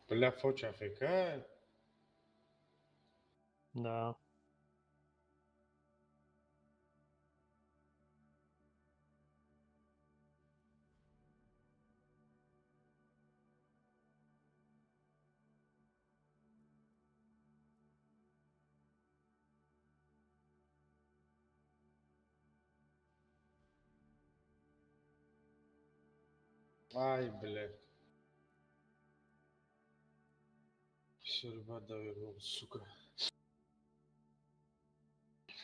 Бля, Фоч АФК? Да. Ай, блядь. Все, ребят, довернул, сука.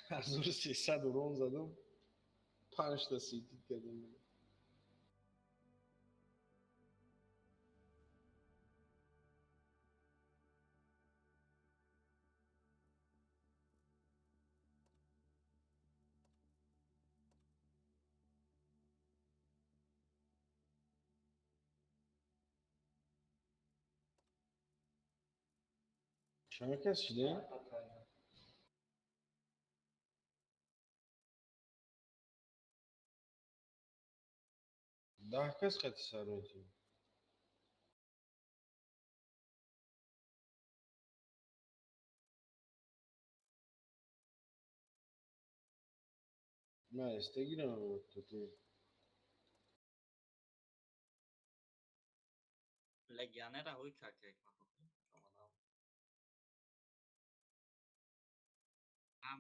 1300 урон задум. Панҷта сити кардем. Чанд кас шидем? 10 кас қати сар метиҳем. Ман эста гирам то. Легионера ҳои какек. Ҳам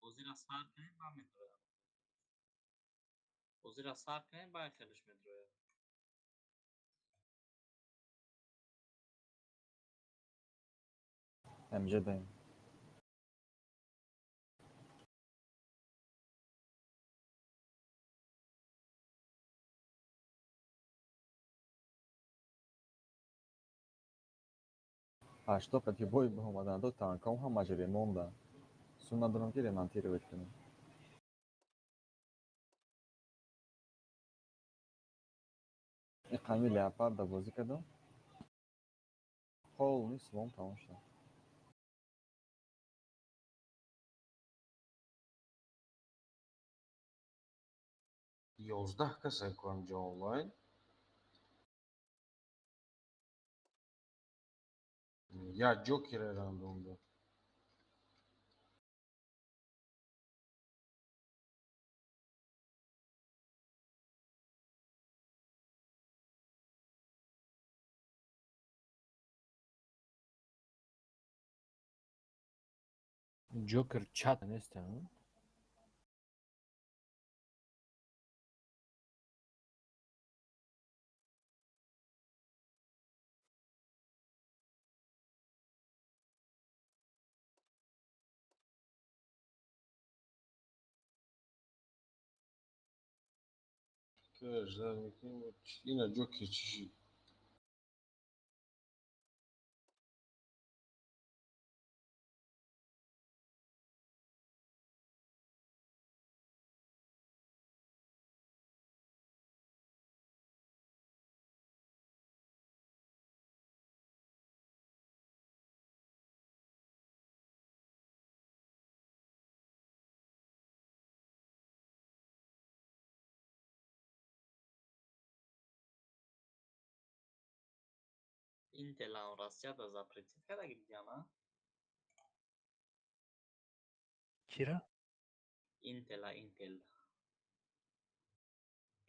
бозиро сар кунем, баъд медроям. Бозиро сар кунем, баъд хелиш медроям. Ҳамҷа даем. Ҳашто қати бой омаданд, танком ҳамааш ремонда. Сум надорам, ки ремонтировать кунам. Иқами леопарда бозӣ кардам. Полный слом тамом шуд. 11 кас айкуам ҷо онлайн. Я Ҷокере рандомда. Ҷокер чат нест, а? Ждать мекунем. Ина Ҷокер чӣ шид? Интелам Россияда запретить кардаги дигана? Кира? Интела, Интел.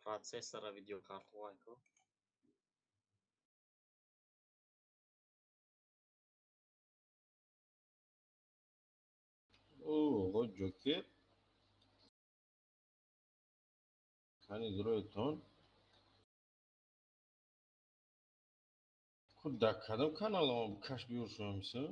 Процессора, видеокартҳое ку. О, Ҷокер. Кани дуроятон? Ку дар кадом каналам каш биёр шудамиса?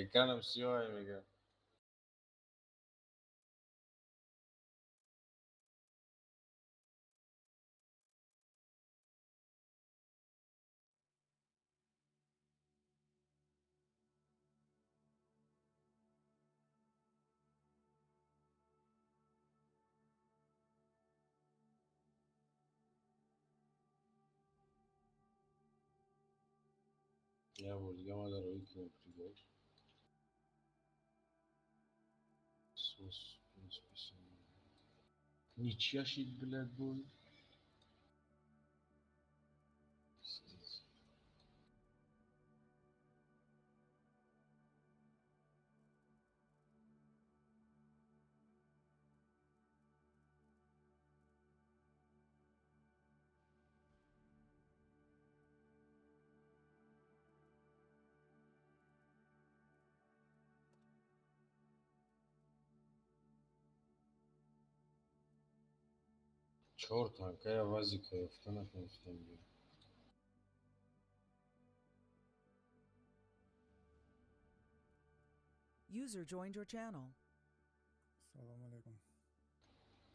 Экранам сиёҳе мега. Я бор дига ма дарои кунем прибой. Сос, в принципе, ничья шид, блядь, бой. Пиздец. Чор танкая вазика ёфта натонистем биём. User joined your channel. Салом алейкум.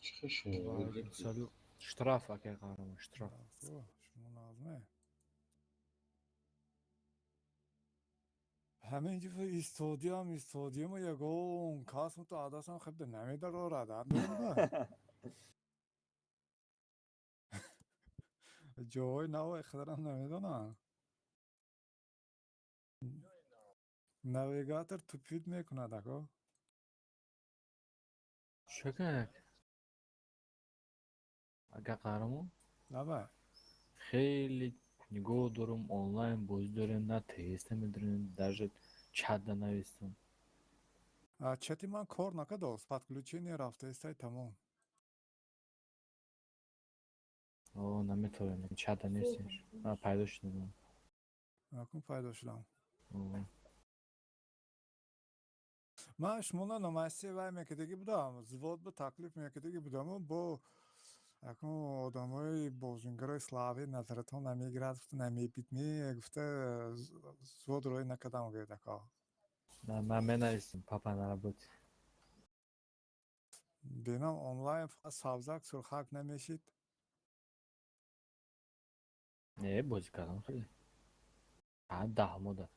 Чӣ хешо? Салют. Штраф, акай қаҳрамон, штраф. Шумо нағзме? Ҳамин ҷо истодиам, истодиаму ягон кас муто адасам хебда намедарорад. Ҷои наво иқадарам намедонам. Навигатор тупит мекунад, ако. Чакак. Ака қаҳрамон? Давай. Хеле нигоҳ дорум, онлайн бозӣ дорем, на теста медорем, даже чат нанавистам. Чати ман кор накардост, подключение рафтаистай, тамом. О, наметавонем, чата нестем. Пайдо шудам. Акун пайдо шудам. Ман шуморо номаси вай мекардагӣ будам, взвод ба таклиф мекардагӣ будаму бо акун одамои бозингарои слави назаратон намегирад, гуфта намебидми, гуфта взвод рӯй накардам, гӯяд ако. Ман менависем, папа на работе. Бинам онлайн фақат сабзак сурхак намешид. Не, бозӣ кардам хеле. 10 мода.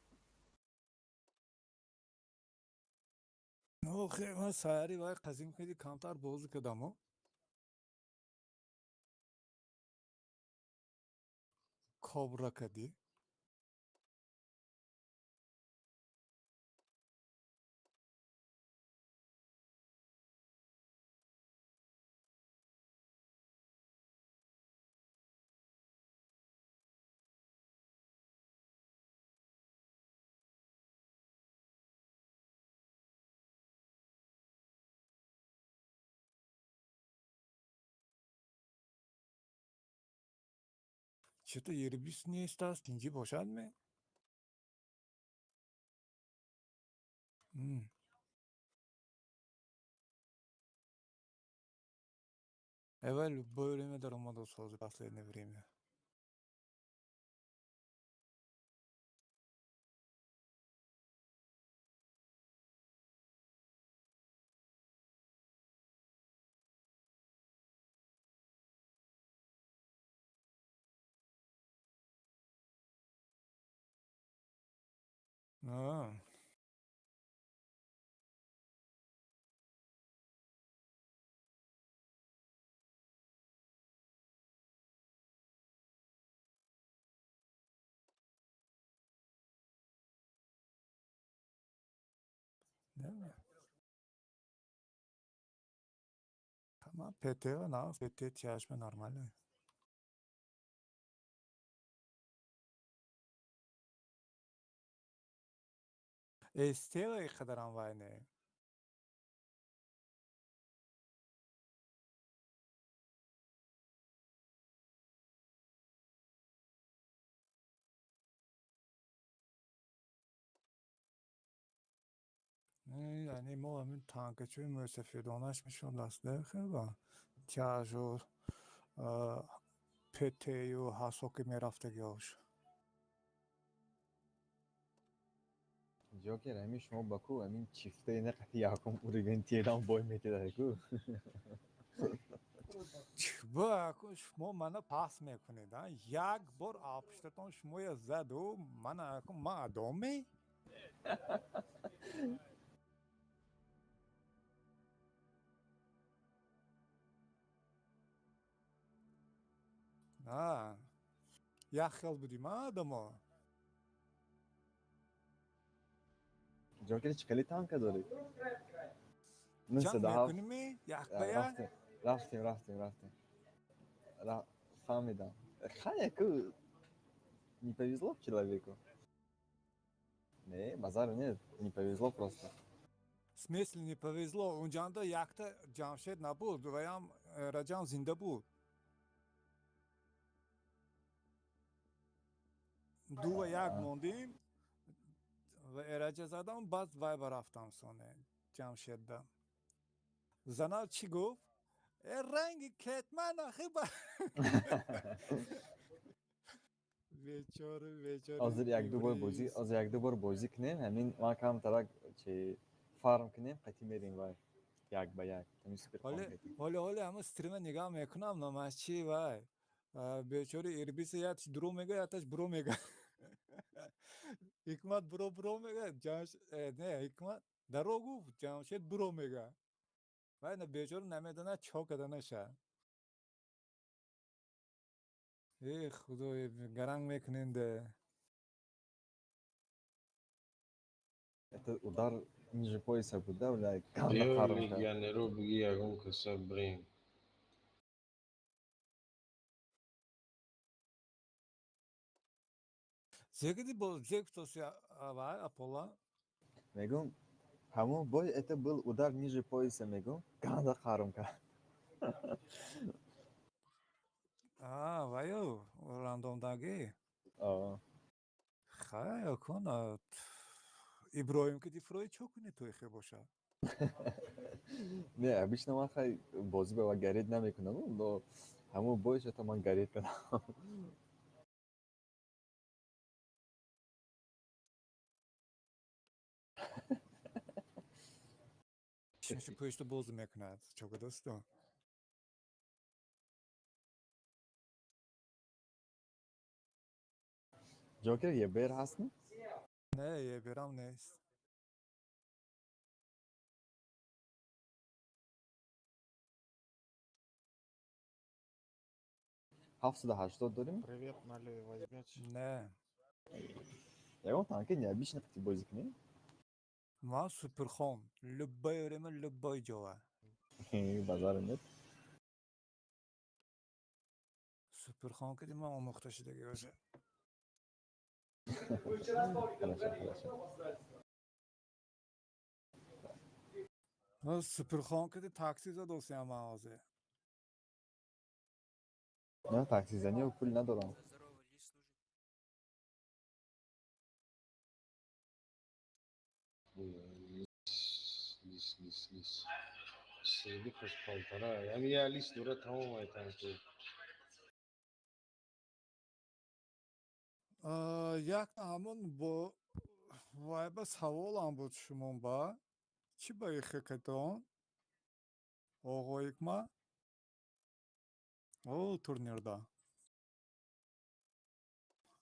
Охе, ман саҳари вай қазим кади камтар бозӣ кардаму. Кобра кадӣ. Чето ербис нест аст, инҷи бошад ме? Эва любое время даромадост ҳозир последнее время. А. Ма ПТ на ПТ тяжме нормально. Эстела иқадарам вай не. Яъне мо ҳамин танкачои мӯсафедонаш мешуд аст, хеба тяжу ПТю ҳасоки мерафтагиҳош. Ҷокер, ҳамин шумо ба ку ҳамин чифтаи нақати якум уровень терам бой метидаку. Ба шумо мана пас мекунед, як бор апуштатон шумоя заду, мана акун ман адоме? На, як хел будим, а, адамо? Ҷокер, чӣ хеле танка дорӣ? Ҷанг 907. мекунӣ як ба як? Рафтем, рафтем, рафтем, рафтем. Фаҳмидам. Хая ку не повезло человеку. Не, базару нет, не повезло просто. В смысле не повезло? Унҷанда якта Ҷамшед набуд, ваям Раҷам зинда буд. 2-1 мондим ва Эраҷа задам, баъд вай ба рафтам, соне Ҷамшедда. Зана чӣ гуфт? Э, ранги кетман ахи ба бечора, бечора. Ҳозир як-ду бор бозӣ, ҳозир як-ду бор бозӣ кунем, ҳамин ман камтарак чи фарм кунем, қатӣ мерем вай. Як ба як. Ҳамин супер. Ҳоле ҳама стрима нигаҳ мекунам, номаш чи, вай. Бечори Ирбиса яташ дуро мега, яташ буро мега. Ҳикмат буро, буро мега, Ҷамш не, Ҳикмат даро гуфт, Ҷамшед буро мега. Вай на бечора намедонад чо карданаша. Э, худои, гаранг мекунем де. Это удар ниже пояса буд, да, бля, ганда Биё қарм кард. Легионеро биги, ягон каса бирем. Зегиди бо зег фтоси вай Аполла? Мегум, ҳамон бой это был удар ниже пояса, мегум, ганда қарм кард. А, ваю, рандомдагӣ. А. Хай, кун Иброҳим ки дифрои чо кунӣ ту ихе боша? Не, обычно ман хай бозӣ ба гореть намекунам, но ҳамон бой что-то ман гореть кардам. Чимши пӯшто бозӣ мекунад, чо кадасту? Ҷокер, ЕБР ҳастми? Не, ЕБРам нест. 780 дорем? Привет, налей возьмете? Не. Ягон танки необычно қати бозӣ кунем? Ман суперхон. Любое время, любой ҷоа. Базару нет. Суперхон киди ман омӯхта шудаги уже. Хорошо, хорошо. Суперхон киди такси задосиам ман ҳозир. Не, таксизанӣ пул надорам. Здорово, лис нужен. Лис, лис, лис. Сердихаш полтора. Ами я лис дора, тамом айтам ки. Як ҳамон бо вай ба саволам буд шумо ба чӣ ба ихе кадон оғо Ҳикма о турнирда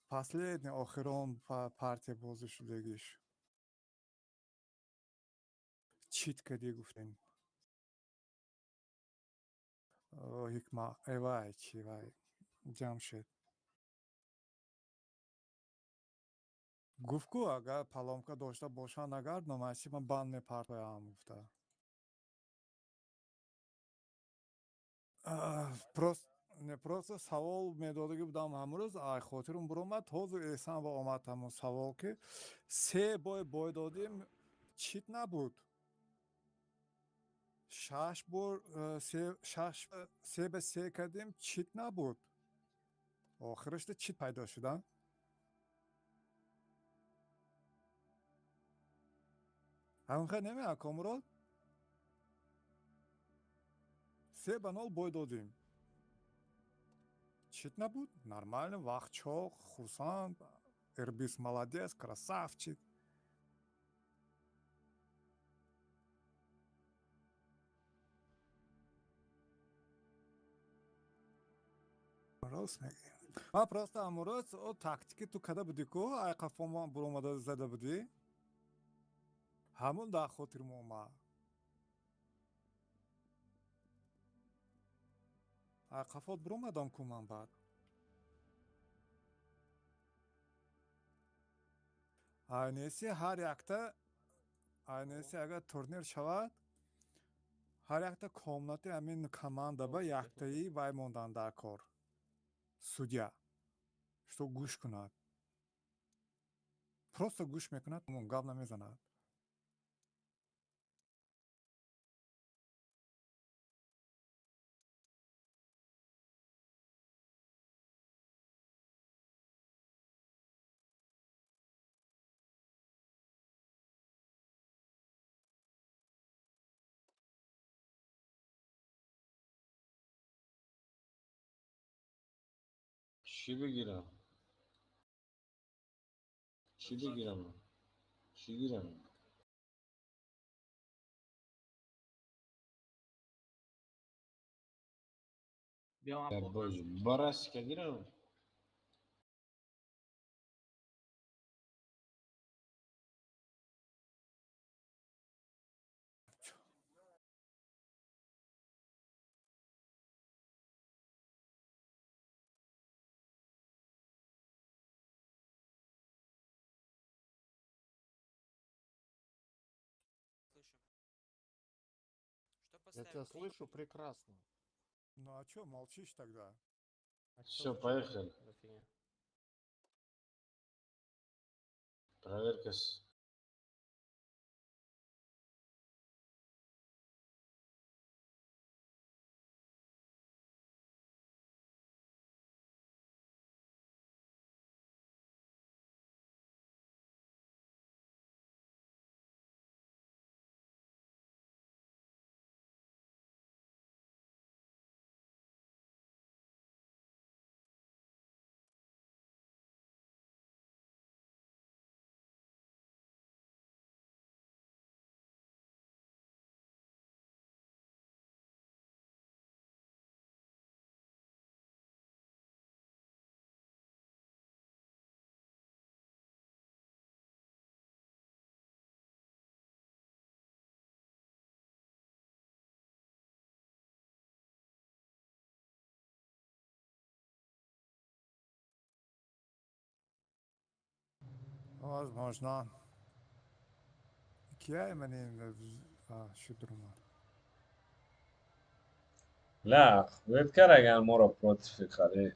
последний охирон партия бозӣ шудагиш чит кадӣ гуфтем, Ҳикма, эвай чи вай Ҷамшед гуфт ку агар поломка дошта бошанд, агар номаши ман банд мепартоям гуфта. Просто не, просто савол медодагӣ будам ҳамрӯз, ай хотирам буромад, ҳозир эҳсан ба омад ҳамон савол, ки се бой бой додем, чит набуд, шаш бор шаш 3-3 кардем, чит набуд, охирашда чит пайдо шуда. Ҳаминхел немеа, Комрод? 3-0 бой додем, чит набуд, нормально, вақт чоқ, хурсанд, Эрбис молодец, красавчик. Рост мегӯӣ, ман просто ҳамон о тактики ту када будӣ ку, ай қафома буромада зада будӣ, ҳамон дар хотирм омад. Ай қафот буромадам ку ман, баъд айнеси ҳар якта. Айнеси агар турнир шавад, ҳар якта комнати ҳамин команда ба яктаи вай мондан дар кор. Судья. Что гӯш кунад. Просто гӯш мекунад, гап намезанад. Чӣ бигирам? Чӣ бигирам? Чӣ гирам? Барасика гирам? Я тебя слышу прекрасно. Ну а чё молчишь тогда? Все, поехали. Проверка с... Возможно. Кия мани шудрума. ла худет караган моро против харе.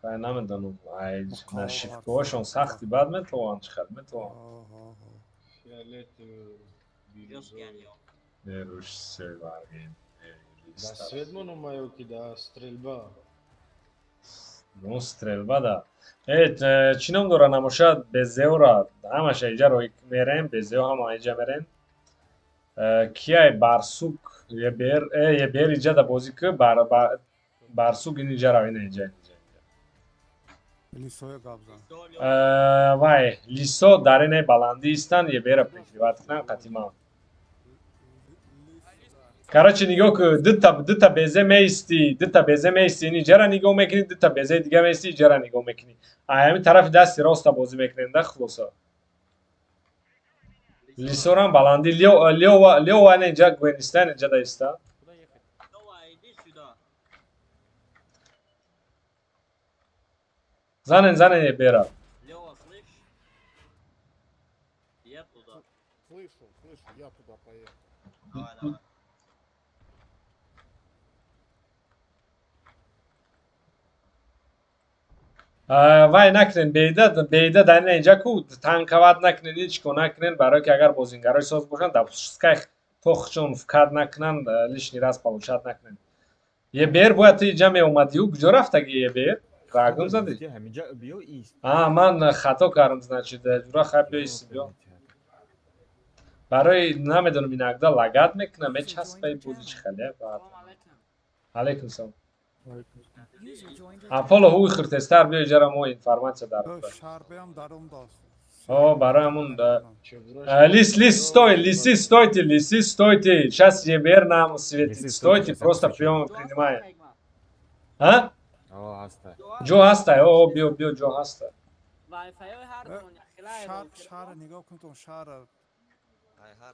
Хай намедонам, ай нашивкаҳошон сахти бад метавонанд, чӣ хел метавонанд. Неруш севарген. Да светмоно маё ки да стрелба. Ну стрелба да. Э, чӣ ном дора намошад безеура ҳамаша иҷа рои мерем, безеу ҳама иҷа мерем. Кияй барсук ебер, ебер иҷа да бозӣ ки барсук ин иҷа рав, ина иҷа иҷа. Лисоя гап зан. Вай, лисо дар инаи баландӣ истанд, ебера прикриват кунанд қатиман. Короче, нигоҳ ку, дута безе меистӣ, дута безе меистӣ, ин иҷара нигоҳ мекунӣ, дута безеи дига меистӣ, иҷара нигоҳ мекунӣ. А ҳамин тарафи дасти роста бозӣ мекунем да хулоса. Лисорам баландӣ, Лёва, Лёва ина инҷа Гвенистан инҷа да иста. Занен, занен ебера. Лёва, слышь? Я туда. Слышу, слышу, я туда поехал. Давай, давай. Вай накунен бейда, бейда дар ина инҷа ку танкават накунен, ҳеҷ ко накунен, барое ки агар бозингарои соз бошанд, допускай тохчон вкат накунанд, лишний раз получат накунен. Ебер бояд ту инҷа меомадиу, куҷо рафтаги ебер? Рагум задӣ? Ҳаминҷа биё ист. А, ман хато кардам, значит, ҷура хай биё ист, биё. Барои намедонам инакда лагат мекунам, мечаспаи бози чӣ хеле. Алейкум салом. Аполло ҳуи хуртестар биё иҷара мо информатсия дар. Шарбеам даром даст. О, барои ҳамун лис, лис, стой, лисы, стойте, лисы, стойте. Сейчас ЕБР нам светит. Стойте, просто прием принимаем. А? О, ҳаста. Ҷо ҳаста, о, биё, биё, ҷо ҳаста. Шаҳр нигоҳ кун, тон шаҳр.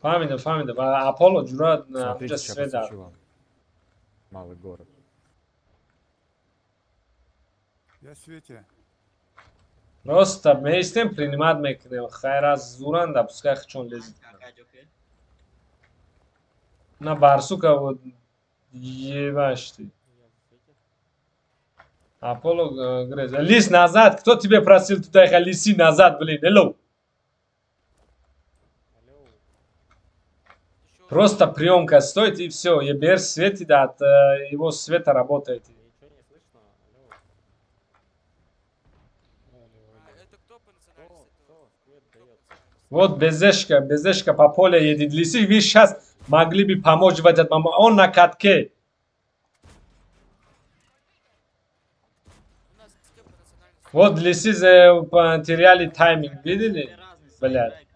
Фаҳмидам, фаҳмидам. Аполло ҷура Смотрите, ҷа ща свет дар. посвечу вам. Малый город. Я свете. Просто меистем, принимать мекунем. Хайр аз зуран, допускай хчон лезет. На барсука вот ебашь ты. Аполло Грез. Лис назад! Кто тебе просил туда ехать? Лиси назад, блин. Hello. Просто приемка стоит и все. ЕБР светит, от его света работает. Вот Безешка, Безешка по полю едет. Лисы, вы сейчас могли бы помочь в этот момент. Он на катке. Вот лисы потеряли тайминг, видели? Блядь.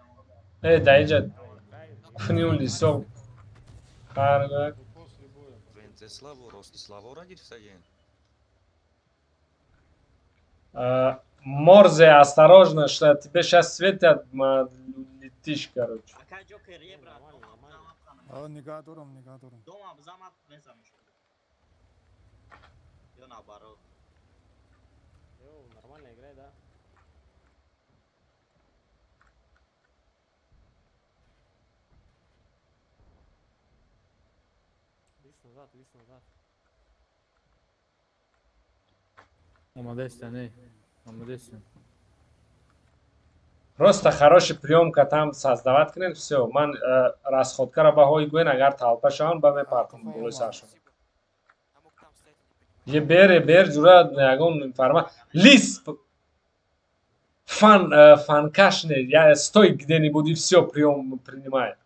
Эй, да иди. Книл лисов. Морзе, осторожно, что тебе сейчас светят, летишь, короче. Нормально играй, да? Лист назад, лист назад. Омадестен, эй. Омадестен. Просто хороший приемка там создавать кунем, все. Ман расходкара баҳои гӯен, агар толпа шаванд, ба мепартам болои саршон. Е бер ҷура ягон информа. Лис фан фанкашне, я стой где-нибудь и все прием принимает.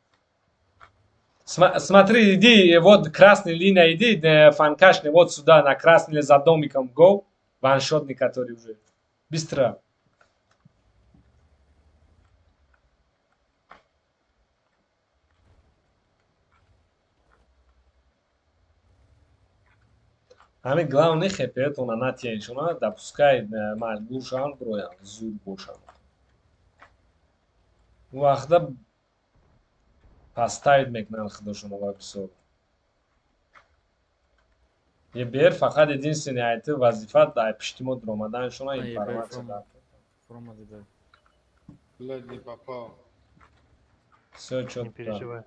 Смотри, иди, вот красная линия, иди, фанкашне, вот сюда, на красный за домиком, go, ваншотный, который уже. Быстро. Ҳамин главный хепиятона натияншона, допускай маҷбур шаванд бироянд, зуд бошанд. Он вақта поставить мекунанд худошонро ва бисёр. ЕБР фақат единственный айти вазифа дар пишти мо дуромаданшона информация дар. Блядь, не попал. Всё чётко.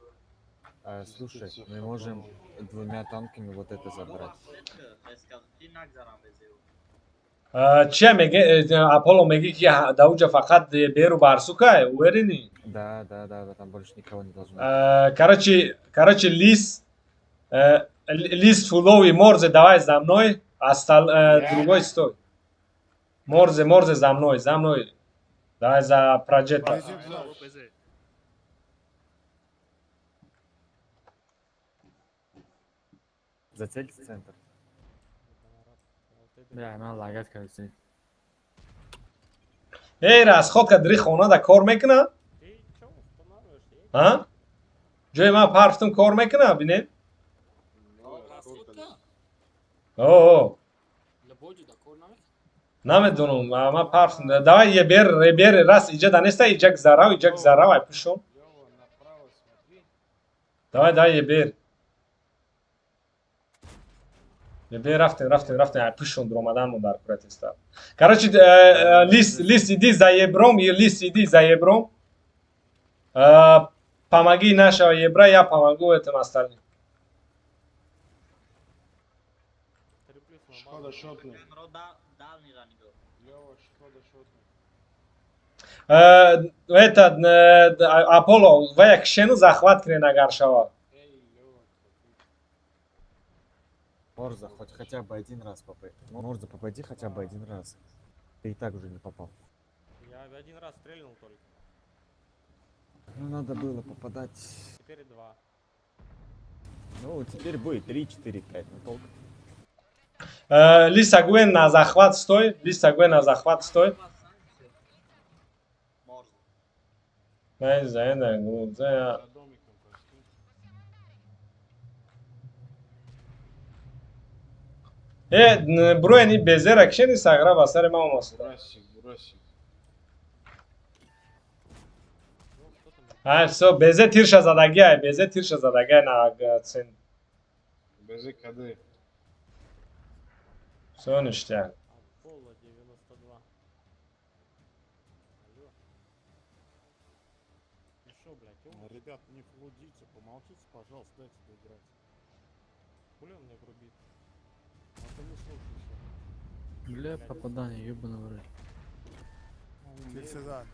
Слушай, мы можем двумя танками вот это забрать. Че меге Аполло меги ки дауҷа фақат беру барсукай, уверени? Да, да, да, там больше никого не должно. Короче, лис, лис фуловый Морзе, давай за мной, остал другой стой. Морзе, Морзе за мной, за мной. Давай за Проджета. Зацельте центр. Бля, ман лагат кардем. Эй, расходка дри хона да кор мекуна? А? Ҷои ман парфтум кор мекуна, бинед? О. Намедонам, ман парфтум. Давай ебер, ебер, раз иҷа да неста, иҷа гзарав, иҷа гзарав, ай пушон. Давай, давай ебер. Рафтем, рафтем, рафтем, ай пушон дуромадан дар протеста. Короче, лис, лис, иди за ебром, лис, иди за ебром. Помоги нашего ебра, я помогу этим остальным. Шкода шотный. Это Аполло, вая кшену захват кне на Гаршава. Морза, хоть хотя бы один раз попади. Морза, попади хотя бы один раз. Ты и так уже не попал. Я один раз стрельнул только. Ну надо было попадать. Теперь два. Ну теперь будет 3, 4, 5, ну толк. Лиса Гуэн на захват стой. Лиса Гуэн на захват стой. Броени безера кшени сагра басари ма омасуда. Ай, всё, безе тирша задаги, ай, безе тирша задаги на цен. Безе каде? Всё ништяк. Аполло 92. Алло. Ну шо, блядь, Ребят, не флудите, помолчите, пожалуйста, дайте доиграть. Хули он мне грубит? А ты не слушайся. Бля, попадание, ёбаный в рот. Тирсе зад.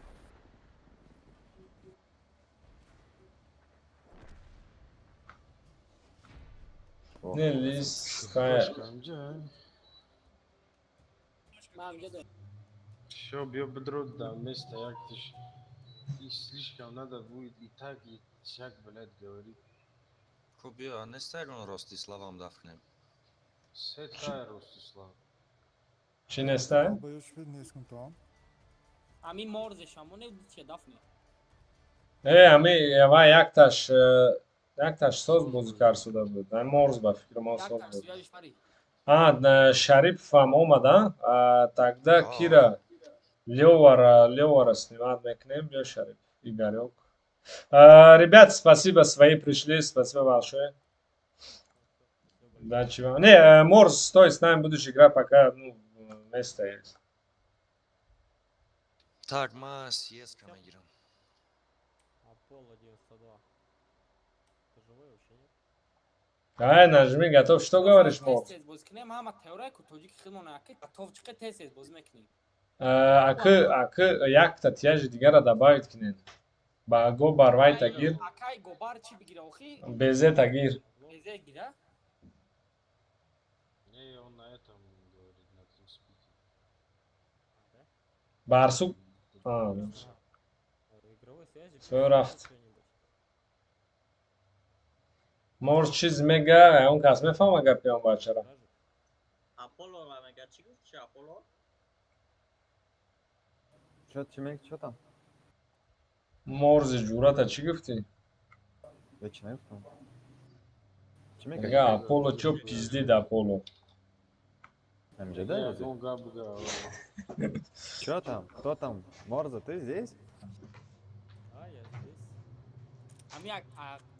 Не, лис, хай. Всё, бьё бедро до места, як ты ж. И слишком надо будет и так, и сяк, блядь, говорить. Хуб, биё, нест ягон Ростиславам дафнем. Сетай, Ростислав. Чӣ нестай? Долбоёб нест кун то. Ами морзеш амоне чи дафне. Э, ами ва якташ соз бозӣ кард шуда буд. Ай морз ба фикри мо соз Якташ буд. свяжешь фари. А, Шарипов омада, а тогда кира Левара снимать мекунем, бё Шарип, Игорек. А, ребят, спасибо, свои пришли, спасибо большое. Удачи вам. Не, Морз, стой, с нами будешь играть, пока, ну, место есть. Так, ма съездка мегирам. Аполло 92. Ты живой вообще, нет? Ай, нажми, готов. Что говоришь, Морз? Тез бозӣ кунем, ҳама теория ку тоҷики худмон аки готов чиқе тез тез бозӣ мекунем. Акы якта тяжи дигара добавить кунед. Ба го барвай тагир, Акай гобар чӣ бигира охи? Безе тагир. Безе гира? Не, он на этом говорит, на TeamSpeak. Барсук. А, ну, Игровой связи всё рафт. что-нибудь. Морз чиз мега, он кас мефаҳма гапи он бачара. Аполло ра мега чӣ гуфт чи Аполло? Чё, чӣ мег, чё там? Морзи ҷурата чӣ гуфтӣ? Я чӣ нагуфтам? Чӣ мега? Мега Аполло чё пиздид Аполло. Ҳамҷа да Не, бозӣ? он гап буга. Чё там? Кто там? Морза, ты здесь? А, я здесь. Ами як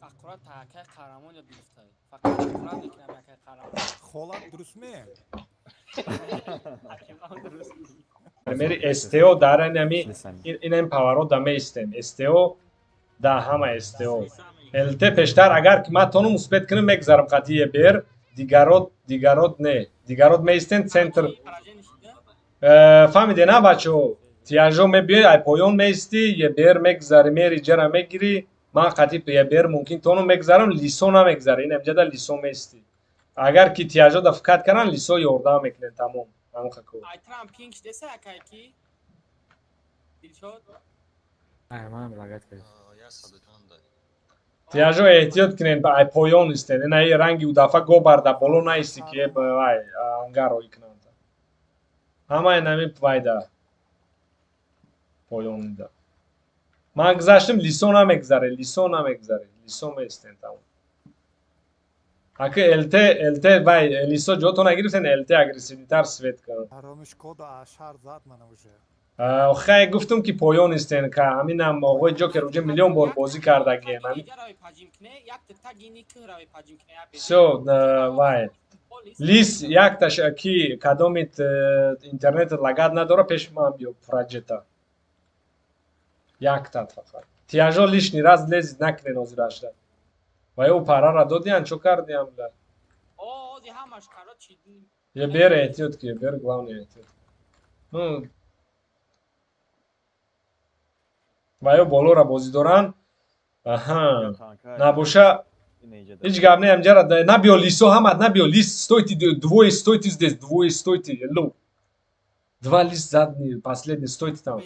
аккурат акай қаҳрамон ёд гирифта. Фақат аккурат мекунам акай қаҳрамон. Холат дуруст ме? Акимам дуруст. Примери СТО дар инами инам поворот да меистем. СТО да ҳама СТО. ЛТ пештар агар ки ман тонум успеть кунам мегзарам қатъи ЕБР, дигарот не. Дигарот меистен центр. Фаҳмиде на бачаҳо? Тияжо мебиёй, ай поён меистӣ, ЕБР мегзари, мери ҷара мегирӣ, ман қатъи ЕБР мумкин тонум мегзарам, лисо намегзари, ин амҷада лисо меистӣ. Агар ки тияжо да фикат каран, лисо ёрдам мекунен, тамом. Ҳамон хако. Ай трам пинг деса акай ки? Дилшод? Ай, манам лагать кард. Тияжо эҳтиёт кунен, ай поён истен. Ина и ранги удафа гобарда боло наисти ки вай ангар рӯй кунанд. Ҳамаи нами вайда поёнида. Ман гузаштам, лисо намегзаре, лисо намегзаре, лисо меистен тамом. Аки ЛТ, ЛТ вай лисо ҷото нагирифтен, ЛТ агрессивнитар свет кунад. Ҳароми Шкода ашар зад мана уже. Хай гуфтум ки поён истен, ка ҳаминам оғои Ҷокер уже миллион бор бозӣ кардагием. Ҳамин Раве паҷим кне, як тагини ки раве паҷим кне. Всё, вай. Лис якташ ки кадомит интернет лагат надора, пеши ман биё проҷета. Яктат фақат. Тияжо лишний раз лезид накунен ҳозирашда. Ва ё парара додиан, чо кардиам бля? О, ози ҳамаш короче. ЕБР эҳтиёт ки, ЕБР главное эҳтиёт. Ну, ва ё болора бозӣ доранд. Аҳа. Набоша ҳеҷ гап не, ҳамҷара набиё лисо ҳамат набиё лис, стойте, двое стойте здесь, двое стойте, hello. Два лист задний, последний, стойте там.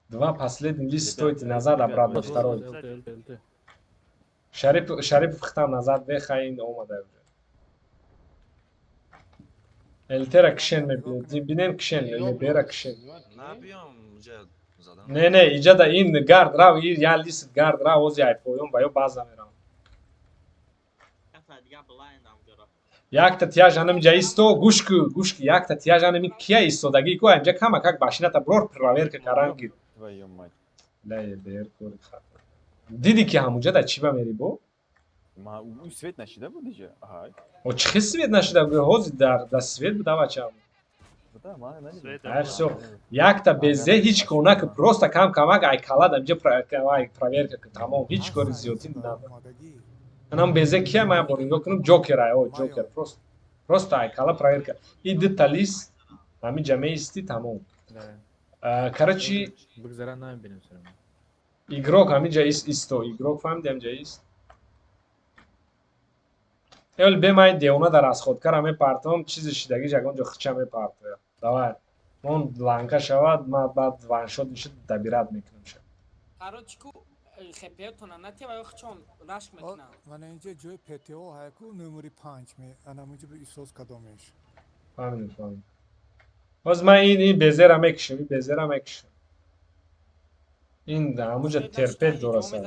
Два последний лист стойте назад, обратно, второй. Шарип, Шарипов хитам назад, бехай ин омада уже. Элтера кишен мебинед, бинем кишен, ебера кишен. Набиём ҷа задан. Не, не, иҷада ин гард рав, ин я лист гард рав, ози ай поён ба ё база мерам. Якта дига блайнд амҷора. Якта тияж анам ҷа исто, гӯш ку, гӯш ку, якта тияж анами кия истодагӣ ку, анҷа кама как машината брор проверка каран гир. Твою мать. Ла ебер кори хата. Диди ки ҳамунҷа да чӣ ба мери бо? Ма ӯ свет нашида буд иҷа? Аҳай. О, чӣ хел свет нашида буд? Ҳозир дар свет буда бачаам. Да, ман надидам. А всё, якта безе ҳеҷ кор наки, просто кам камак ай калад амҷа ай проверка ки, тамом, ҳеҷ кори зиёдӣ надор. Анам безе кия, ман бор нигоҳ кунам, ҷокер ай, о, ҷокер, просто ай кала проверка. И дута лист ҳаминҷа меисти, тамом. Короче, Бигзара, намебинем всё равно. Игрок ҳаминҷа ист, исто, игрок, фаҳмиди, ҳаминҷа ист. Эвол бемай девона дар расходкара мепартом, чизи шидагиш ягон ҷо хича мепартоя. Давай. Он ланка шавад, ма баъд ваншот мешид, добирать мекунам ша. Короче, ку хепиятона натева ё хчон рашк мекунам. Мана инҷа ҷои ПТО ҳайку номери 5 ме анамуҷа бо исос кадомеш. Фаҳмидем, фаҳмидем. Боз ман ин безера мекушам, ин безера мекушам. Ин ҳамуҷа терпеть дора сар.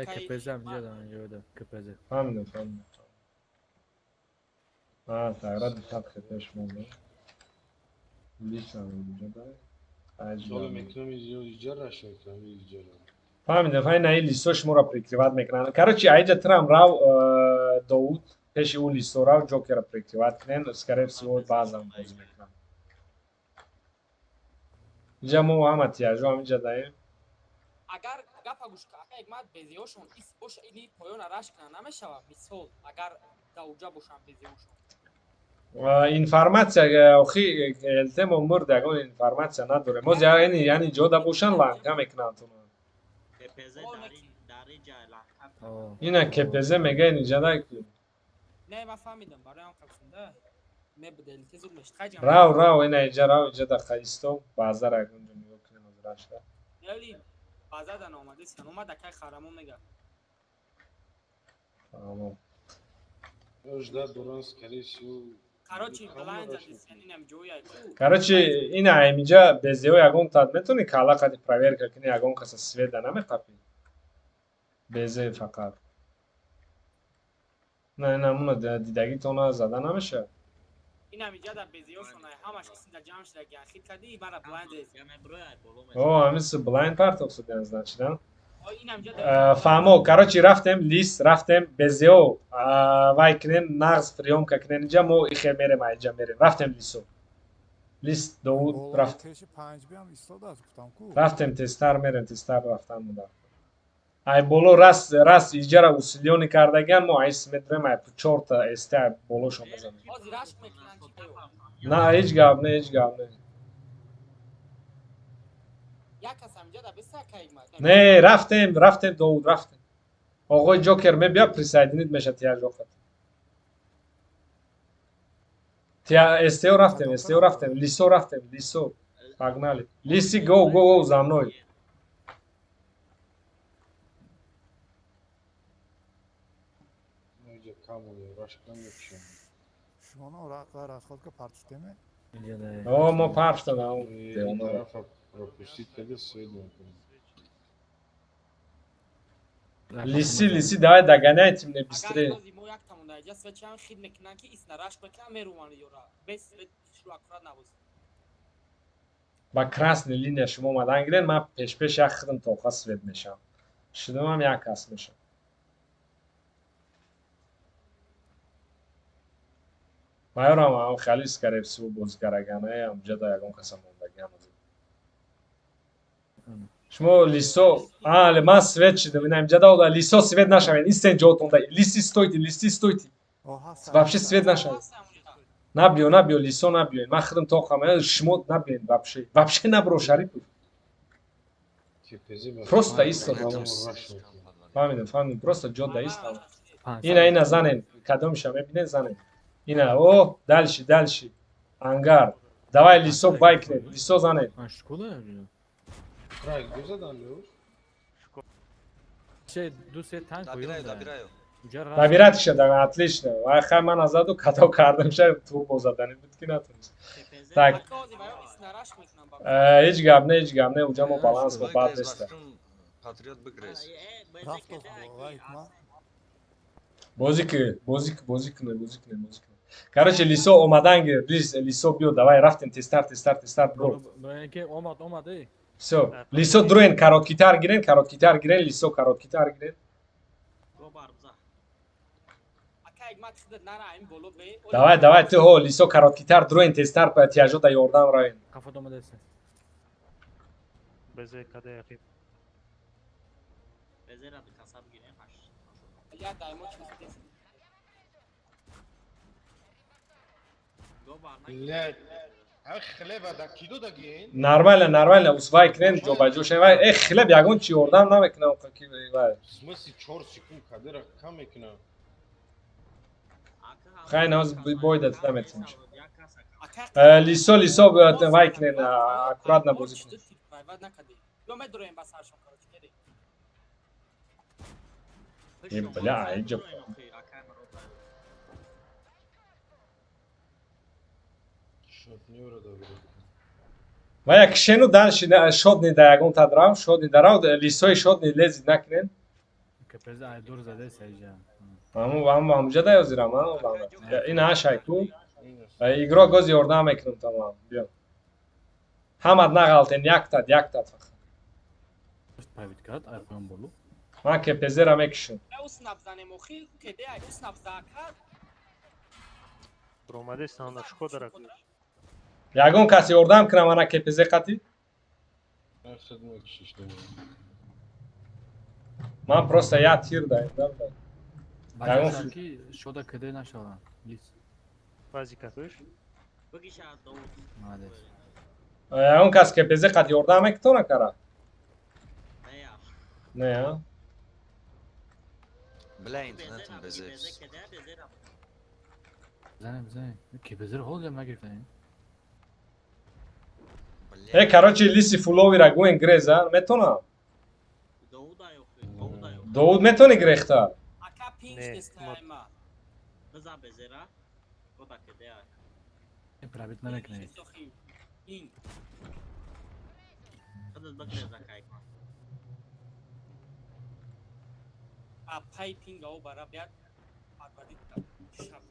Э, КПЗ ҳам ҷо дам, ҷо дам, КПЗ. Фаҳмидем, фаҳмидем. А, тагра дихат хепеш монда. Лисам инҷа дай. Соли мекунам, иҷа раш мекунам, иҷара. Фаҳмидем, фаҳмидем, ин лисо шуморо прикрывать мекунанд. Короче, аиҷа трам рав, Довуд, пеши ӯ лисо рав, ҷокера прикрывать кунен, скорее всего баъзан бозӣ мекунанд. Инҷа мо ҳама тияжо ҳаминҷа даем. Агар гапа гӯш ка, ака Ҳикмат, безиҳошон ис боша, ини поёна рашк кунанд, намешава? Мисол, агар дар уҷа бошанд безиҳошон. Информация охи элтемо мурд, ягон информация надорем. Моз яъни яъни ҷода бошанд, ланка мекунанд туна. КПЗ дар инҷа ланка. Ина КПЗ мега инҷа дай. Не, ман фаҳмидам, барои ҳам қабсунда мебуд элте зуд мешид. Хайҷа. Рав, рав, ина инҷа рав, инҷа да хаисто, баъзара ягон ҷо нигоҳ кунем аз рашка. Яли баъзадан омадесан, омад акай харамон мега. Фаҳмом. Ждать доран, скорее всего. Короче, блайн задисен, инам ҷоя ку. Короче, ина ҳаминҷа безео ягон тад метавонӣ кала қади проверка кунӣ, ягон каса света намеқапӣ. Безе фақат. На, ина муна дидагитона зада намешавад. Инам иҷа дар безиҳошон ай ҳамаш кисинда ҷамъ шуда гяхид кади, мара блайн зес. О, ҳамин блайн партов шудан, значит, а? О, инам иҷа. Фаҳмо, короче, рафтем, лист, рафтем, безео, вай кунем, нағз приёмка кунем, инҷа мо ихе мерем, аиҷа мерем. Рафтем лисо. Лист, Довуд, рафт. Пеши 5 биам истодааст, гуфтам ку. Рафтем, тезтар мерем, тезтар рафтан муда. Ай боло рас, рас иҷара усилёни кардагиан, мо айс медурем, ай чорта СТ ай болошон мезанем. Ҳозир рашк мекунанд чи? На, ҳеҷ гап не, ҳеҷ гап не. Як кас ҳамиҷа да беста, ака Ҳикмат. Не, рафтем, рафтем, Довуд, рафтем. Оғои Ҷокер мебия, присоединить меша тияжоқат. Тия СТО рафтем, СТО рафтем, лисо рафтем, лисо. Погнали. Лиси, го, го, го, за мной. Иҷа камоли рашка мекушам. Шумоно расходка партуштеме? О, мо партана. Ин тарафа пропустить када, свет мекунем. Лиси, лиси, давай догоняйте мне быстрее. Агар мо як тамонда иҷа свечам хид мекунанд ки исна рашк мекунанд, меруманд ёра. Без свет шу аккурат набоз. Ба красный линия шумо омадан гирен, ман пешпеш як хидм тоқа свет мешавам. Шудамам як кас мешавам. Майорам ҳам хеле скорее всего бозигарагана, ҳамҷа да ягон каса мондагиам. Шумо лисо, а, ман свет шидам, ина инҷа да лисо свет нашавед, истен ҷотонда. Лиси стойте, лиси стойте. Вообще свет нашавед. Набиё, набиё, лисо набиёед. Ман худам тоқам, шумо набиёед вообще. Вообще набро, Шарипов. Просто исто. Фаҳмидам, фаҳмидам, просто ҷо да исто. Ина, ина занен, кадомша мебинед, занен. Ина, о, дальше, дальше. Ангар. Давай лисо байкнед, лисо занен. Край, где задан, Леуш? Ду се танк. Добираю, добираю. Добирать ша, да, отлично. Вай хай ман заду, кадо кардам ша, турбо задани буд ки натунист. Так. Ҳеҷ гап не, ҳеҷ гап не, уҷа мо баланс мо бад неста. Патриот бигрез. Бозӣ ки, бозӣ ки, бозӣ кунед, бозӣ кунед, бозӣ кунед. Короче, лисо омадан гир, лисо биё, давай, рафтем, тезтар, тезтар, тезтар, бро. Омад, омад, эй. Всё, лисо дуроен, короткитар гирен, короткитар гирен, лисо короткитар гирен. Давай, давай, ту ҳо, лисо короткитар дроен тезтар ба тиажо да ёрдам равем. Қафо омадаест. Безе каде ақиб. Безера ду каса бигирем, ҳашт. Я даймо чиз. Блядь. А хлеба да кидо да ген? Нормально, нормально, усвай кунем, ҷобаҷо шем. Вай, э хлеб ягон чи ёрдам намекунам, ки вай. В смысле 4 секунд кадера кам мекунам? Хай наз бой да наметим. Лисо, лисо, вай кунем, аккуратно бозӣ кунем. Ё медроем ба саршон, короче, кере. Э, бля, иҷа. Ва як шену дальше шодни да ягон тадрав, шодни дарав, лисои шодни лезид накунен. КПЗ айдур задест айҷа. Аму аму амуҷа да ёзирам, а? Ин ашай ку. Игрок гоз ёрдам мекунам тамом. Биё. Ҳамат нағалтен, яктат, яктат фақат. Павит кард, ай поён болу. Ман КПЗ-ра мекушам. Уснаб занем охи, кеде ай уснаб закар. Бромадест анда шкода ра. Ягон кас ёрдам кунам ана КПЗ қатӣ? Ман просто я тир даем. Ягон ки шода киде нашава. Лис. Бази катуш? Бигиша Довуд. Молодец. Ягон кас КПЗ қат ёрдам мекутона кара? Не, а? Бля, интернетам безе. Занем, занем. КПЗ-ро ҳол ҷам нагирифтем. Э, короче, лиси фуловира гӯен греза, метонам? Довуд метони грехта? Ака пинч нестайма. Биза безера. Кода кеде ай. Пробит намекунед. Ин. Худат бигреза кайкон. А пай пинг ау бара биад парварид шаб.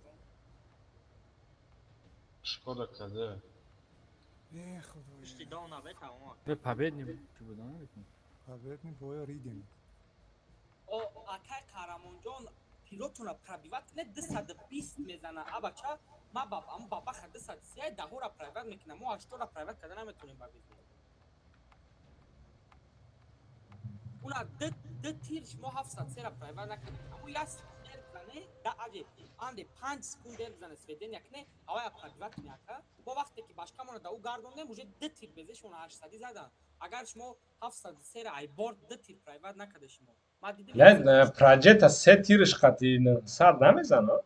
Шкода каде. Пишти дона бета он. Бе победни чӣ буд, а? Победни боя ридем. О, акай Қаҳрамонҷон пилотуна пробиват кунед 220 мезана. А бача, ма баб, ам бабаха 230 даҳора пробиват мекунам. Мо 80 пробиват карда наметонем ба безе. Уна д тир шумо 703 ра пробиват накардем. Аммо як секунд дер бизане, да аҷе, анде 5 секунд дер бизане сведения кне, авая пробиват кне ака. Мо вақте ки башкамона да ӯ гардондем, уже д тир безешона 800 задан. Агар шумо 703 ра ай борт д тир пробиват накарда шумо. Ле, проҷета се тирш қати 900 намезана?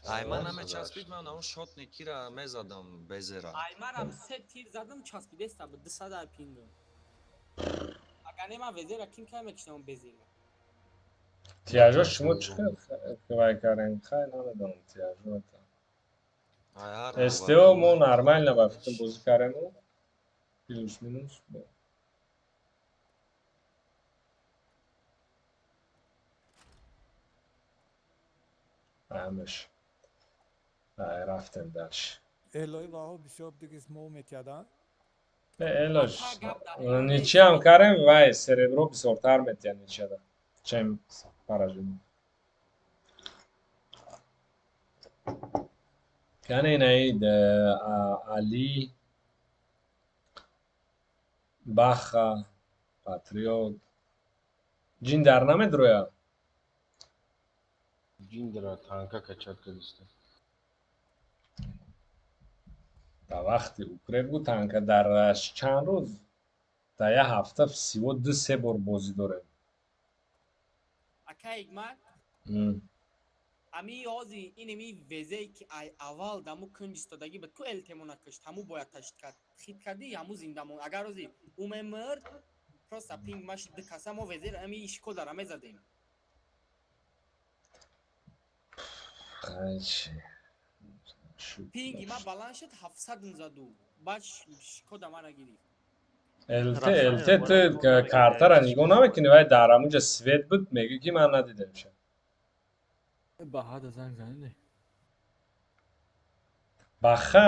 Ай, ман намечаспид, ман он шотни кира мезадам безера. Ай манам се тир задам, часпидеста буд 200 ай пингам. Агар не ман везера ким кай мекушам безера. Тиажо шумо чӣ вай карен? Хай намедонам тиажо. СТО мо нормально ба фикр бозӣ карему. Плюс минус. Ҳамаш. Ай рафтем дальше. Элои ваҳо бисёр дигис мо метиҳаданд. Элош. Ничиам карем, вай серебро бисёртар метиҳад ничиада. Чем поражение. Яъне инаи Али, Баха, Патриот. Ҷин дар намедрояд? Ҷиндра танка качат кардиста. Дар вақти укреп гу танка дар чанд рӯз, дар як ҳафта всего 2-3 бор бозӣ дорем. Ака Ҳикмат, ами ҳози инеми везее ки ай аввал даму кунҷ истодагӣ буд, ку элтемона кушт, ҳаму бояд ташид кард. Хит кардӣ, ҳаму зинда монд. Агар ҳози ӯ мемурд, просто пинг маш ду каса мо везеро ами Шкодара мезадем. Пинги ма баланд шуд 700 заду. Баъд Шкода мара гирифт. ЛТ, ЛТ ту картара нигоҳ намекунӣ, вай дар ҳамунҷа свет буд, мегӯӣ ки ман надидамша. Баҳада занг занидӣ. Баха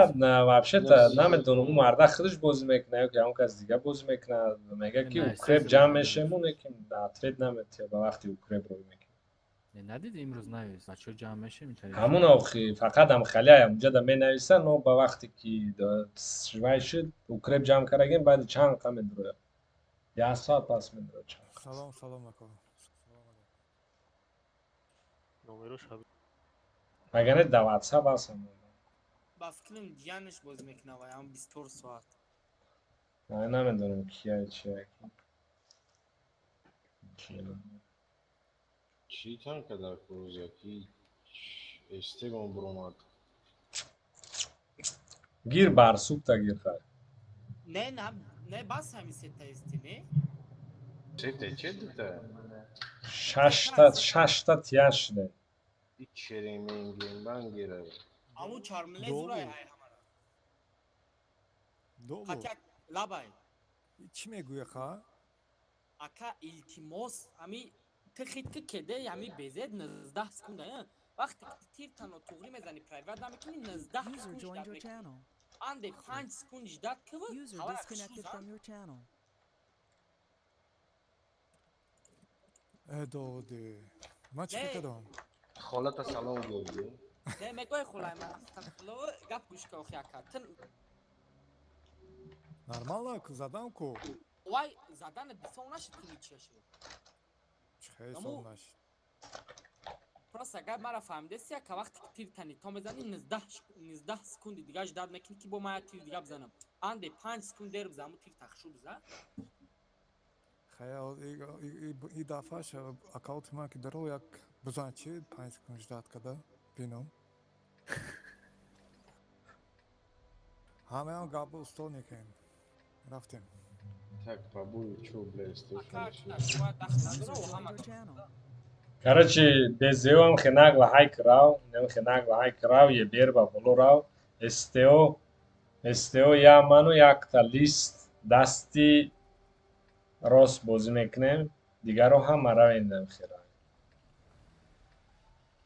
вообще-то намедонам, ӯ марда худаш бозӣ мекунад ё ки ягон кас дига бозӣ мекунад. Мега ки укреп ҷамъ мешем, ӯ неким ответ наметиҳад ба вақти укреп рӯй мекунад. Надид имрӯз навис. Бачаҳо ҷамъ мешем. Ҳамун охи фақат ҳам халияй ҳамунҷада менависа, но ба вақте ки вай шуд, укреп ҷамъ кардагем, баъди чанд қа медрояд. Як соат пас медрояд чанд. Салом, салом ако. Номерош ҳаб. Агар не дар WhatsApp ҳастам. Ба фикрам ҷиянаш боз мекунад вай ҳам 24 соат. Ман намедонам кия чия. Чӣ танка дар куруза ки эстегон буромад? Гир барсукта гир хай. Не, на, не бас ҳами сета эсти, не? Сета че дута? Шашта тияш шуда. И череменгенбангера. Аму чармле зурай ай ҳамара. Хотя лабай. Чӣ мегӯя ха? Ака илтимос, ҳами ту хит ки кеде ҳами безед 19 секунда, вақте ки тир тано туғри мезани прайват намекунӣ 19 User секунд joined ждат your мекунӣ. channel. Анде 5 секунд ждат кв, User ҳавара disconnected хушрӯза. from your channel. Э доди. Ман чӣ Не. кардам? Холата салом гӯй. Не мегӯй хулай ман астағфирулло гап гӯш ка охи ака. Ту Нормально ку задам ку. вай задана дисон нашид ки ничия шуд. Чӣ хеле Аму- сон нашид. Просто агар мара фаҳмидеси ака вақте ки тир тани то мезани 19 секунди дига ждат мекунӣ ки бо ман як тир дига бизанам. Анде 5 секунд дер бизан, аму тир тахшу биза. Хая и дафъаш аккаунти ман ки даро як бизан чи 5 секунд ждат када бинам. Ҳамаам гапо устод некем. Рафтем. Так, бабуй, чо, бля, Ака эстешон. шумо дахт User надора ва joined ҳама your channel. Короче, безеом хенагла хайк рав, нем хенагла хайк рав, е берба боло рав, СТО, СТО я ману якта лист дасти рост бозӣ мекунем, дигаро ҳама равем намхера.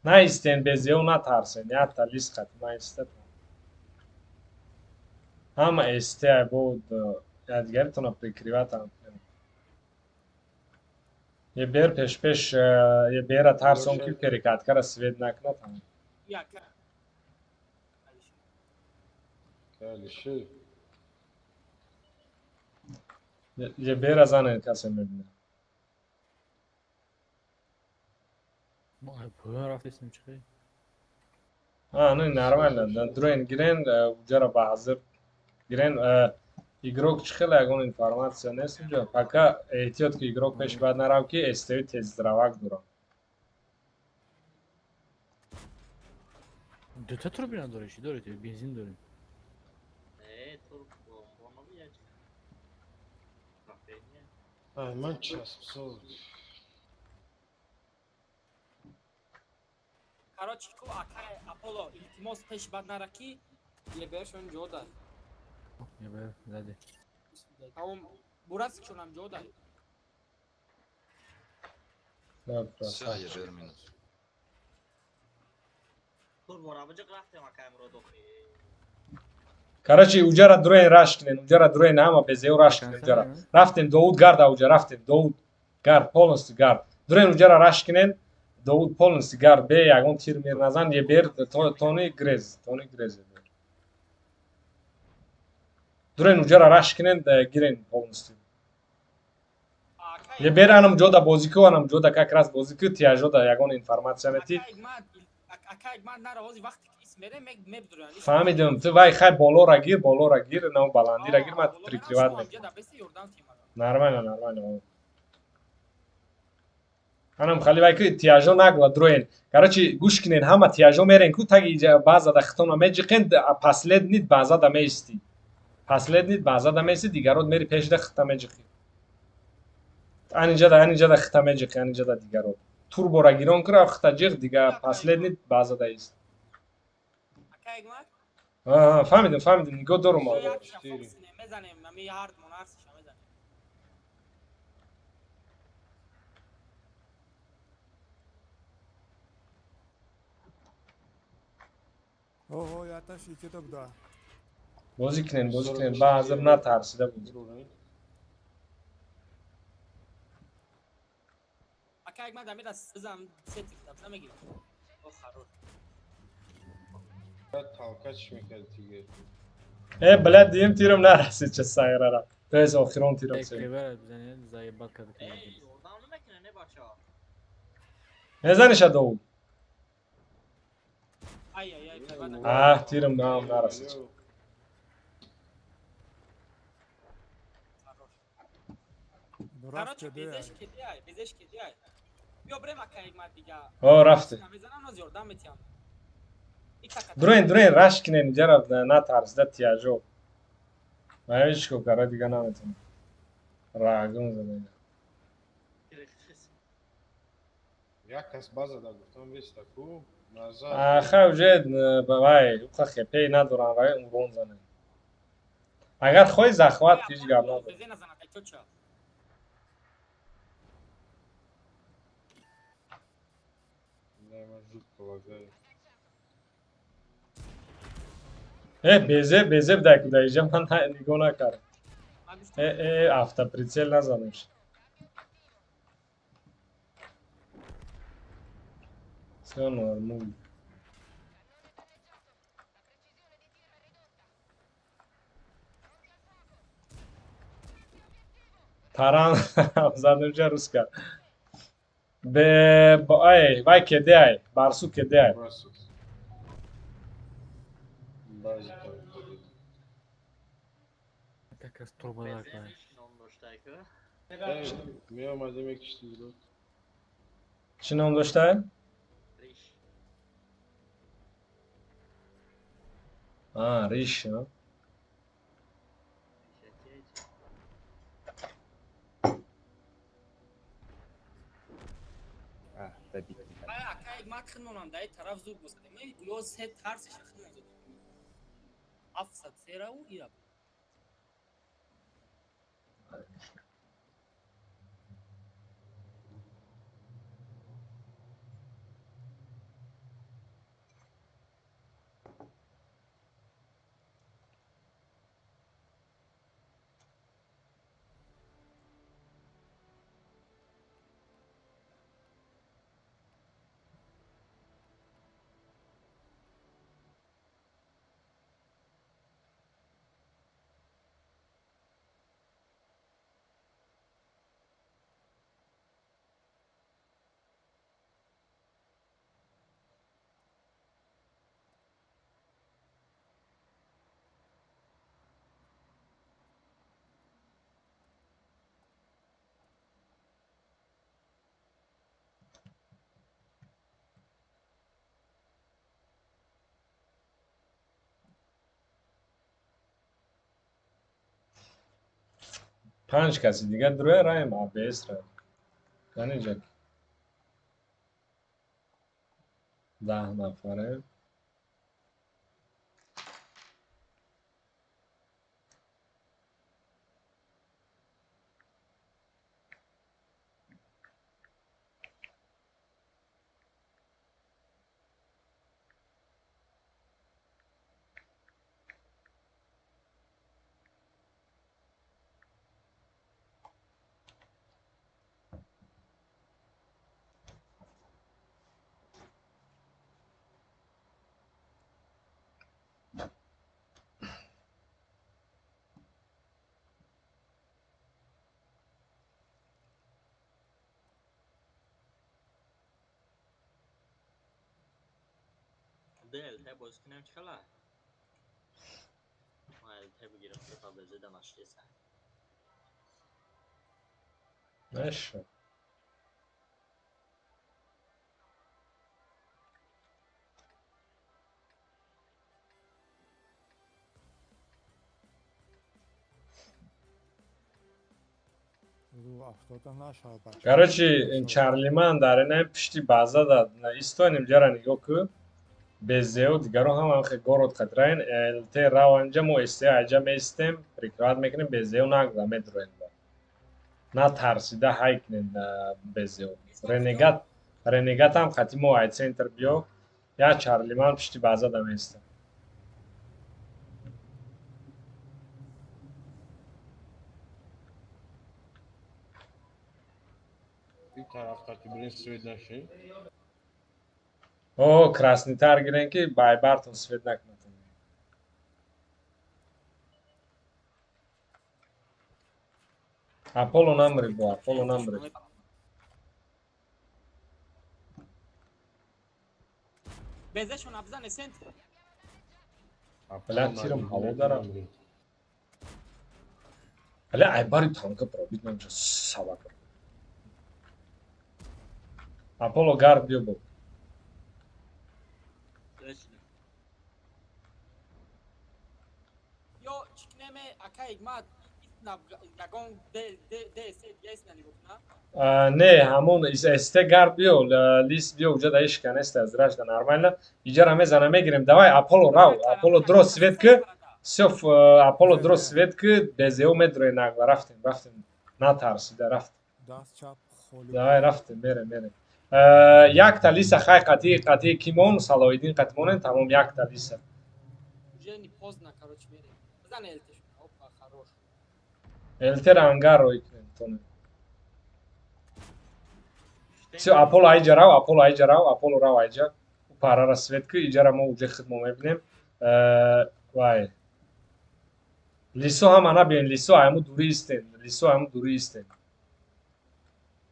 Наистен безео натарсен, якта лист хати наистед. Ҳама СТ буд, я дигаритона прикриватам. Е бер пеш-пеш, е бера тарсон ки перекаткара свет накунад. Яка. Калиши. Е бера занен касе мебинад. Мо ай поён рафтесем чӣ хел? А, ну нормально. Дроин гирен, уҷара ба ҳазир гирен, игрок чӣ хеле ягон информация нест уҷа. Пока эҳтиёт ки игрок пеш бад нарав ки СТО тездравак дорам. Дута турбина дорӣ, чӣ дорӣ ту? Бензин дорӣ. Не, тур бомбоно бия чӣ. Рафтения. Ай, ман часпсоз. Короче, ку ака Аполло илтимос пеш бад нара ки ебершон ҷо дай. Ебер, зади. Тамом бурасикшонам ҷо дай. Всё, ебер минус. Тур борабиҷиқ рафтем ака имрӯз охи. Короче, уҷара дроин раш кунен, уҷара дроин ҳама безео раш кунен уҷара. Рафтем Довуд гарда уҷа, рафтем Довуд гард, полностью гард. Дроин уҷара раш кунен, Довуд полностью гард, бе ягон тир мир назан, е бер тони грез, тони грез ебер. Дроин уҷара раш кунен, гирен полностью. Е бер анам ҷода бозӣ ку, анам ҷода как раз бозӣ ку, тияжода ягон информация мети. Ака ман нара ҳозир вақте ки ис мере мебдурам. Фаҳмидам, ту вай хай болора гир, болора гир, на баландира гир, ман прикриват мекунам. Нормально, нормально. Анам хали вай ки тияжо нагла дроен. Короче, гӯш кунен, ҳама тияжо мерен ку таги иҷа базада хитона меҷиқен, последний базада меисти. Последний базада меисти, дигарот мери пешда хита меҷиқи. Анинҷада хита меҷиқи, анинҷада дигарот. Турбора гирон кура, хита ҷиқ, дига последний базада ист. Фаҳмидам, фаҳмидам, нигоҳ дорум. Мезанем, ами ҳар монарсиша мезанем. Оҳо, яташ икита буда. Бозӣ кунен, бозӣ кунен, ба ҳазир натарсида бозӣ. Ака Ака як ман дамира бизам се тир дабза мегирам. О хорош. Толкач мекард тигер. Э, блядь, дим тирам нарасид ча сайрара. То есть охирон тирам се. Кривера бизанед, заебал кард. Эй, ёрдам намекунад, не бачаҳо. Мезаниша доу. Ай ай ай кривера. Аҳ, тирам нам нарасид. Короче, безеш кеди ай, безеш кеди ай. Биё брем ака як ман дига. О, рафти. Мезанам ноз ёрдам метиҳам. Дурен, дурен, раш кинен, иҷара натарсида тияжо. Ман ҳеҷ ко кара дига наметонам. Рагун зада ида. Як кас база да гуфтам веста ку назар. Аха, уже вай, уқа хепей надорам, вай урон занем. Агар хоҳӣ захват, ҳеҷ гап надорам. Безе назанад, ай чоча. Не, ман жутко лагаю. Э, безе, безе бдай куда иҷа ман нигоҳ накардам. Э, э, автоприцел назанеш. Всё нормально. Таран задумча руска. Бе, ай, вай кеде ай, барсу кеде ай. Бази там. Как раз турбода кай. Меомадем мекиштӣ буд. Чӣ ном доштай? Риш. А, риш, а? Ай ака як ман хинонам дай тараф зуд бозадем. Ё се тарсиш хинон зуд. Афсад серау ира. Панҷ каси дигар дуроя раем АБС раем. Каниҷа 10 нафаре. ДЛТ бозӣ кунем чӣ хела? Ман ЛТ бигирам, то безеда нашлеса. Наша. Короче, Чарлиман дар ина пишти база да истоним ҷара нигоҳ ку. Безеу дигаро ҳама хе город қатраин ЛТ раванҷа мо СТ аҷа меистем, прикрывать мекунем, безеу нагда медроем. На тарсида ҳай кунем безеу. Ренегат, Ренегат ҳам хати мо ай центр биё, я Чарлиман пишти база да меистем. Тараф қати бирин свет нашин. О, красный тар гирен ки байбартон свет накунад. Аполло намри бо, Аполло намри. Безешон абзане центр. Бля, тирам ҳаво дарам. Бля, айбари танка пробит намеша собака. Аполло гард биё бо. Ё чикнеме акай ма Не, ҳамон СТ гард биё, лист биё, уҷа да ишка нест, аз ражда нормально. Иҷара мезана мегирем. Давай, Аполло рав, Аполло дро свет ки. Всё, Аполло дро свет ки, БЗО медрои нагла. Рафтем, рафтем. Натарсида, рафтем. Давай, рафтем, мерем, мерем. Якта лиса хай қатӣ, қатӣ кимон, Салоҳиддин қатӣ монем, тамом якта лиса. Уже не поздно, короче, мерем. Бизан ЛТ. Опа, хорош. ЛТ ангар рой кунем, тонем. Всё, Аполло айҷа рав, Аполло айҷа рав, Аполло рав айҷа. Парара свет ки, иҷара мо уҷа хидмо мебинем. Вай. Лисо ҳама набиен, лисо айму дури истен, лисо айму дури истен.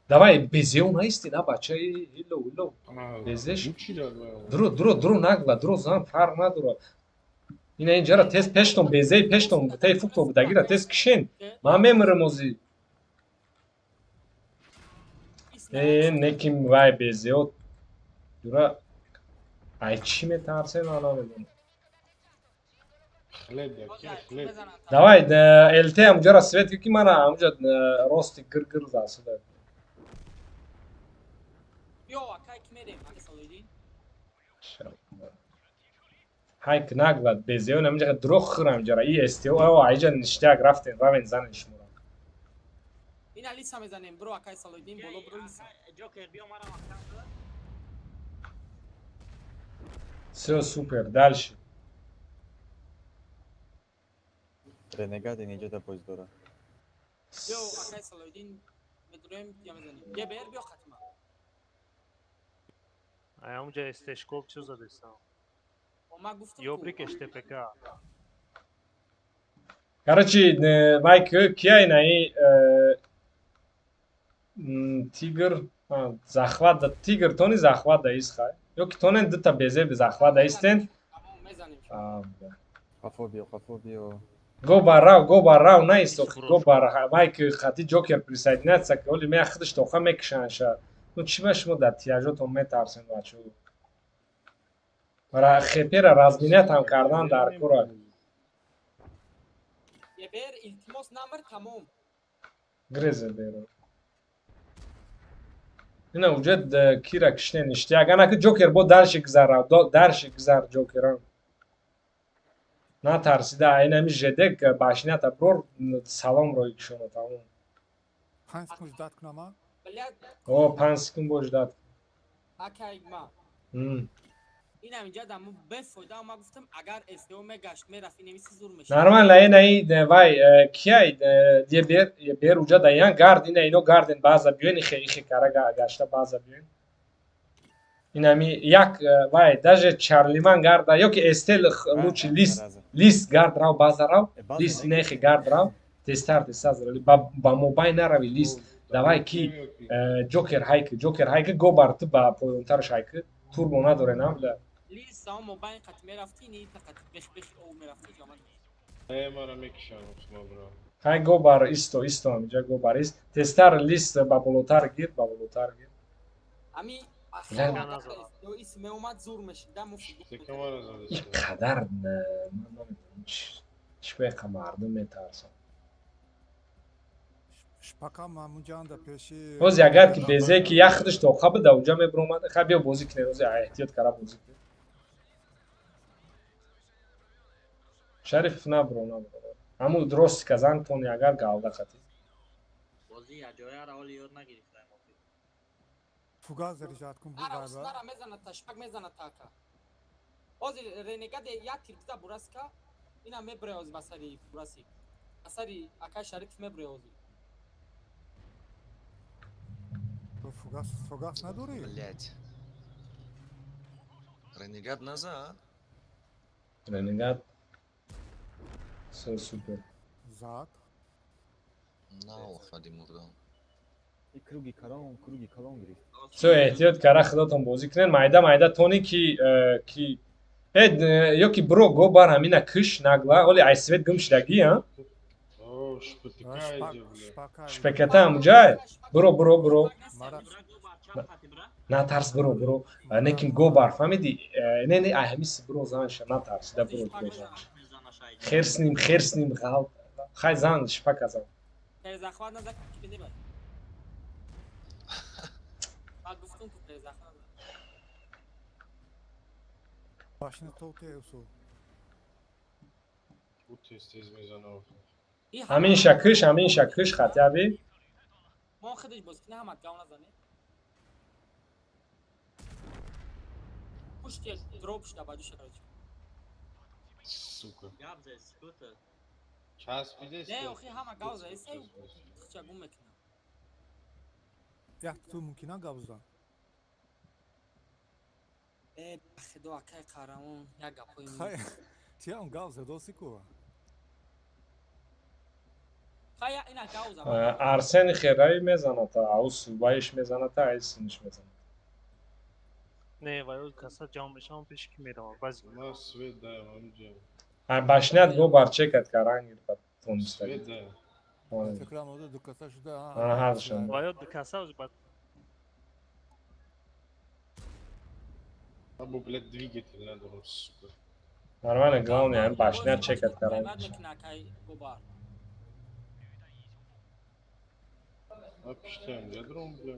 Давай, безеу наисти, на бача, ило, ило. Безеш. Дро, дро, дро нагла, дро зан фарқ надора. Ина инҷара тез пештон, безей пештон, тей фукто будагира тез кишен. Ман мемирам ози. Неким вай безео. Дура ай чӣ метарсем, ман намедонам. Давай, ЛТ ҳамуҷара свет ки мана ҳамуҷа рости гир-гир засуда. Ҳайк наглад безео намиҷа дро хӯрам ҷара и СТО айҷа ништяк рафтем равен занен шуморо. Ина лиса мезанем бро акай Салоҳиддин боло бро лиса. Ҷокер биё мара маҳкам кун. Всё супер, дальше. Ренегат инҷа да боз дора. Биё акай Салоҳиддин медроем я мезанем. ГБР биё хатима. Ай ҳамуҷа СТшкоп чӣ задестам? Ёбрик ШТПК. Короче, Майк, кия инаи тигр захват да тигр тони захват да исхай. Ё ки тонен дута безе захват да истен. Қафо биё, қафо биё. Го бар рав, го бар рав наисто, го бар Майк хати Ҷокер присоединяться, ки оли мея худаш тоха мекушанша. Ну чӣ ба шумо дар тияжотон метарсен бачо? Ра хепера разменять ҳам кардан дар кора. ГБР илтимос намр тамом. Грезе беро. Ина уҷа кира кишне ништяк. Ана ки Ҷокер бо дарши гузар, дарши гузар Ҷокерам. Натарсида, ина ми жедек башнята брор салом рой кишона тамом. 5 секунд ждать кунама? О, 5 секунд бо ждать. Акай ма. Инам инҷа даму бефоида ма гуфтам агар СДО мегашт мерафт инемиси зур мешид. Нормально, ина вай кияй ебер ебер уҷа даян гард ина ино гарден база биён ихе ихе кара гашта база биён. Инами як вай даже Чарлиман гарда ё ки Эстел лучше лист лист гард рав база рав лист ина ихе гард рав тестар тестар ба мобай нарави лист. Давай ки Ҷокер ҳайк Ҷокер ҳайк го бар ту ба поёнтарш ҳайк турбо надоре нам бля. Лист сао мобайн қат мерафти ни фақат бех бех о мерафти ҷаман. Э мара мекишам шумо бро. Хай го бар исто исто ҳамиҷа го бар ист. Тестар лист ба болотар гир, ба болотар гир. Ами Ин қадар ман намедонам чӣ беқа мардум метарсанд. Шпака мамуҷанда пеши Ози агар ки безе ки як худаш тоқа буда уҷа мебуромад, хай биё бозӣ кунем, ози эҳтиёт кара бозӣ кунем. Шариф набро, набро. Ҳамун рости казан тони агар галда қатӣ. Бозӣ аҷояро ҳоли ёд нагирифтаем охир. Фугаз заряжать кун Ара уснара мезанад та шпак мезанад та ака. Ози ренегаде як тир биза бураска, ина мебре ози ба сари бураси. Ба сари акай Шариф мебре ози. Фугас, фугас надорӣ? Блять. Ренегат назад. Ренегат. Все супер. Зад. На охади мурдан. И круги калон, круги калон гирифт. Все, эҳтиёт кара худатон бозӣ кунед. Майда майда тони ки ки ё ки бро го бар ҳамина киш нагла. Оли ай свет гум шудагӣ, а? О, шпатика иди, бля. Шпаката ҳамуҷай? Бро, бро, бро. Натарс, бро, бро. Неким го бар, фаҳмидӣ? Не, не, ай ҳамис бро занша, натарс, да бро, бро занша. Хер с ним, хер с ним, ғал. Хай зан, шпака зан. Перезахват назад ки бай. Баъд гуфтум ку перезахват назад. Башни то усу. У тез тез мезанад. Ҳамин шакиш, ҳамин шакиш хатяби. Мо худаш боз кина ҳамат гав назане. Пушти дроп шуда баҷуша короче. Сука. Гап зад, скута. Часпидес. Не, охи ҳама гав зад, се хча гум мекунам. Як ту мумкина гав зад. Э, худо акай қаҳрамон, як гапҳои Хай, тиам гав задоси ку. Хай, ина гав зад. Арсен хераи мезанад, аус вайш мезанад, ай синиш мезанад. Не, вай каса ҷамъ мешавам пеш ки меравам. Баъзи На свет даем, амҷа. Ай башнят го бар чекат карангир пат тонистаги. Свет даем. Фикрам ода ду каса шуда. Ана ҳардушон. Вай ду каса баъд Або, блядь, двигатель надо, сука. Нормально, главное, ам башнят чекат карангир. Акай гобар. А пиштем, ядром, бля.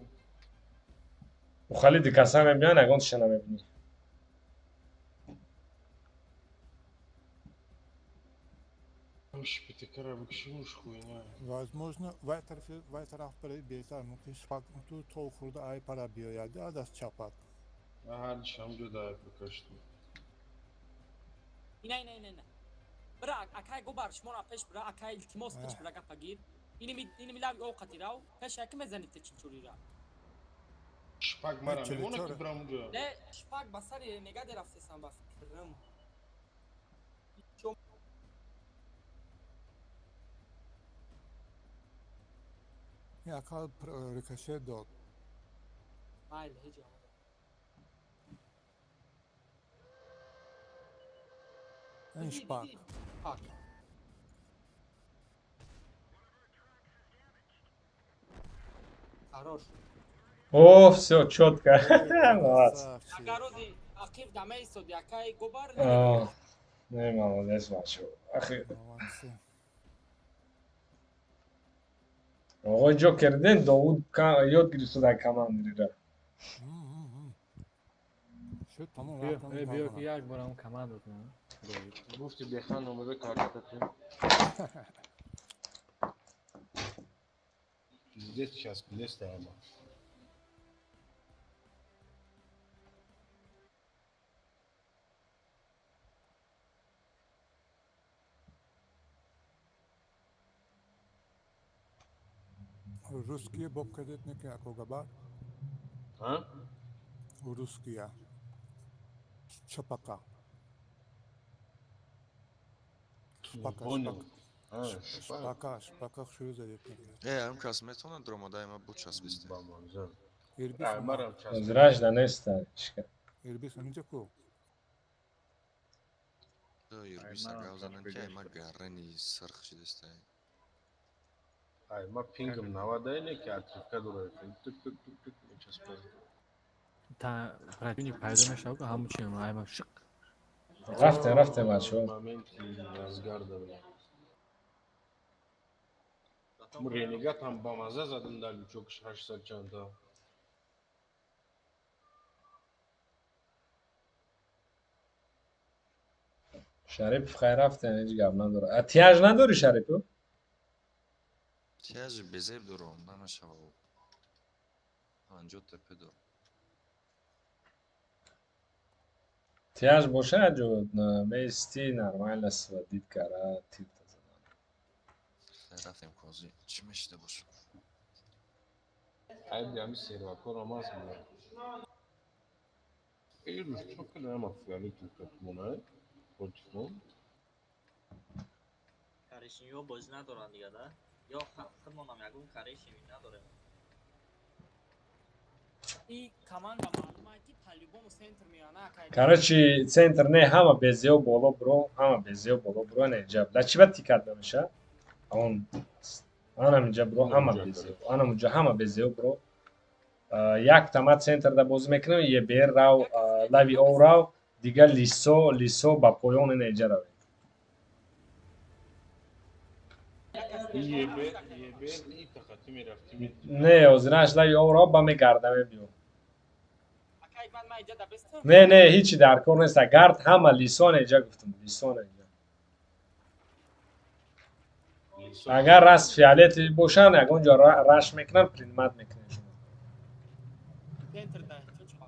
Ухали ду каса мебинанд, ягон тиша намебинӣ. Шпитикара бикшимуш хуйня. Возможно, вай тарафи, вай тараф барои беҳтар мумкин шпак ту то хурда ай пара биёяд, а даст чапад. Ага, шам ҷуда пока что. Ина, ина, ина, ина. Бра, акай гобар, шуморо пеш бра, акай илтимос пеш бра гапа гир. Иними, иними лави овқати рав, пеш яки мезанид те чинчурира. Шпак мара мемона ки брам уҷа. Не, шпак ба сари ренегаде рафтесам ба фикрам. Яка рикошет дод. Майли, ҳеҷ омада. Ин шпак. Пак. Хорош. О, все четко. Молодец. Агар рӯзи ақиб дамеистод якай гобар. Не, молодец, бачо. Ахи. Оғои Ҷокер дидем, Довуд ёд гирифта дар командирира. Шуд, тамом рафтам. Биё ки як борам команда кунам. Гуфти бехан омада каркатати. Пиздец сейчас плестаема. Русские боб кредитники ако габар. А? Русские. Чапака. Шпака, шпака. Шпака, шпака шурӯъ задед. Э, ам кас метавонад дромадай ма бу часписте. Зраш да неста. Ирбис онҷа ку? Ирбиса гав занан ки ай ма гарани сирх шидестай. Ай, ма пингам навадай не ки отрывка дора. Тук тук тук тук мечаспад. Та противник пайдо мешавад, ҳамун чи ай ма шиқ. Рафтем, рафтем, бачо. Моменти разгарда, бля. Ренегат ҳам бамаза задам дар лючок 800 чанда. Шарипов хай рафтем, ҳеҷ гап надорад. Тияж надорӣ, Шарипов? Тияжи безеб дорам, намешава. 50 тп дорам. Тияж бошад ҷо меисти нормально сводит кара тирта задан. Рафтем кози. Чӣ мешида бошад? Айби ҳами сервакорам аст бля. Эй, рӯз чо када ҳама фиолетовый катмона против мо? Коричневиҳо бозӣ надоранд дига да? Ё худмонам ягон коричневый надорем. И команда маълума ки по-любому центр меяна акай. Короче, центр не, ҳама безео боло бро, ҳама безео боло бро, не инҷа. Да чӣ ба тикат намеша? Он анам инҷа бро, ҳама безео. Анам инҷа ҳама безео бро. Як тама центр да бозӣ мекунем, ЕБР рав, лави ов рав, дигар лисо, лисо ба поён ина инҷа равед. ЕБР, ЕБР и тақати мерафтӣ. Не, ҳозираш лави ов рав ба мегардаме биё. Акай ман ма иҷа да бестам. Не, не, ҳичи дар кор нест. Гард ҳама лисон инҷа гуфтам, лисон инҷа. Агар раст фиолетовый бошанд, ягон ҷо раш мекунанд, принимать мекунанд шумо. Центр да чо.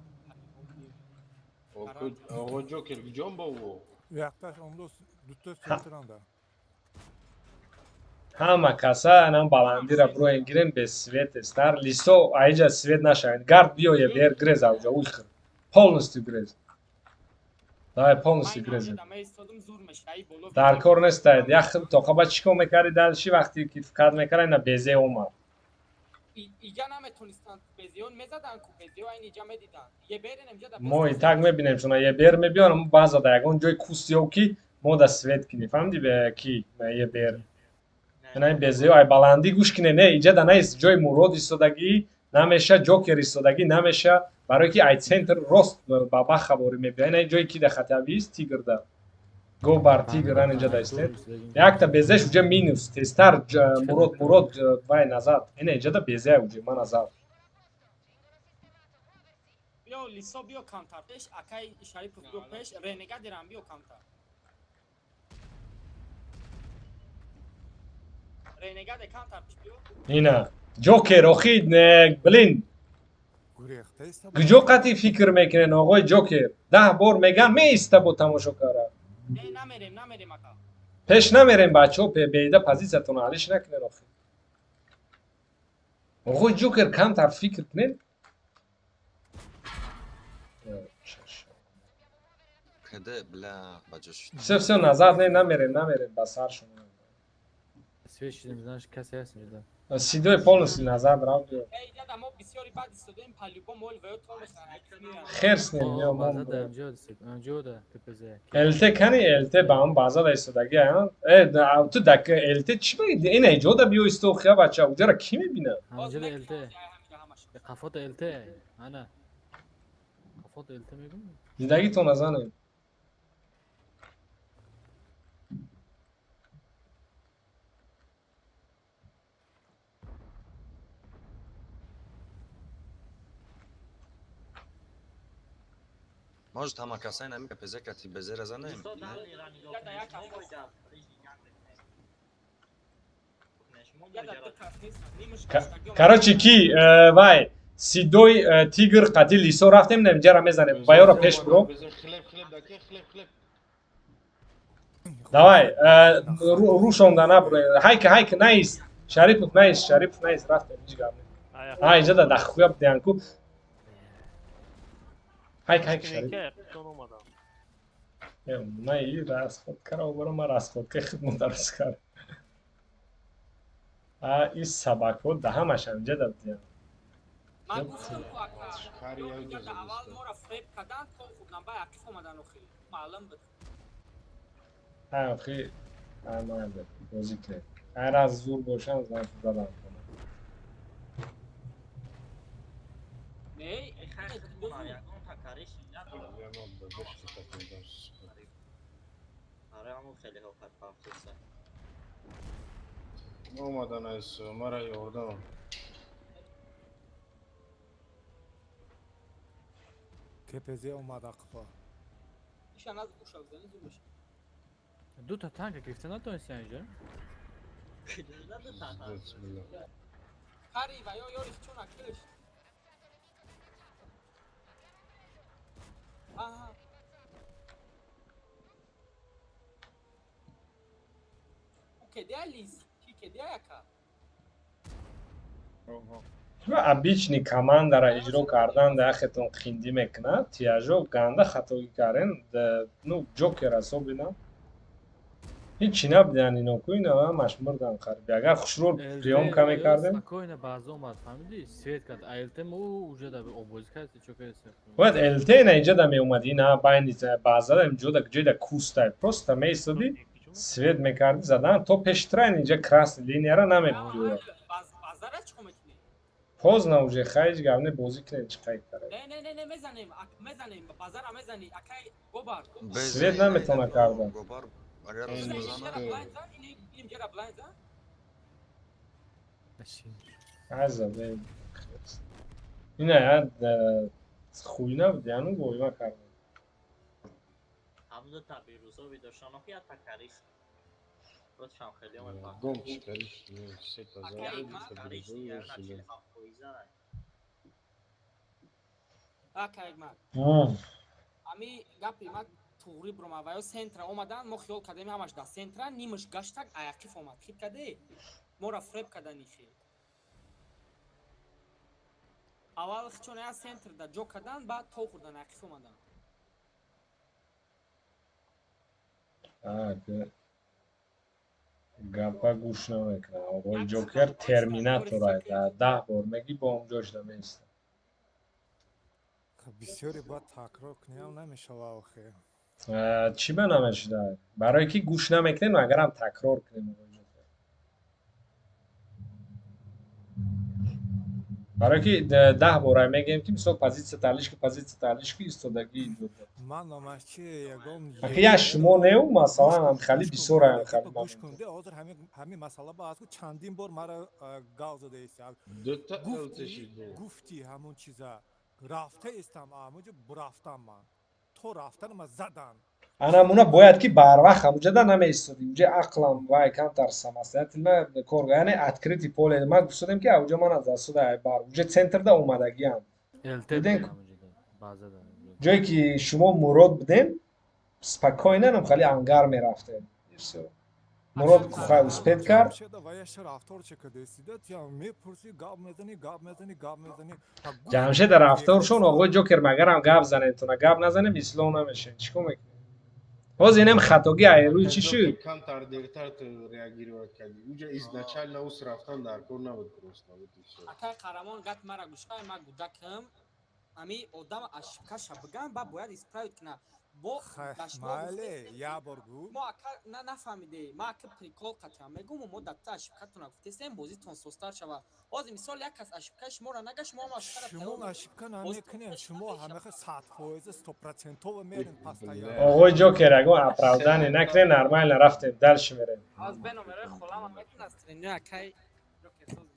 Оғо Ҷокер куҷом бо ӯ? Якташ ондо дуто центранда. Ҳама каса анам баландира броен гирен без свет стар. Лисо аиҷа свет нашавед. Гард биё ЕБР грез ауҷа уйхр. Полностью грез. Давай полностью грез. Дар кор нестаед. Як тоқа ба чӣ кор мекарди дальше вақте ки фикр мекард ина безе омад. Иҷа наметонистанд безеон мезаданд ку безео айн иҷа медиданд. ЕБР инҷа да Мо и так мебинем шуна ЕБР мебиён, мо баъза да ягон ҷои куст ё ки мо да свет кинем. Фаҳмиди бе ки ЕБР. Ина ин безео ай баландӣ гӯш кине, не иҷа да нест ҷои Мурод истодагӣ намеша, Ҷокер истодагӣ намеша, барои ки ай центр рост ба бахаборӣ мебиёд. Ина ҷое ки да хатавист тигр да. Го бар тигр ан инҷа да истед. Якта безеш уҷа минус, тезтар Мурод, Мурод вай назад. Ина инҷа да безе уҷа ма назад. Биё лисо биё камтар пеш, акай Шарипов биё пеш, Ренегадерам биё камтар. Ренегаде камтар пеш биё. Ина Ҷокер охи, не, блин. Куҷо қатъи фикр мекунен оғои Ҷокер? 10 бор меган меиста бо тамошо кара. Не, намерем, намерем ака. Пеш намерем бачаҳо, беида позициятонро алиш накунен охи. Оғои Ҷокер камтар фикр кунен. Каде, бля, баҷош. Всё, всё, назад не, намерем, намерем ба сар шумо. Свет шидем, знаешь, касе ҳаст инҷа. Сидои полностью назад рав биё. Эй, дада, мо бисёри бад истодаем, по-любому ол ваё то мехарад. Херс не, мео мон. База да, инҷо дисед, инҷо да, ППЗ. ЛТ кани, ЛТ ба он база да истодагӣ, а? Э, ту дак ЛТ чӣ мегӣ? Ина иҷо да биё исто, хия бача, уҷара кӣ мебина? Инҷо да ЛТ. Қафота ЛТ, ана. Қафота ЛТ мегӯм? Дидагитон назанед. Может, ҳама касай нами ППЗ кати безера занем? Короче, ки вай сидои тигр қати лисо рафтем, инҷара мезанем. Ба ёро пеш бро. Давай, рӯшонда набро. Ҳайк, ҳайк, наист. Шарипов наист, Шарипов наист, рафтем, ҳеҷ гап не. А, инҷа да дахуя бидиҳан ку. Ҳайк, ҳайк, Шарипов. Ма и расходкаро бро, ма расходкаи худмо дароз кардам. А ин сабакҳо да ҳамаш ҳаминҷа да бидиҳан. Ман гуфтам ку ака, аввал моро фреб карданд, то хурдан, баъд ақиф омадан охи. Маълум буд. Ҳай охи, ҳай майда, бозӣ кунед. Ҳай раз зур бошам, значит задам. Не, Омадан аз мара ёрдам. КПЗ омада қифо. Иша наз уша бизани зур меша. Ду та танка гирифта натонистӣ инҷа? Пари ва ё ёри чуна киш. Аҳа. Ки кедия лис? Ки кедия яка? Оҳо. Обычный командара иҷро кардан да яхетон хиндӣ мекунад, тияжо ганда хатогӣ карен, ну Ҷокер особенно. Ҳичи набудиян ино ку, ина ҳамаш мурдан қариб. Агар хушрӯ приёмка мекардем. Спокойно баъзо омад, фаҳмидӣ? Свет кард. АЛТ мо уже да обозӣ кард, чо кард. Бояд ЛТ на инҷа да меомад, ина байни баъза инҷо да ҷойда кустай. Просто меистодӣ, свет мекардӣ, задан то пештрайн инҷа красный линияра намебуд. Базара чӣ мекунӣ? Поздно уже, хай ҳеҷ гап не, бозӣ кунем, чӣ қайд кард. Не, не, не, не, мезанем, мезанем, базара мезанӣ, акай гобар. Свет наметавона кардан. Гобар агар бизана. Аза, ина я хуй набуд, яну воима кардем. Ҳамду табирӯзо видошано ки ята кариш. Ротшам хеле омад. Гом кариш, сета за. Акай мак. Ами гапи мак туғри брома ва ё центра омадан, мо хиёл кардем ҳамаш дар центра, нимаш гаштак аяқиф омад. Хит каде? Мора фреб кардани хел. Аввал чон я центр да ҷо кардан, баъд то хӯрдан аяқиф омадан. Гапа гӯш намекунам. Оғои Ҷокер терминатор ай. 10 бор мегӣ бо он ҷош намеистад. Бисёре бояд такрор кунем, намешава охе. Чӣ ба намешуда? Барое ки гӯш намекунем, агарам такрор кунем оғои Ҷокер. Барое ки 10 бор ай мегӯем ки мисол позитсия талиш ки, позитсия талиш ки, истодагӣ иҷо. Ман номаш чи ягон Аки я шумо неу, масалан, ам хали бисёр ам хали. Гӯш кун, де ҳозир ҳамин масъала ба аз чандин бор мара гав задаест. Гуфти ҳамон чиза рафта истам, ҳамонҷо бурафтам ман. То рафтан ма задан. Ана муна бояд ки барвақт ҳамуҷада намеистодӣ. Уҷа ақлам вай камтар самостоятельно кор, яъне открытый поле. Ман гуфтодем ки ауҷа ман аз дастуда ай бар. Уҷа центрда омадагиам. Ҷое ки шумо мурод будем, спокойно нам хали ангар мерафтем. Всё. Мурод хай успет кард. Ҷамшед рафторшон оғои Ҷокер магарам гап занем, туна гап назанем, ислом намешем. Чӣ кор мекунем? Ҳозир инам хатогӣ ай рӯи чӣ шуд? Камтар дертар ту реагировать кардӣ. Уҷа изначально ус рафтан дар кор набуд просто. Вот и всё. Акай қаҳрамон гат мара гӯшкай, ма гудакам. Ами одам ошибкаша бигам, ба бояд исправить кунад. Бо Майли, я бор гу. Мо ака на нафаҳмиде. Ма ака прикол қатиам мегум, мо датта ошибкатона гуфтесем, бозитон состар шава. Ҳозир мисол як кас ошибкаи шуморо нага, шумо ҳам ошибкара Шумо ошибка намекунед, шумо ҳамаха 100% 100% мерен постоянно. Оғои Ҷокер, ягон оправдание накунед, нормально рафтем, дальше мерем. Аз бе номерои холама мекунад тренер акай Ҷокер соз.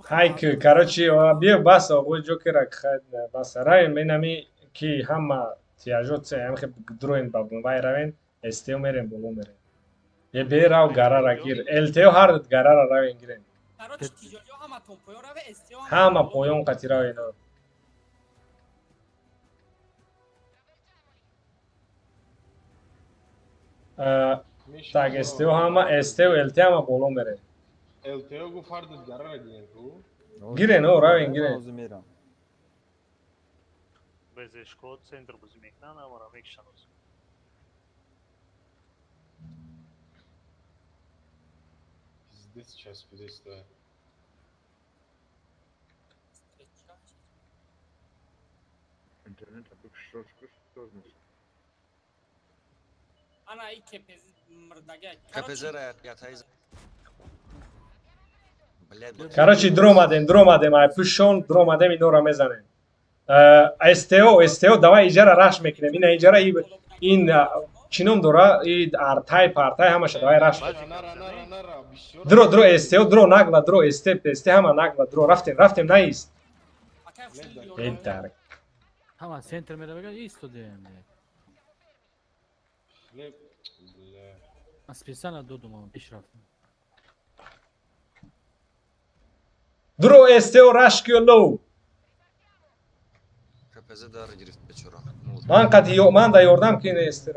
Хайк, короче, биё бас оғои Ҷокер, хай бас равем, инами ки ҳама тияжо це, ҳам хе дроин ба вай равен, СТО мерем, боло мерем. Е бе рав гарара гир, ЛТО ҳар гарара равен гирен. Короче, тиҷориё ҳаматон поён раве, СТО ҳама поён қати равен. Так, СТО ҳама, СТО, ЛТ ҳама боло мерем. ЛТО гуфт ҳар гарара гирен ку? Гирен, о, равен гирен. Безешко центр бозӣ мекунанд, амара мекушанд. Пиздец часпидеста. Интернет Ана и КПЗ мурдага. КПЗ ра ятай. Короче, дромадем, ай пушон, дромадем, инора мезанем. СТО, СТО, давай иҷара раш мекунем. Ина иҷара ин чӣ ном дора? И артай, партай ҳамаша давай раш. Дро, дро, СТО, дро, нагла, дро, СТ, СТ ҳама нагла, дро, рафтем, рафтем, наист. Эй дарк. Ҳама центр меравад, истодем. Ман специально додум, пеш рафтам. Дро, СТО, раш кио лоу. КПЗ дар гирифт бечора. Ман қати ман да ёрдам ки ин СТ.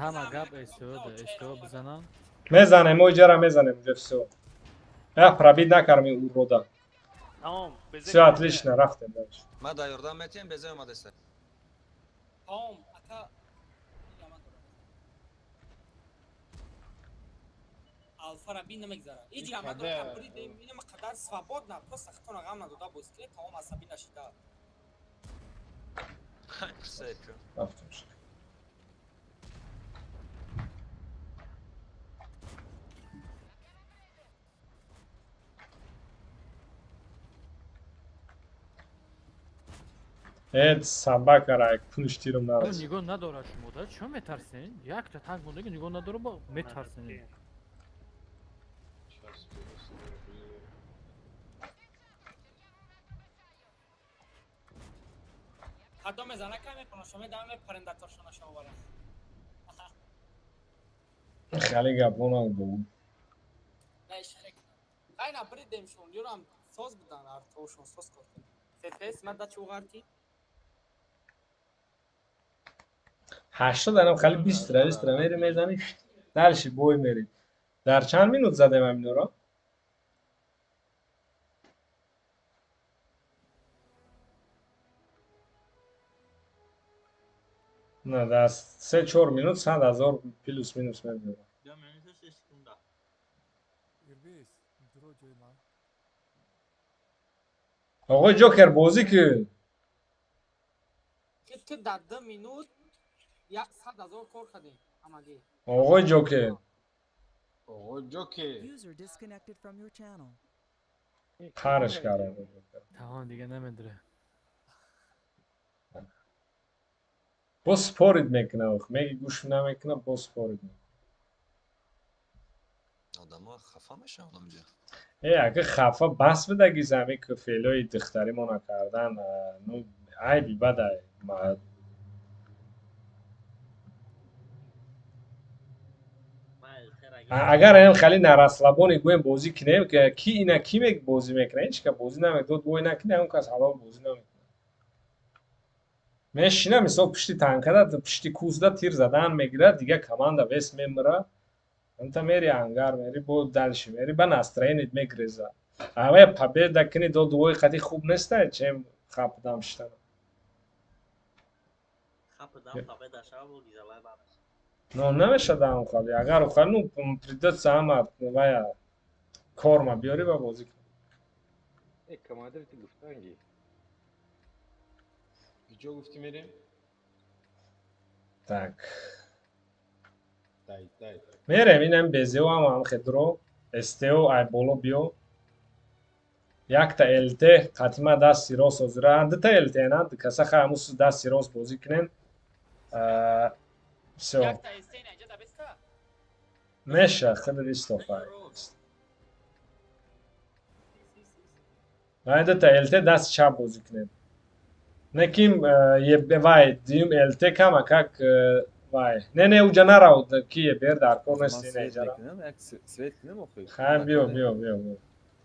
Ҳама гап СТО бизанам. Мезанем, мо иҷара мезанем, уже всё. Я пробить накарми урода. Тамом. Всё отлично, рафтем дальше. Ма да ёрдам метиҳем, безе омадаста. Тамом, ака. Алфара бин намегзара. Иҷи ама бридем, инама қадар свободна, просто хатона ғам надода боз кунед, тамом асабӣ нашида. Рафтем. Эд собака кунш тиром нарас. Нигоҳ надорад шумо, да? Чо метарсен? Якта танк мондаги нигоҳ надора, бо метарсен. Кадоме занака мепоношоме даме парендаторшона шовара. Хеле гапона бу. Айна бридемшон, юрам соз будан артошон соз кор. ФПС мада чу ғарти? 80 анам хали 20 ра 20 ра мери мезани. Дальше бой мери. Дар чанд минут задем аминора? На дар 3-4 минут 100,000 плюс минус мебиёрад. Оғои Ҷокер бозӣ кун. Ту дар 2 минут 100,000 кор кардем ҳамагӣ. Оғои Ҷокер. Оғои Ҷокер. User disconnected from your channel. Қарш кардам. Тамом дига намедуре. Боз спорид мекунад, ох, меги гӯш намекунад, боз спорид мекунад. Одамо хафа мешаванд онҷо. Э, ака хафа бас бидаги зами ки феълои духтари мо накардан, ну айби бадай. Агар ам хали нараслабони гӯем бозӣ кунем, ки ина ки мек бозӣ мекунад, ҳеҷ ка бозӣ намекунад, бой накунад, ҳамон кас ҳалол бозӣ намекунад. Мешина мисол пушти танкада, пушти кузда тир задан мегирад, дига команда вес мемира. Анта мери ангар мери, бо дальше мери, ба настроеният мегреза. Аве победа кини до дуои қати хуб неста, чем хапдам шитана. Хапдам победа шава бо гизалай бамеш. Но намешада ам хали. Агар ухали, ну придётся ама вая корма биёри ва бозӣ кунӣ. Э, командир ти гуфтанги. Куҷо гуфтӣ мерем? Так. Дай, дай. Мерем, инам БЗО ам ам хедро, СТО ай боло биё. Якта ЛТ қатима дасти рост озира, дута ЛТ на, каса ха амус дасти рост бозӣ кунен. Всё. Якта СТ на иҷа дабеста? Меша, хеле истофай. Вай дута ЛТ даст чап бозӣ кунен. Неким вай дим ЛТ кама как вай. Не не уҷа нарав ки ебер дар кор нест ина иҷара. Свет кунем охи. Хай биё биё биё биё.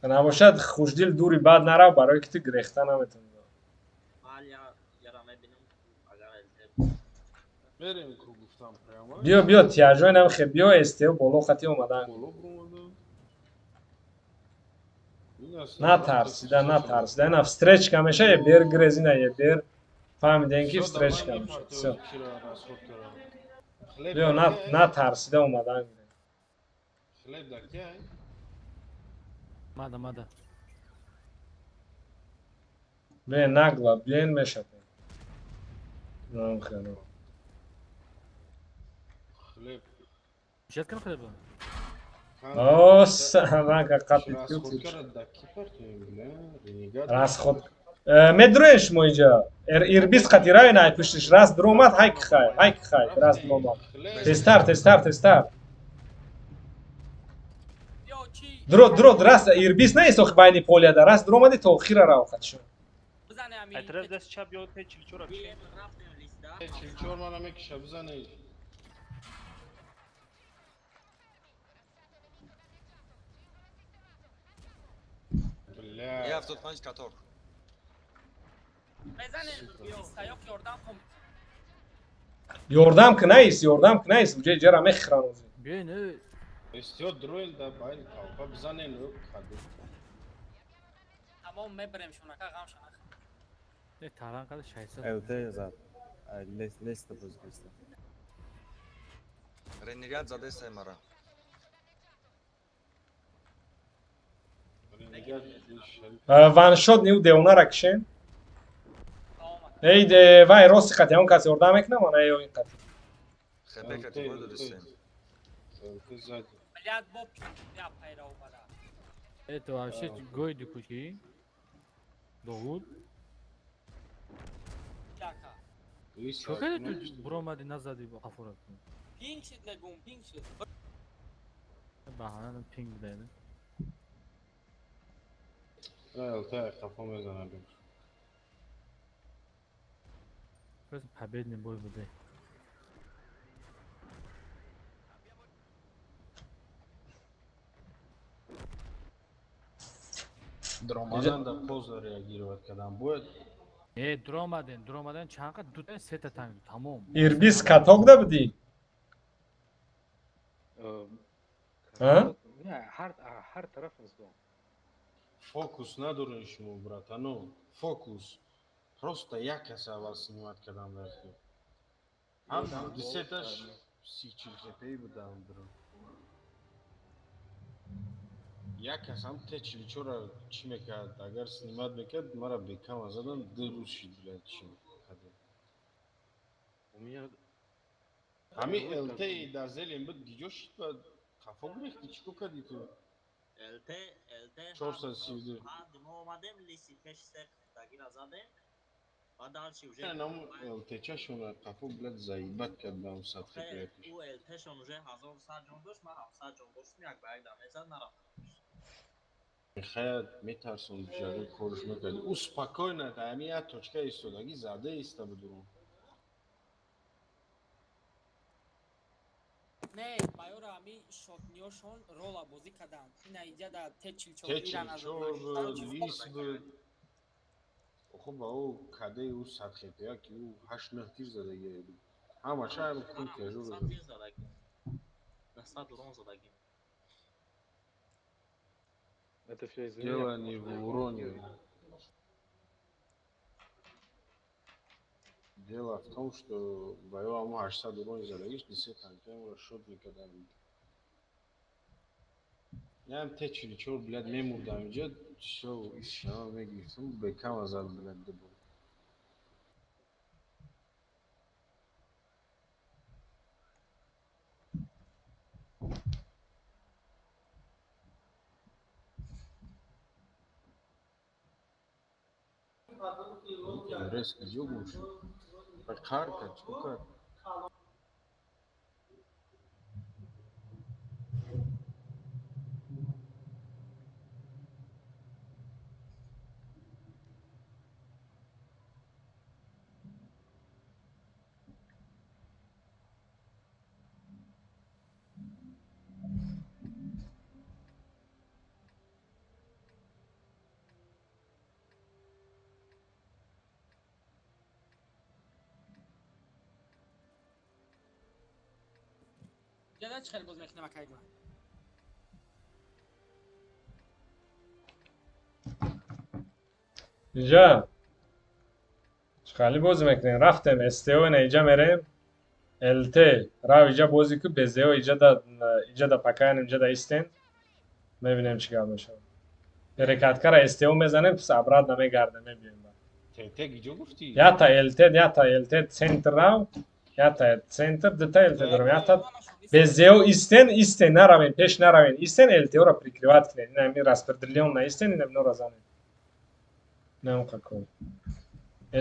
Набошад хушдил дури бад нарав барои ки ту грехта наметавонӣ. Мерем ку гуфтам прямо. Биё биё тияжой намхе биё СТО боло хати омадан. Боло бромадам. Натарсида, натарсида. Ина встречка меша, ебер грезина ебер. Фаҳмидем ки встречка меша. Всё. Биё натарсида омадан. Хлеб да ки ай? Мада, мада. Бе нагла, биен меша. Нам хело. Хлеб. Чет кам хлеба? Ос, ванка қапит расход. Медруеш мо иҷа. Ирбис қатирай най пуштиш раст дромад ҳай хай, ҳай хай, раст дромад. Тестар, тестар, тестар. Дро, дро, раст ирбис нест ох байни поляда, раст дромади то охира рав хатшо. Ай тараф даст чап ё Т44 чи? Т44 мана мекиша бизане. Е 75 катор. Мезанем, саёк ёрдам кун. Ёрдам кунаис, ёрдам кунаис, уҷа иҷара мехӯран ози. Биёин, э. Истиё дроил да байни толпа бизанен ӯ каду. Тамом мебарем шунака ғам шунак. Э, таран қадар 600. ЛТ зад. Ай, леста бозӣ киста. Ренегат задесай мара. Ваншот ниу девонара кишен. Эй, вай рости қати ҳамон кас ёрдам мекунам, ана ё ин қати. ХП кати бой додисем. ЛТ зад. Блядь, бо я пайра омада. Это вообще гойди кучи. Довуд. Чака. Чо кардӣ ту буромадӣ назадӣ бо қафурат? Пинг шид нагум, пинг шид. Баҳона пинг бидайда. ЛТ қафо мезанад. Просто победный бой буде. Дромадан да поздно реагировать кардам. Бояд Э, дуромаден, дуромаден чанд қад ду сета танк тамом. Ирбис каток да будӣ? А? Не, ҳар тараф аст. Фокус надорен шумо, братано. Фокус. Просто як кас аввал снимать кардам дар ки. Ҳам дусеташ 30-40 хпи будам бро. Як кас ҳам Т44-ра чӣ мекард? Агар снимать мекард, мара бекама задан, ду рӯз шид, блядь, чӣ кардем. У меня Ҳамин ЛТ дар зелен буд, гиҷо шид ба қафо гирехтӣ, чӣ кор кардӣ ту? ЛТ ЛТ. 432. Ҳар мо омадем лиси пеш сех дагира задем. Баъд дальше уже Наму ЛТ-чашона қафо, блядь, заебать кардам сад хпи. Ӯ ЛТ-шон уже 1100 ҷон дошт, ман 700 ҷон доштум, як ба як дам мезад нарафтам. Мехояд метарсон ҷари корш мекард. Ӯ спокойно ҳамин як точка истодагӣ зада иста буд ӯ. Не, баёра ҳами шотниёшон рола бозӣ карданд. Ина иҷа да Т44 Т44 буд, лис буд. Охо ба ӯ кадаи ӯ сад хпя ки ӯ ҳашт нӯҳ тир задагӣ буд. Ҳамаша ҳам кун тяжёлый 900 буд. тир задагӣ. 900 урон задагӣ. Это все из-за меня, Дело потому не что в я уроне. блокирую. Дело в том, что ба ё ҳамон 800 урони задагиш дисе танкаамро шот мекардам. Ям Т44, блядь, мемурдам инҷа, всё, ишама мегирифтам, бекама зад, блядь, дубор. Резко ҷо гум шуд. Ба қар кард, чӣ кард? Иҷа чӣ хел боз мекунем акайгӯ? Иҷа хали бозӣ мекунем. Рафтем СТО ина иҷа мерем. ЛТ рав иҷа бозӣ ку БЗО иҷа да иҷа да пакаян иҷа да истен. Мебинем чӣ гап мешавад. Перекаткара СТО мезанем, пас обратно мегардем, мебием. ТТ гиҷо гуфтӣ? Ята ЛТ, ята ЛТ центр рав, ята центр, дута ЛТ дорем, ята БЗО истен, истен наравен, пеш наравен, истен ЛТО-ро прикрывать кунед. Ина ҳамин распределённо истен, ина миноро занем. На он какой.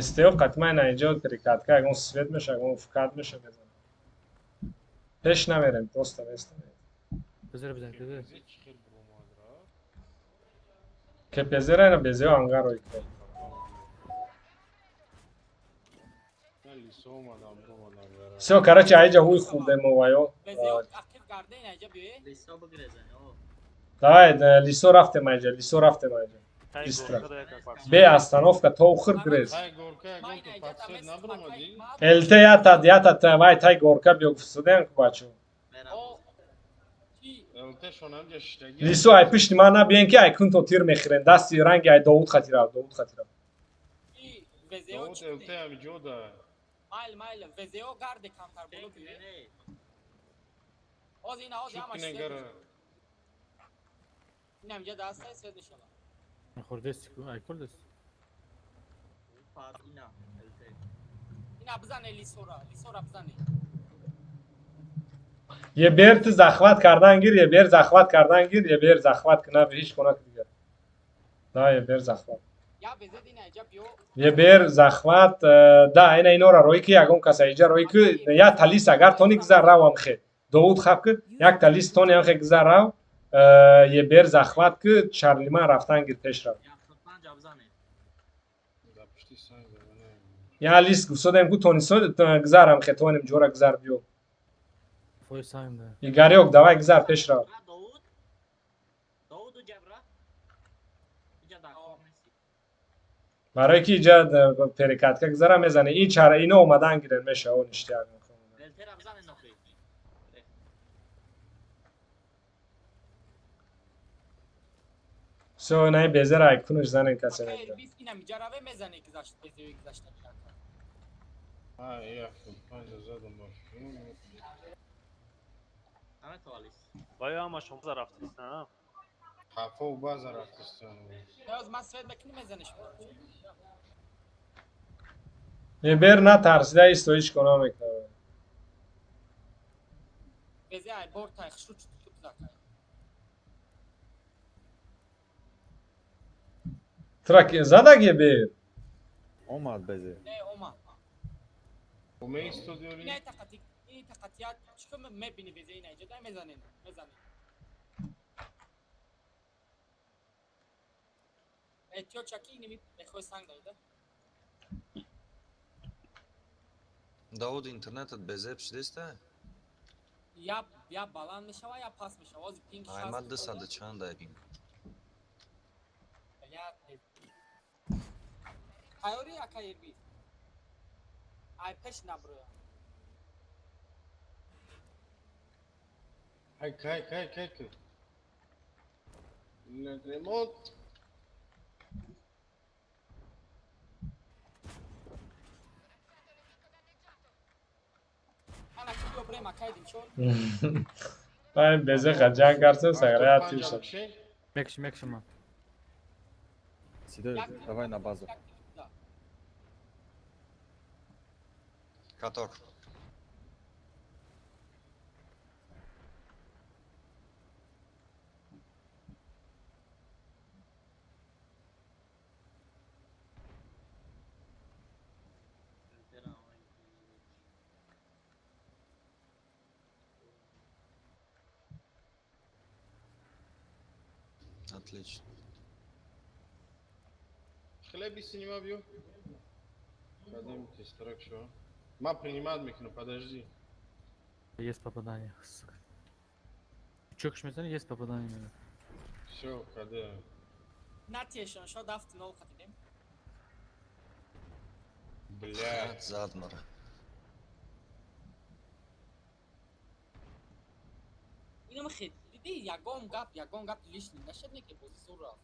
СТО қатма ина инҷо перекатка, ягон свет меша, ягон вкат меша мезанем. Пеш намерем, просто местем. Бизар бизан, бизар. КПЗ-ра ина БЗО ангар рой кунед. На лисо омадам, омадам. Всё, короче, аиҷа ҳуй хурдем мо ваё. Безео ақиб гарде ина иҷа биёе. Лисо бигрезен, о. Давай, лисо рафтем аиҷа, лисо рафтем аиҷа. Бе остановка то охир грез. ЛТ ята вай тай горка биё гуфтудем ку бачо. Лису ай пишти ман набиен ки ай кунто тир мехӯрен. Дасти ранги ай Довуд хатирав, Довуд хатирав. Майл, майл, ВЗО гарде камтар боло биё. Оз ина оз ҳамаш. Инам ҷа даста свет мешава. Хурдест, ай курдест. Ина, ЛТ. Ина бизане лисора, лисора бизане. Е бер ту захват кардан гир, е бер захват кардан гир, е бер захват кна ҳеҷ хона дигар. Да, е бер захват. Е бер захват, да, ина инора рӯй ки ягон каса иҷа рӯй ки я талис агар тони гизар равам хе. Довуд хаб ки як талис тони ам хе гизар рав, е бер захват ки Чарлиман рафтан гир пеш рав. Я лис гуфтодем ку тонисо гизарам хе тоним ҷора гизар биё. Игорёк, давай гизар пеш рав. Барои ки иҷа перекатка гизара мезане. Ин чара ино омадан гирен мешава ништяк. Всё, най безера ай кунуш занен касе мега. Вай ҳамашон база рафтиста. Хафо база рафтиста. Е бер натарсида исто ҳеҷ кона мекунад. Трак задаг е бер. Омад безе. Не, омад. Не, тақатият чӣ мебини безе ина иҷа дай мезанем, мезанем. Эҳтиёт шаки иними мехоҳи санг даида. Давуд, интернетат безеб шудеста? Я баланд мешава, я паст мешава. Ози пинг Ай, ма 200 чанд дай пинг. Тайёри ака Ерби. Ай пеш наброя. Кай, кай, кай, кай, кай. Ремонт. Ай безе хаджан карсем саграя тиша. Мекши, мекши ма. Сидой, давай на базу. Каток. Отлично. Хлеби синема бью. Поднимите страх, что? Ма принимает микро, подожди. Есть попадание, сука. Чё, шмезани, есть попадание. Всё, когда. Натешон, шо дафт нол хатидем. Бля. Задмара. Инам хед. Диди ягон гап лишний нашед неки бози зур рафт.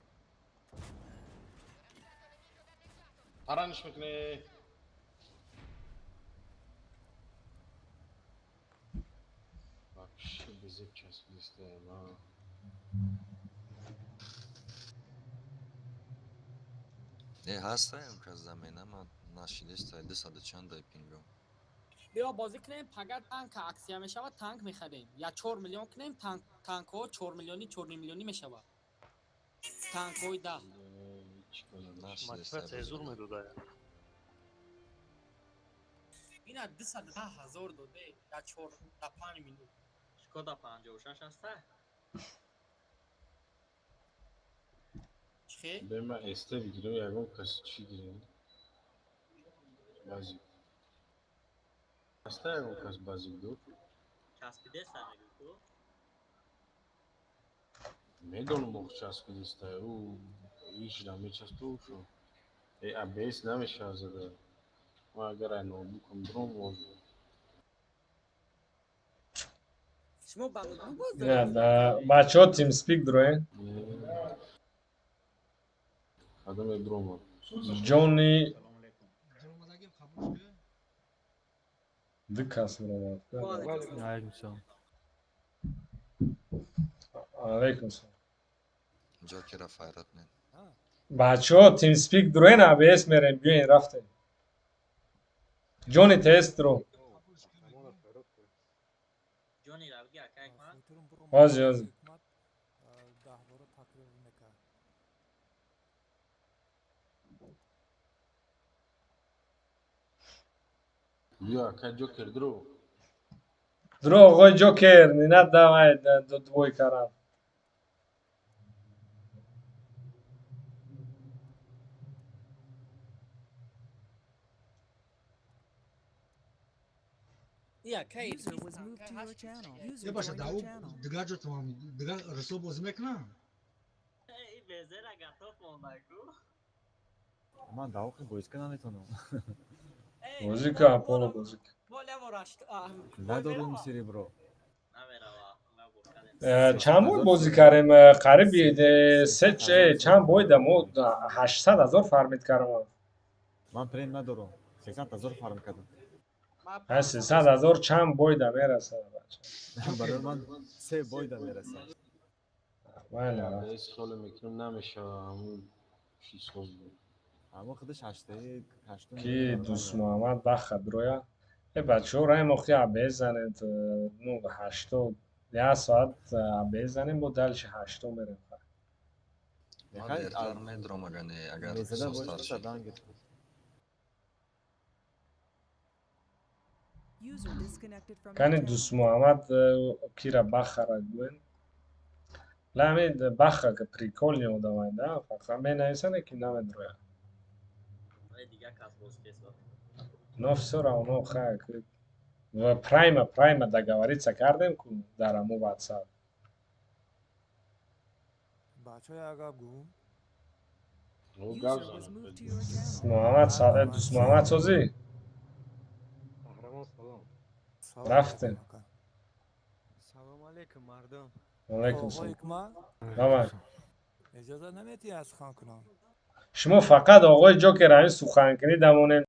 Тараниш мекне. Вообще безеб часпидиста, ма. Э, ҳастаем кас замена, ма нашидеста, 200 чанд дай пингам. Биё бозӣ кунем, пагар танка аксия мешавад, танк мехарем. Я 4 миллион кунем, танк танкҳо 4 миллиони, 4 миллиони мешавад. Танкҳои 10. Мотивация зур медода. Ина 210 ҳазор доде дар 4 дар 5 минут. Шкода 56 аста? Чихе? Бе ма эсте бигирам, ягон каси чӣ гирем? Базик. Аста ягон кас базик дур? Часпидеста мегӯ ку? Медонам ох часпидеста. Ӯ Иш намечаспу шо. Э АБС намешава зада. Ма агар ай ноутбукам дуром можно. Шумо ба ноутбук боз Не, доред? да, бачаҳо TeamSpeak дуроен. Кадоме дуромад? Ҷони ду кас буромад. Алейкум салом. Алейкум салом. Ҷокера файрат мен. Бачаҳо TeamSpeak дуроен, АБС мерем, биёен рафтем. Ҷони тест дуро. Ҷони равги ака Ҳикмат. Ҳозир, ҳозир. Даҳбора такрор мекард. Биё ака Ҷокер дуро. Дуро оғои Ҷокер, не надо давай двойка рафт. User was moved to your channel. User Е баша joined your дау channel. дигар ҷо тамом дигар рисо бозӣ мекунам. Эй, безера готов монда ку. Ман давоқи бозӣ кунам наметавонам. Бозӣ кун, Аполло бозӣ кун. Надорум серебро. Намерава. Ма бо Чанд бой бозӣ кардем? Қариби се чанд бойда мо 800 ҳазор фармид кардам. Ман прем надорам. 300 ҳазор фарм кардам. 300 ҳазор чанд бойда мерасад бача? Барои ман се бойда мерасад. Майли. АБС холе мекунам намешава ҳамун чизҳоз буд. Ҳамон худаш ҳаштаи ҳаштум. Ки Дӯстмуҳаммад баха дуроя. Э бачаҳо раем охи АБС занед, ну ҳашто як соат АБС занем, бо дальше ҳашто мерем. Ман дертар медурам агар не, агар Мезада созтар бош шид. данг. User disconnected from your Кани channel. Дӯстмуҳаммад кира бахара гӯен. Лами баха ка прикольный одамай да, фақат менависане ки намедроя. Эй, дигар кас боз кесо. Но всё равно хай в прайма договориться кардем ку дар аму WhatsApp. Бачаҳо як гап гӯм. Гап User was занам. moved to your channel. Муҳаммад Дӯстмуҳаммад созӣ? Қаҳрамон салом. Салом Рафтем. алейкум ака. Салом алейкум, мардум. Алейкум Оғои салом. Ҳикмат, Мама. иҷозат наметиҳӣ аз сухан кунам? Шумо фақат оғои Ҷокер ҳамин суханкунӣ дамонем.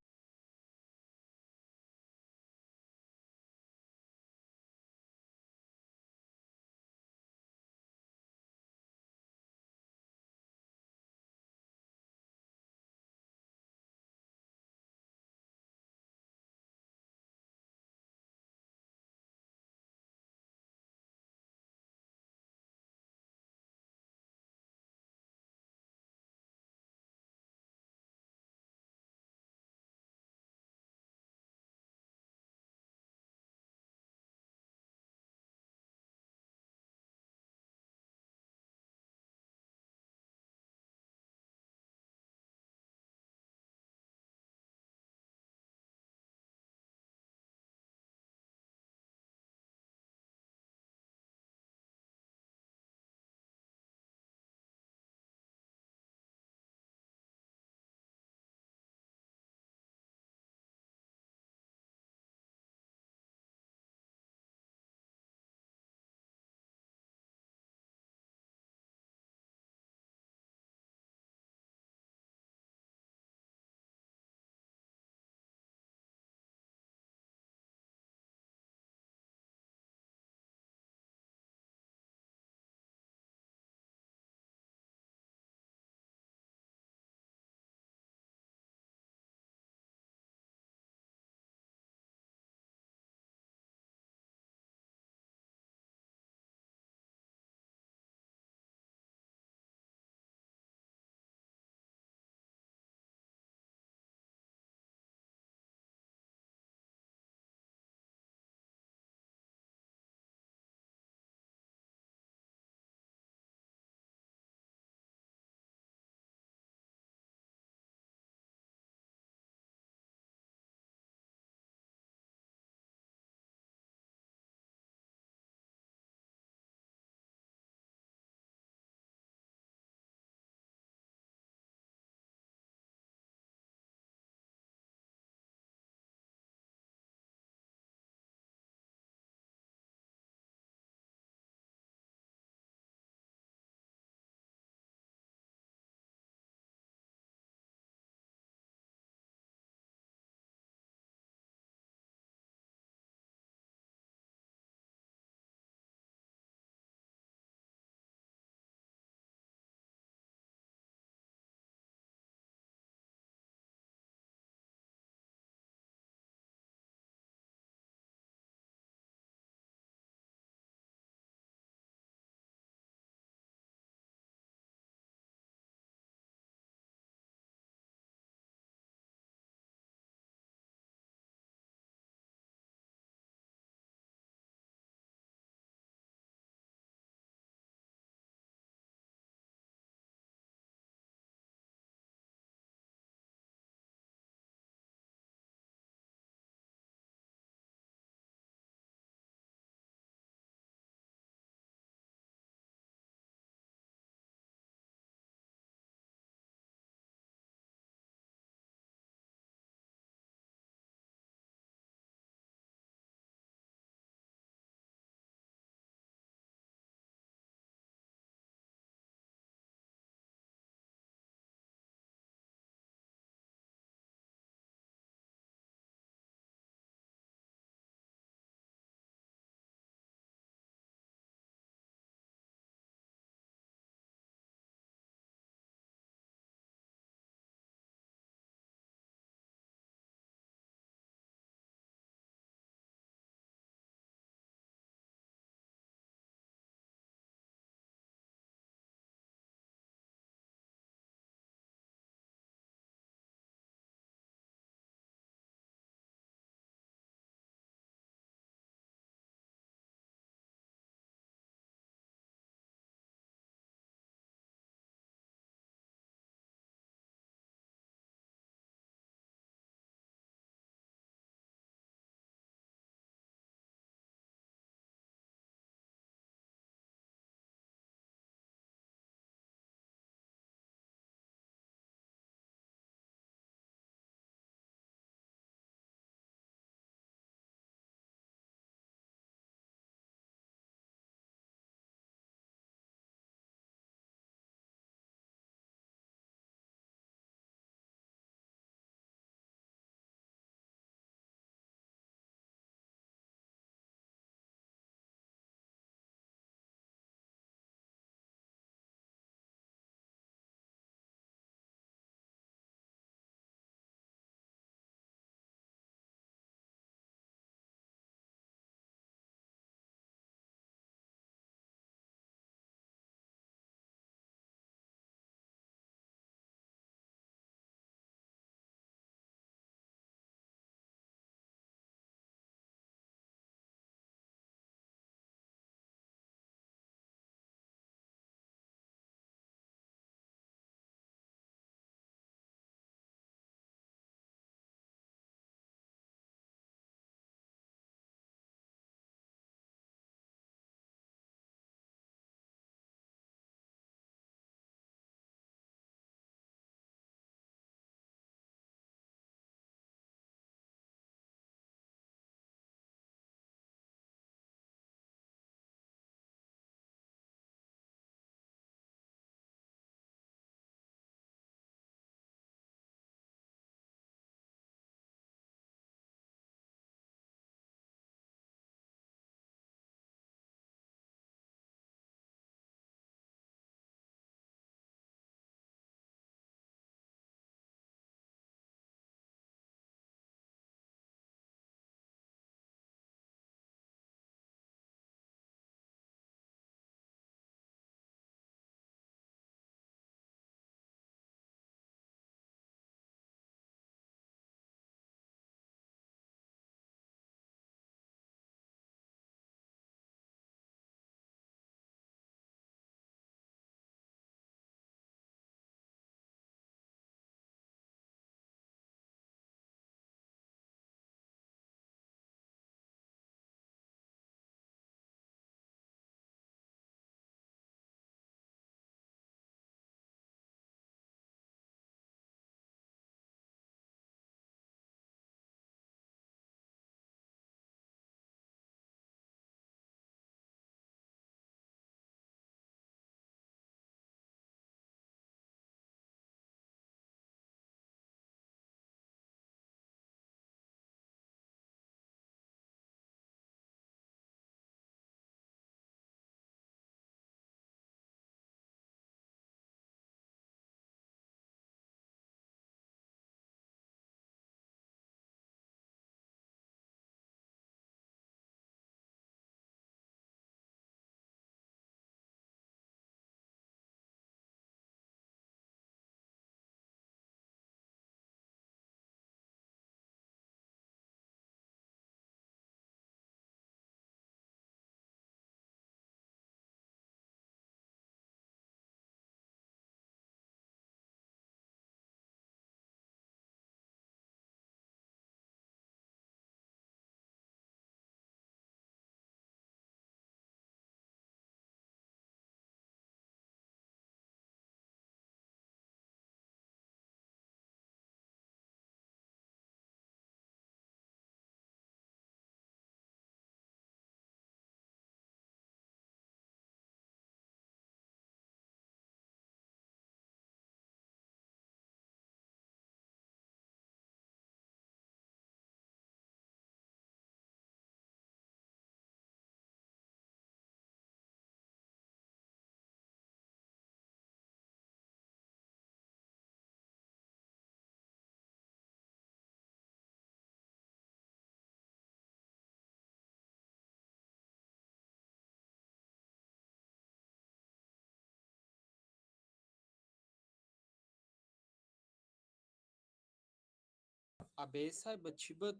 АБС ай ба чӣ буд?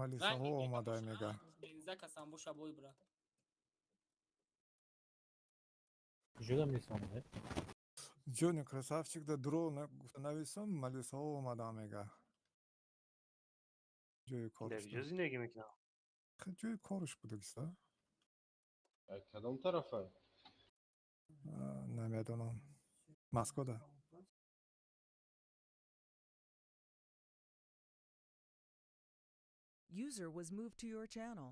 Малисаҳо омадай мега. Бенза касам боша бой бра. Куҷода милиса омада? Ҷони красавчик да дурӯғ гуфта нависам, малисаҳо омада мега. Ҷои корш. Дар куҷо зиндагӣ мекунам? Ҷои корш будагиста? Кадом тарафа? Намедонам. Москвада. User was moved to your channel.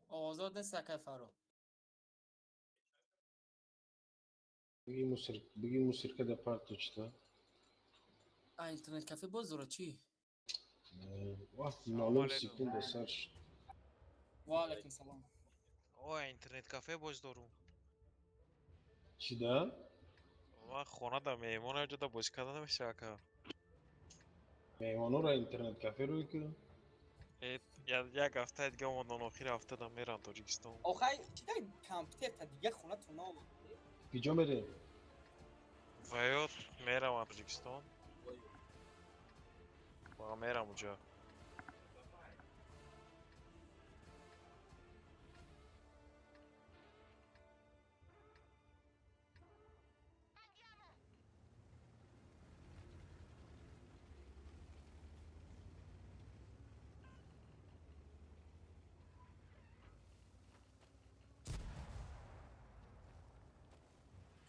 Озод нест акай Фаррух. Биги мусирка да парточта. А интернет кафе боз дорад чӣ? Вақт 0 секунда сар шуд. Ва алайкум салом. О, интернет кафе боз дорум. Чӣ да? Ман хона да меҳмон ҷода бозӣ карда намешава ака. Меҳмонҳоро интернет кафе рӯй кун. Як ҳафтаи дига омадан, охири ҳафта да мерам Тоҷикистон. Охай, чӣ дай компютер та дига хонатон наомад? Куҷо мерем? Ва ё меравам Тоҷикистон. Ва мерам уҷа.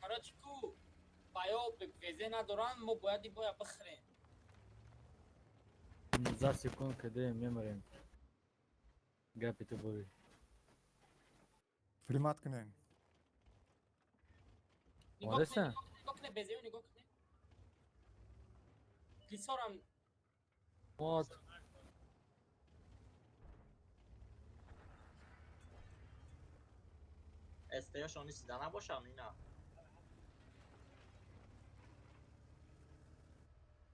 Короче, ку баё везе надоранд, мо бояд и боя бихӯрем. 19 секунд кадаем, мемарем. Гапи ту бои. Примат кунем. Омадаста? Нигоҳ кунед, безею нигоҳ кунед. Лисорам. Вот. СТ-шон нист набошам ина.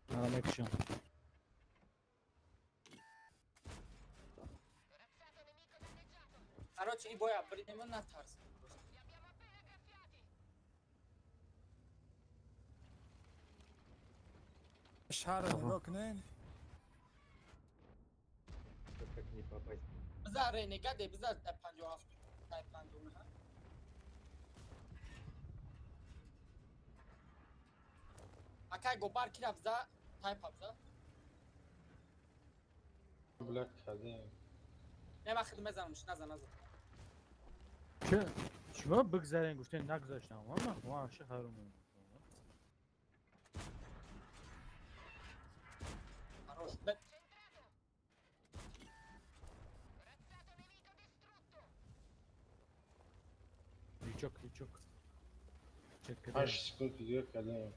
Мара мекушам. Короче, и боя бридем натарс. Шаҳрро нигоҳ кунед. Как не попасть? Бизар ренегаде, бизар 57, 59. Акай гобар ки рафза, тайп абза. Бля, кадем. Не ман хид мезанам, назан, назан. Чӣ? Шумо бигзарен гуфтен нагузаштам. Ман вообще ҳаром. Хорош. Лючок, лючок. 8 секунд дига кадем.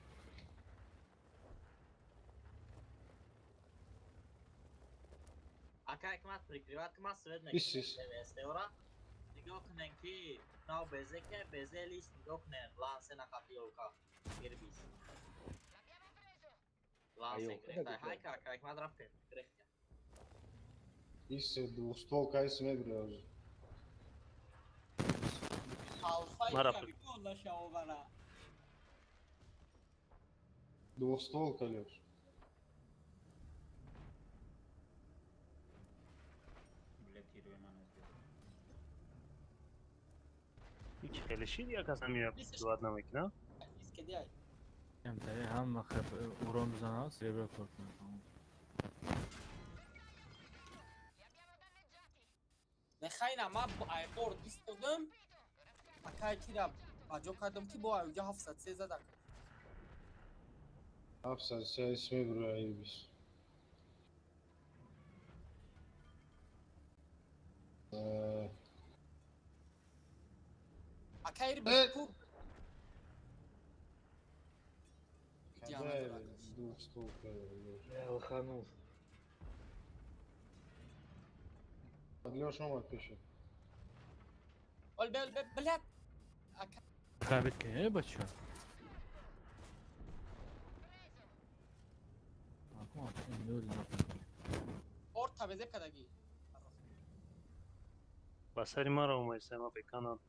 Ака ҳикмат прикриват ки ман свет мекунам. Нигоҳ кунен ки нав безе ке безе лист нигоҳ кунен лансе нахати ёлка ирбис. Лансе гирехта. Ҳай ка ака ҳикмат рафтем гирехта. Ис двустволка ис мебира. Мара Двустволка лёш. Ҳеҷ хеле шид як аз ҳамин дуат намекунам. Камтаре ҳама хаб урон бизанад, серебро кор кунад. Нехайна ман айбор дистодам, акай кира ба ҷо кардам ки бо аюҷа 703 зада. 703 исми бура айбис. Акай ирбис ку. Двухстволка. Я лоханулся. Лёша омад пеши. Ол бе, бе, блядь. Пробит ке, бача. Орта безеб кадаги. Ба сари маро омайса, ма беканам.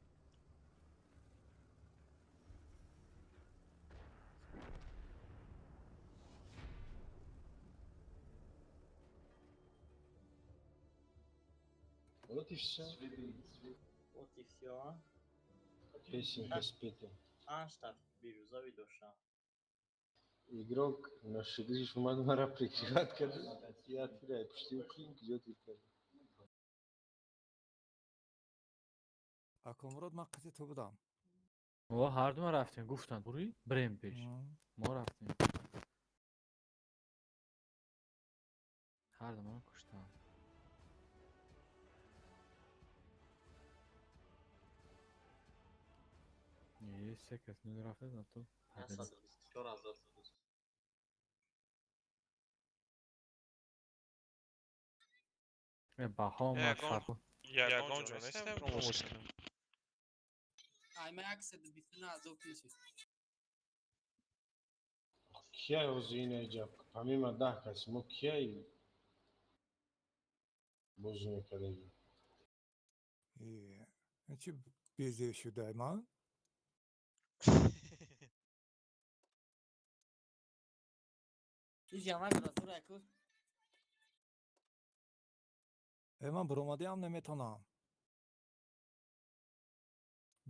Вот и всё. Вот и всё. Песенка спета. Анштадт бирюзовый душа. Игрок на шидриш омад мара прикрывать кард. Я тирай пушти укрин куҷо тир кард. Акомурод, ман қати ту будам. Мо ҳардума рафтем, гуфтанд бури бирем пеш. Мо рафтем. Ҳардумаро куштанд. Е, се кас не рафта на то. 124 000. Е, баҳо ма фарқ. Ягон ҷо нестем, бозӣ кунем. Ай, ма 129 000 килши. Кияй ҳозир ина иҷа? Помимо 10 кас мо кияй бозӣ мекардаги? Э, чи безев шудай ман? Ҳеҷ ям надорад, зура ку. Э, ман буромадиам наметонам.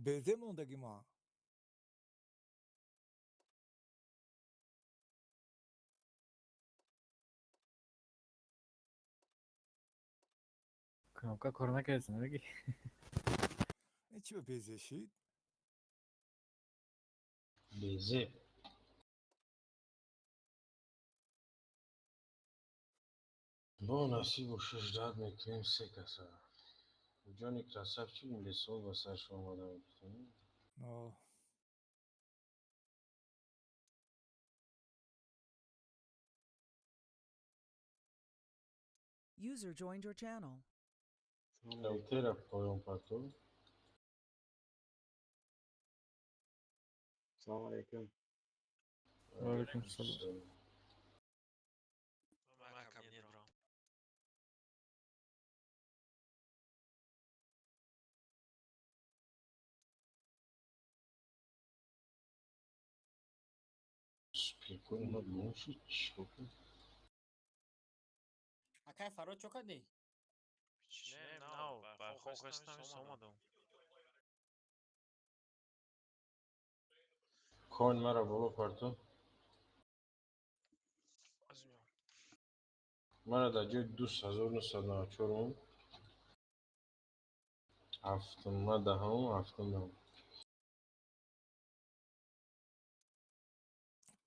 Безе мондаги ман. Кнопка кор накардист, наги? Э, чи ба безе шид? Безе. Бо насибу ждать мекунем се каса. Ҷони красавчик бесол ба сарш омада мекунем. О. User joined your channel. Леутера поён партов. Салом алейкум. Ва алейкум салом. Ман кабинет бурам. Спикон ма гум шуд, чӣ кунем? Акай Фарод, чо кардӣ? Не, нав, ба хостам омадам. Кон мара боло партов. Мара дар ҷои 2994-ум, ҳафтум, ма даҳум, ҳафтум даҳум.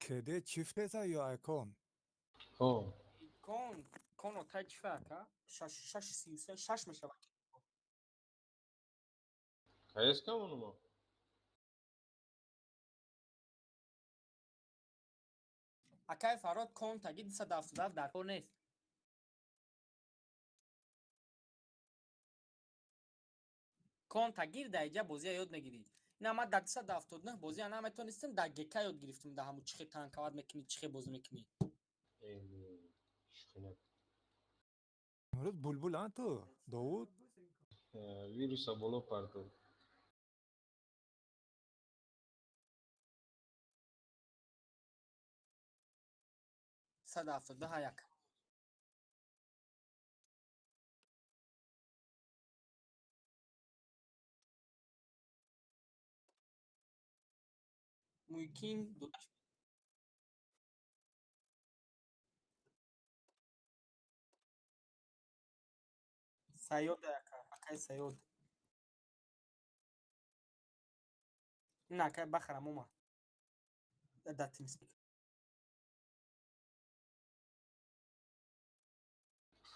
Кеде чифтеса ё айкон? Ҳо. Кон, кон отай чифа ака? 6 6 33 6 мешавад. Каес камонумо? Акай Фарод, кон таги 277 дар кор нест. Кон тагир дар иҷа бозия ёд мегирӣ. Ина ман дар 279 бозия наметонистам, дар ГК ёд гирифтам, дар ҳамун чихе танкават мекунӣ, чихе бозӣ мекунӣ. Имрӯз булбул ан ту, Довуд? Вируса боло партов. 172 1. Мумкин додаш. Саёд ака, акай Саёд. На, акай бахарам омад. Дар TeamSpeak.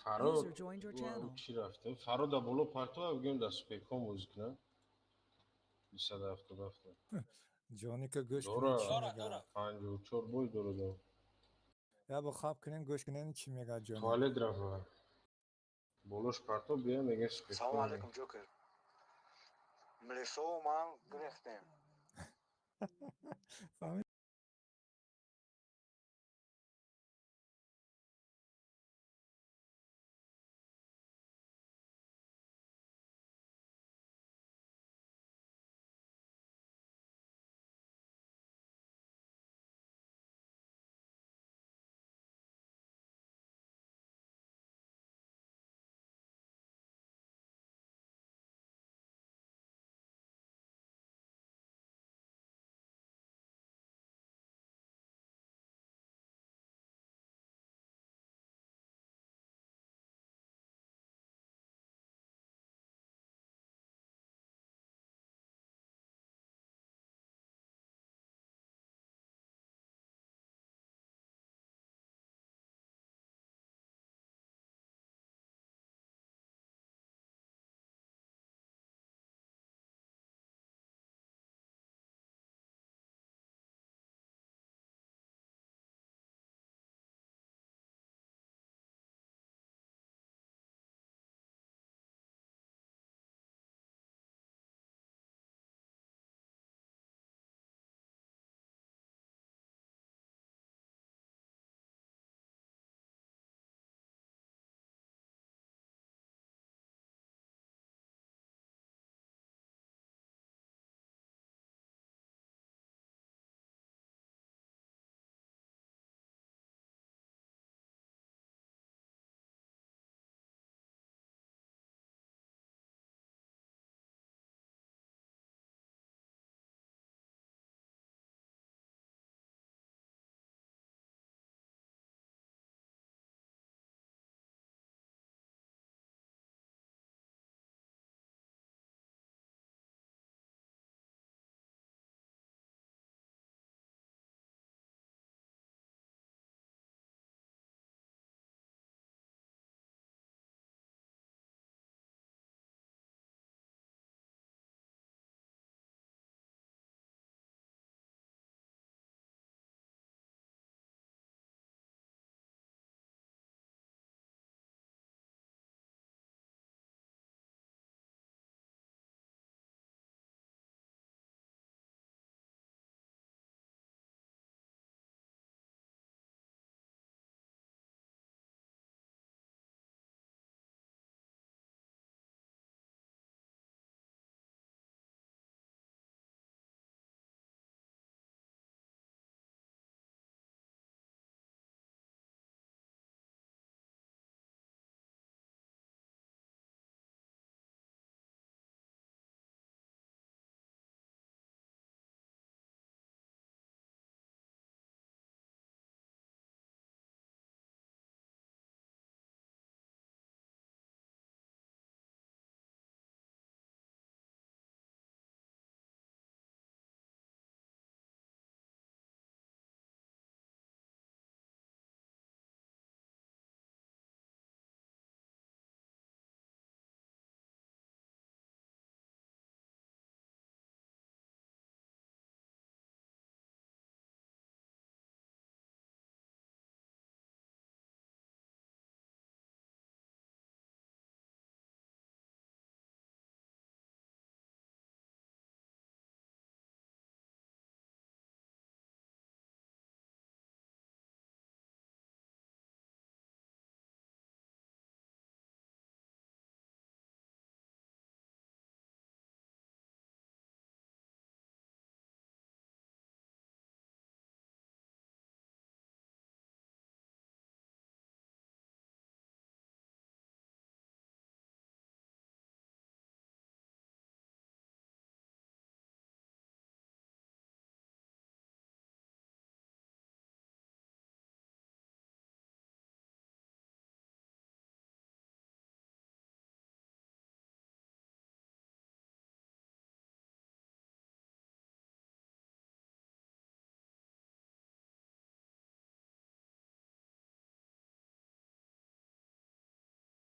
Фарод User joined your channel. чӣ рафта? Фарода боло партова, бигем дар суперком бозӣ кунам. 277. Ҷоника гӯш Дора. кунед чӣ мегӯяд. 54 бой дорад. Я бо хаб кунем, гӯш кунем чӣ мегӯяд ҷони. Туалет рафта. Болош парто бия мега. Салом алейкум, Ҷокер. Млисову ман гирехтем. Фаҳмид.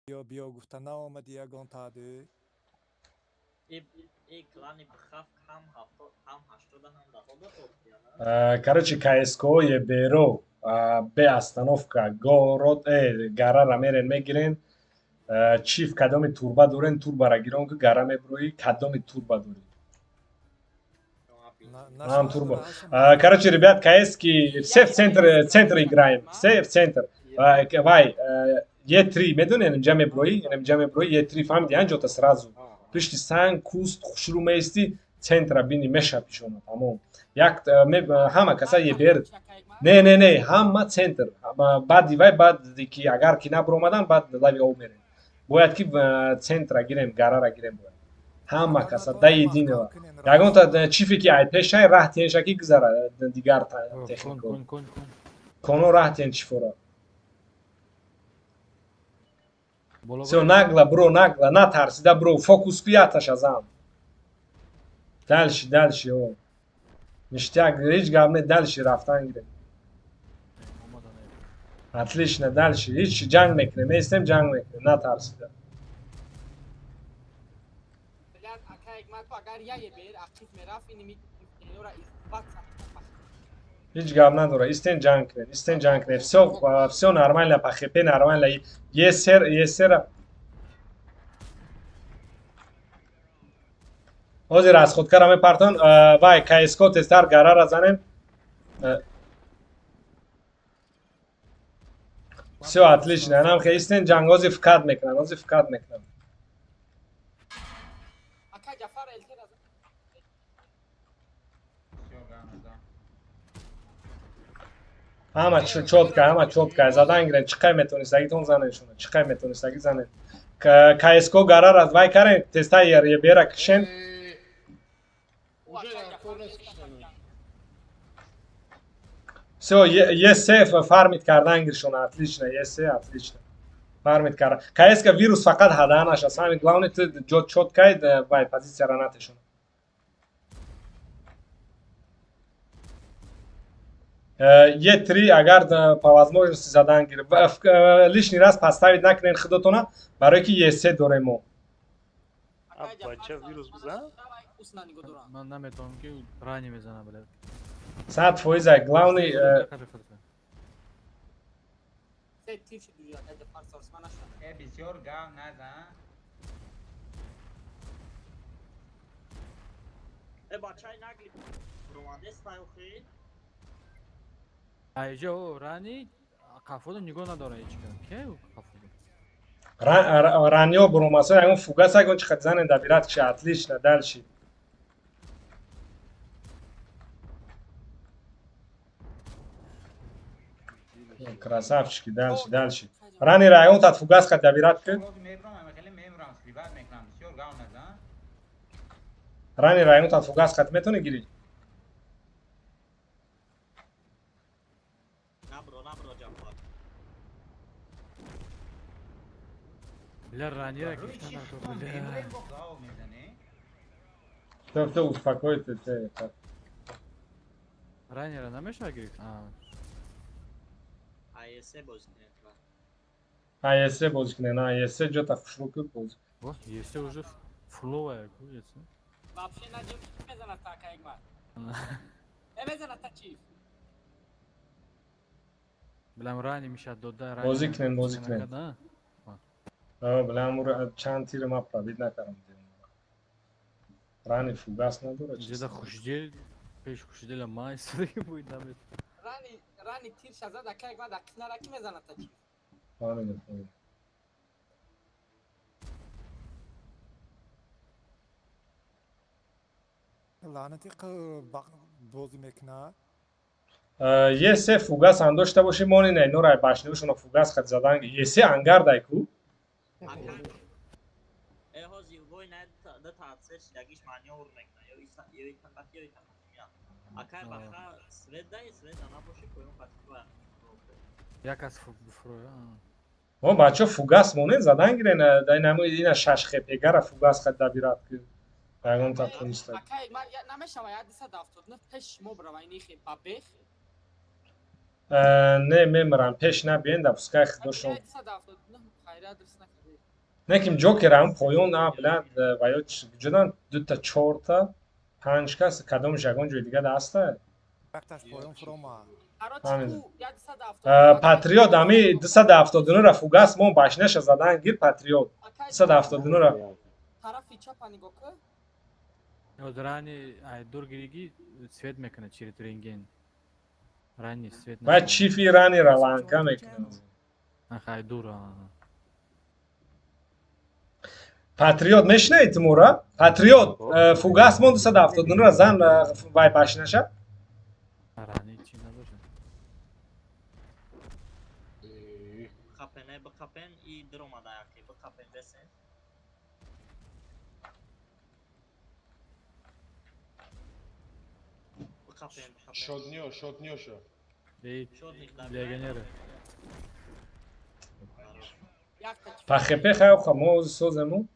Биё, биё гуфта наомади ягон таъде. И клани бхаф ҳам 70, ҳам 80, ҳам 10 топтияна. Короче, КСКО беро бе остановка город гарара мерен, мегирен. Чиф, кадоми турба дорен, турбара гирон, ки гара меброӣ, кадоми турба дорӣ? Нам турбо. Короче, ребят, КС-ки, все в центр, центр играем. Все в центр. Вай, Е3, медонӣ, инҷа меброӣ, инҷа меброӣ, Е3, фаҳмиди, анҷота сразу. Пишти санг, куст, хушрӯ меистӣ, центра бини, мешапишона, тамом. Як ҳама каса ебер. Не, не, не, ҳама центр. Баъди вай, баъд ки агар ки набуромадан, баъд лави об мерем. Бояд ки центра гирем, гарара гирем бояд. Ҳама каса до единого. Ягонта чифе ки ай пешай раҳ тенша ки гузара дигар технико. Коно раҳ тен чифора. Всё, нагло, бро, нагло, натарсида, бро, фокус ку яташа зан. Дальше, дальше, о. Ништяк, ҳеҷ гап не, дальше рафтан гирем. Отлично, дальше. Ҳеҷ ҷанг мекунем, меистем, ҷанг мекунем, натарсида. Ҳеҷ гап надора, истен ҷанг кунем, истен ҷанг кунем. Всё, всё нормально, по хп нормально. Есер, есера. Ҳозир аз худкара мепартон, вай КСК тезтар гарара занем. Всё, отлично. Анам хе истен ҷанг, ҳозир фкат мекунам, ҳозир фкат мекунам. Ҳама чётко, ҳама чётко. Задан гирен, чӣ қай метонистагитон занен шумо, чӣ қай метонистагӣ занен. КСК гарара вай карен, тезтар ебера кишен. Всё, ЕС фармит кардан гиршона, отлично, ЕС, отлично. Фармит кардан. КСК вирус фақат ҳадаанаш аст. Ҳамин главное ту ҷо чёткай, вай позитсияра натешона. Е3 агар по возможности задан гир. Лишний раз поставить накунен худотона, барои ки Е3 дорем мо. Бача вирус бизан? Ман наметавонам ки рани мезанам, блядь. 100%, главный. Бисёр гав назан. Бачаи нагли романдест охи. Айҷа о рани қафода нигоҳ надора ҳеҷ кас. Ке қафода? Раньо буромаса, ягон фугас, ягон чӣ қад занен добират киша, отлично, дальше. Красавчики, дальше, дальше. Рани район тат фугас қад добират ки? Рани район тат фугас қад метони гирӣ? Бля, ранира киштан бля. Всё, всё, успокойтесь. Ранира намешава гирифт? АЕС бозӣ кунед. АЕС бозӣ кунед, АЕС ҷота хушрӯ ки бозӣ. Во, ЕС уже фуловая ку ЕС. Вообще надем мезанад та кайгмар. Мезанад та чиф. Билам рани мешад дода рани. Бозӣ кунед, бозӣ кунед. Билам чанд тири ма пробит накардам. Рани фугас надорад. Ҷеда хушдел пеш хушдела ма истодагӣ буд намед. Рани рани тир шазад акайгмар да кинара ки мезанад та чиф. Фаҳмидам, фаҳмидам. Лаънати бозӣ мекунад. Есе фугас ан дошта бошӣ, мони не, нурай башнивушона фугас хат задан. Есе ангар дай ку? Э ҳозир вой на да таъсир шидагиш манёвр мекунад. Ё иса ё итақат ё итақат. Акай баха свет дай, свет набоши поён хатва. Як аз фуро. О, бачо фугас монен задан гирен, дай наму ина шаш хепегара фугас хат дабират ки. Ягон та туниста. Акай ман намешава 179 пеш мо брава ини хе ба бех. Не мемирам, пеш набиен да пускай худошон. 179 хайра дурст накарди. Неким Ҷокер ам поён на бля ва ё ҷудан дута чорта панҷ кас кадом ягон ҷои дига даста. Якташ поён фуромад. Патриот ами 279-ра фугас мон башнаша задан гир Патриот. 279-ра. Тарафи чапа нигоҳ кун. Рани ай дур гириги свет мекунад через рентген. Рани свет. Ва чифи ранира ланка мекунад. Ай дур. Патриот мешунавӣ тимура? Патриот фугас мон 279-ра зан вай башнаша. Рани чи набошад. Бқапен, бқапен и дуромада яке, бқапен бесен. Бқапен, бқапен. Шотниё, шотниёша. Легионеры. Пахепе хайоха мо созему.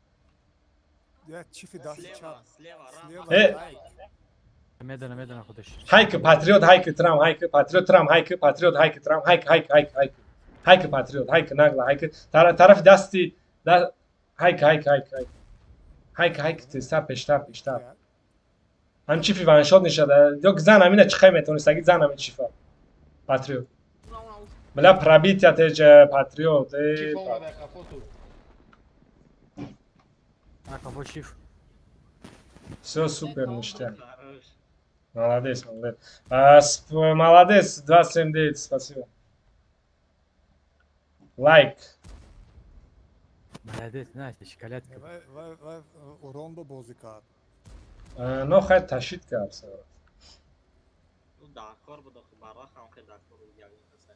Я чифи даст чап. Э Медана, медана худаш. Хайк Патриот, хайк Трам, хайк Патриот Трам, хайк Патриот, хайк Трам, хайк хайк хайк хайк. Хайк Патриот, хайк нагла, хайк тарафи дасти хайк хайк хайк хайк. Хайк хайк теста пешта пешта. Ам чифи ваншот нишада. Ёк зан амина чихай метонистаги зан ами чифа. Патриот. Бля пробития теж Патриот. Чиф омада капоту. А кого чиф? Все супер ништяк. Молодец, молодец. Молодец, 279, спасибо. Лайк. Молодец, Настя, шоколадка. Вай, вай, урон ба бозӣ кард. Но хай ташид кард. Ну да, кор буд, охи барвақт ҳам хеле дар кор буд ягон каса.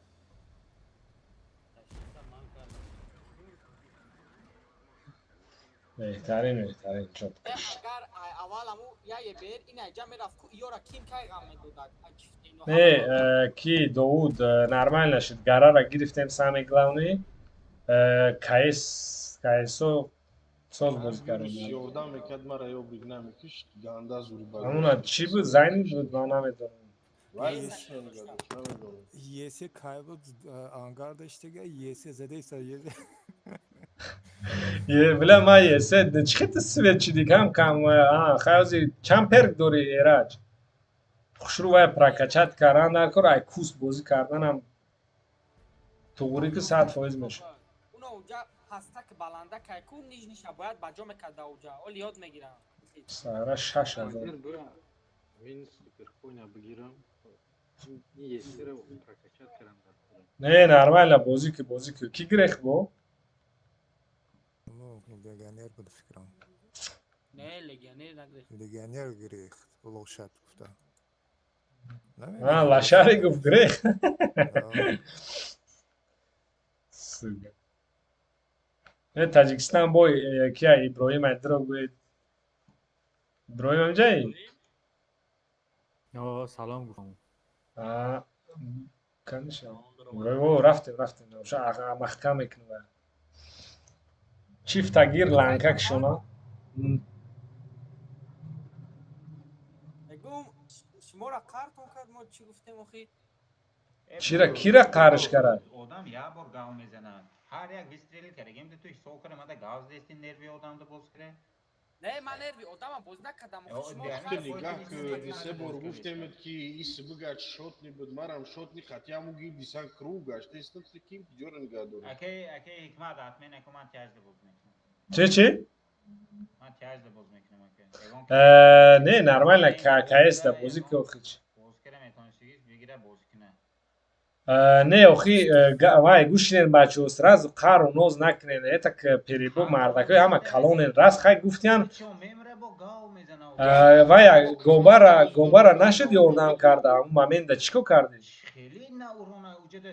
Беҳтарин, беҳтарин, чот. Агар аввал аму яе бер ин айҷа мерафт ку иёра ким кай ғам медодад? Не, ки Довуд нормально шид. Гарара гирифтем самый главный. КС, КСО соз бозӣ кардем. Ёрдам мекард мара ё биг намекишт, ганда зури ба. Амуна чӣ буд? Зайни буд, ман намедонам. Есе кай буд ангар даштага, есе задеса есе. Бля, ма есе, чӣ хел свет чиди кам кам, хайози чанд перк дори Эраҷ? Хушрӯ вай прокачат кардан дар кор, ай кус бозӣ карданам туғри ки 100% мешавад. Уно уҷа пастак баланда кай ку нижниша бояд ба ҷо мекарда уҷа. Оли ёд мегирам. Сара 6000. Мин суперкоина бигирам. Есера прокачат кардан дар кор. Не, нормально бозӣ ки, бозӣ ки. Ки гирех бо? Легионер буд фикрам. Не, легионер нагирехт. Легионер гирехт, лошад гуфта. А, лошари гуфт гирехт. Сука. Э, Таҷикистон бой кия Иброҳим Айдиро гӯед. Иброҳим ҳамҷаи? О, салом гуфтам. А, конечно. Иброҳим, рафтем, рафтем. Ша маҳкам мекунем. Чифта гир ланка кишона. Мегум шуморо қартон кард, мо чӣ гуфтем охи? Чира кира қарш карад? Одам як бор гав мезанад. Ҳар як выстрел кардагим ту ҳисоб кунам, ада гав задести нерви одамда боз кунем. Не, ман нерви одама боз накардам. Нигоҳ ки се бор гуфтемед ки ис бигач шотни буд, марам шотни хатиаму гир дисан круг гашт. Нестам ким ҷора нигоҳ дорад. Акей, акей ҳикмат атмен аку ман тяжда боз мекунам. Чӣ чӣ? Ман тяжда боз мекунам ака. Не, нормально КС да бозӣ ки охи чӣ. Боз кара метавонистигиш бигира боз куна. Не, охи вай гӯш кинен бачаҳо, сразу қару ноз накунен, это перебор мардакои ҳама калонен. Раст хай гуфтиян. Вай гобара, гобара нашуд ёрдам карда, ҳамун момента чӣ кор кардӣ? Хеле на урона уҷада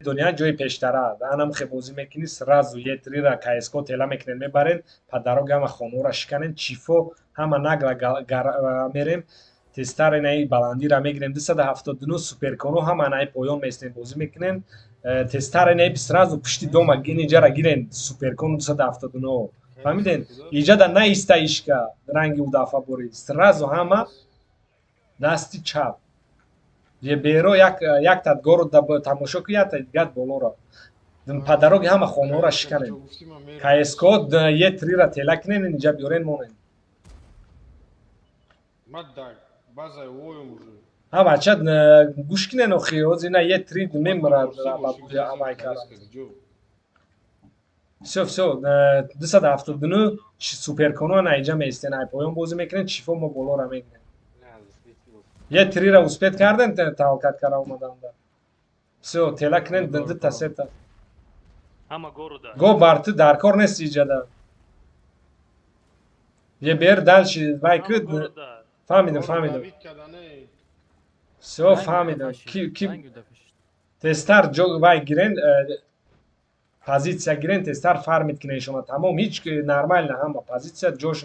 Медони, ҷои пештара. Анам хе бозӣ мекунӣ, сразу Е3-ра КСК тела мекунен, мебарен, по дороге ҳама хонаҳоро шиканен, чифо ҳама нагла мерем, тезтар инаи баландира мегирем, 279 суперконо ҳама наи поён местем, бозӣ мекунен, тезтар инаи сразу пушти дома иҷара гирен суперкону 279. Фаҳмиден? Иҷада наиста ишка ранги ӯ дафъа бори. Сразу ҳама дасти чап. Беро як тадгору тамошо ку, як дигар болоро. По дороге ҳама хонаҳоро шиканем. КСК Е3-ра тела кунен, инҷа биёрен монен. Ҳа, бача, гӯш кунен, охи, ҳозир ина Е3 мемирад амай кара. Всё, всё, 279 суперконо ана инҷа меистен, ай поён бозӣ мекунен, чифо мо болоро мегирем. Е3-ра успеть карден, талкат кара омаданда. Всё, тела кунен, дута сета. Ҳама города. Го бар ту дар кор нест иҷада. Е бер дальше вай ку. Фаҳмидам, фаҳмидам. Всё, фаҳмидам. Ки тезтар ҷо вай гирен, позиция гирен, тезтар фармит кунен шумо. Тамом, ҳеҷ нормально ҳама позиция ҷош.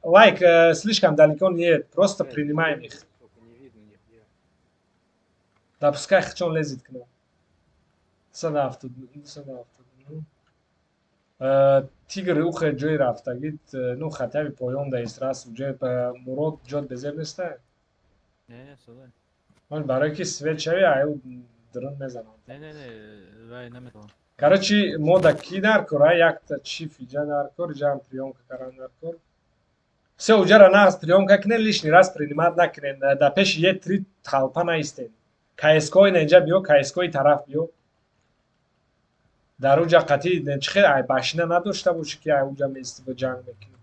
Лайк слишком далеко нет, просто принимаем их. Да пускай хчон лезет к нам. 279. Тигр ухе ҷои рафтагит, ну хотя бы поён да истрас, ҷои Мурод ҷот безеб неста? Не, не, садай. Ман барои ки свет шави, аю дрон мезанам. Не, не, не, вай наметавонам. Короче, мо да ки дар кор, а якта чиф иҷа дар кор, иҷаам приёмка кардан дар кор. Всё, уҷара нағз приёмка кунен, лишний раз принимать накунен. Да пеши Е3 толпа наистен. КСК-и инҷа биё, КСК-и тараф биё. Дар уҷа қатъи чӣ хел ай башина надошта бошӣ, ки ай уҷа меисти ба ҷанг мекунӣ.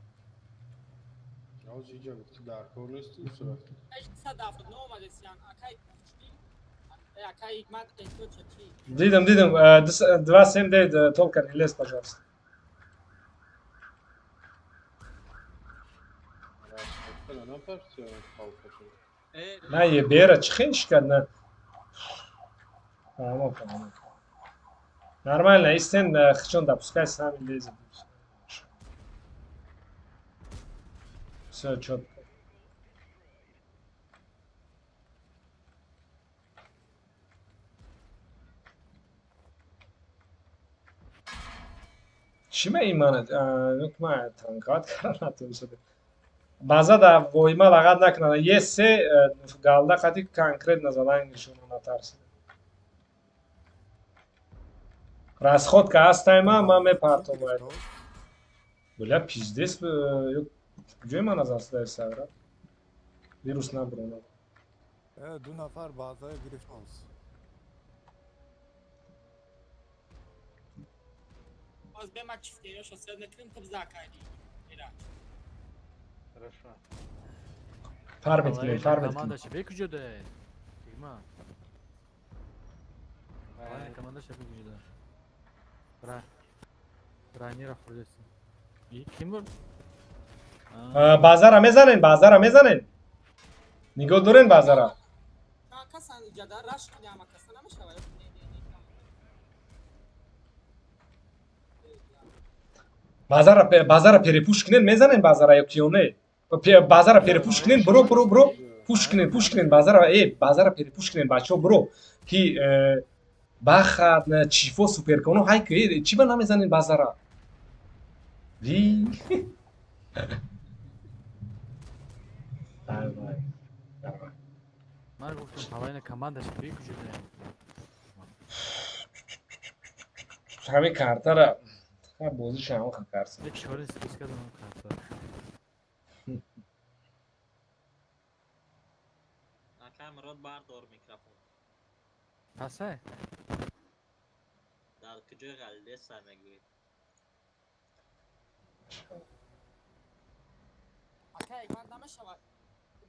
Дидам, дидам, 279, только не лезь, пожалуйста. На ебера чӣ хел шикад на. Фаҳмо, фаҳмо. Нормально, истен хчон да пускай сами лезет. Всё чётко. Чӣ ма имана? Ма танкат карда. База да воима лағат накунад. Е3 галда қати конкретно задан нишона натарсид. Расходка ҳастайма, ман мепартом. Бля, пиздец, куҷои ман назар садаи сагра? Вирус набуронад. Ду нафар базаи гирифтост. Боз бема чифтериошо сед мекунем, ту биза кайди. Хорошо. Фармит кунем, фармит кунем. Команда шабе куҷода? Тигма. Команда шабе куҷода? Бранира хӯрдест. Ким буд? Базара мезанен, базара мезанен. Нигоҳ дорен базара. Касан иҷада раш кунӣ ҳама каса намешавад. Базара, базара перепуш кунен, мезанен базара ё ки ё не? Базара перепуш кунен, бро, бро, бро. Пуш кунен, пуш кунен базара, базара перепуш кунен, бачаҳо, бро. Ки баха чифо суперконо ҳай ки чӣ ба намезанен базара? Ви. Давай, давай. Ман гуфтам половина команда шабе куҷода? Ҳамин картара бозиша ҳамон карса. Чори списка дорам карта. Акай Мурод, бардор микрофон. Пасай? Дар куҷои ғалидеса мегӯӣ? Акай, ман намешавад.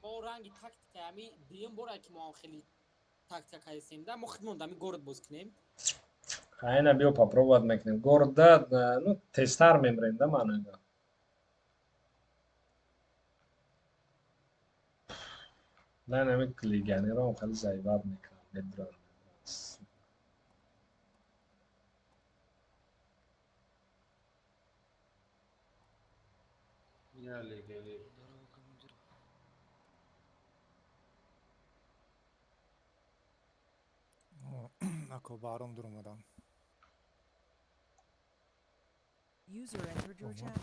Мо ранги тактика ами дуюм бора ки мо хеле тактика кардем да, мо худмон дами город боз кунем. Айна биё попробовать мекунем. Городда, ну, тезтар мемрем да маъноида. Лайн ами легионерам хеле заебат мекунад, медурад. Я легионер. Ако баром дурмадам. User entered your channel.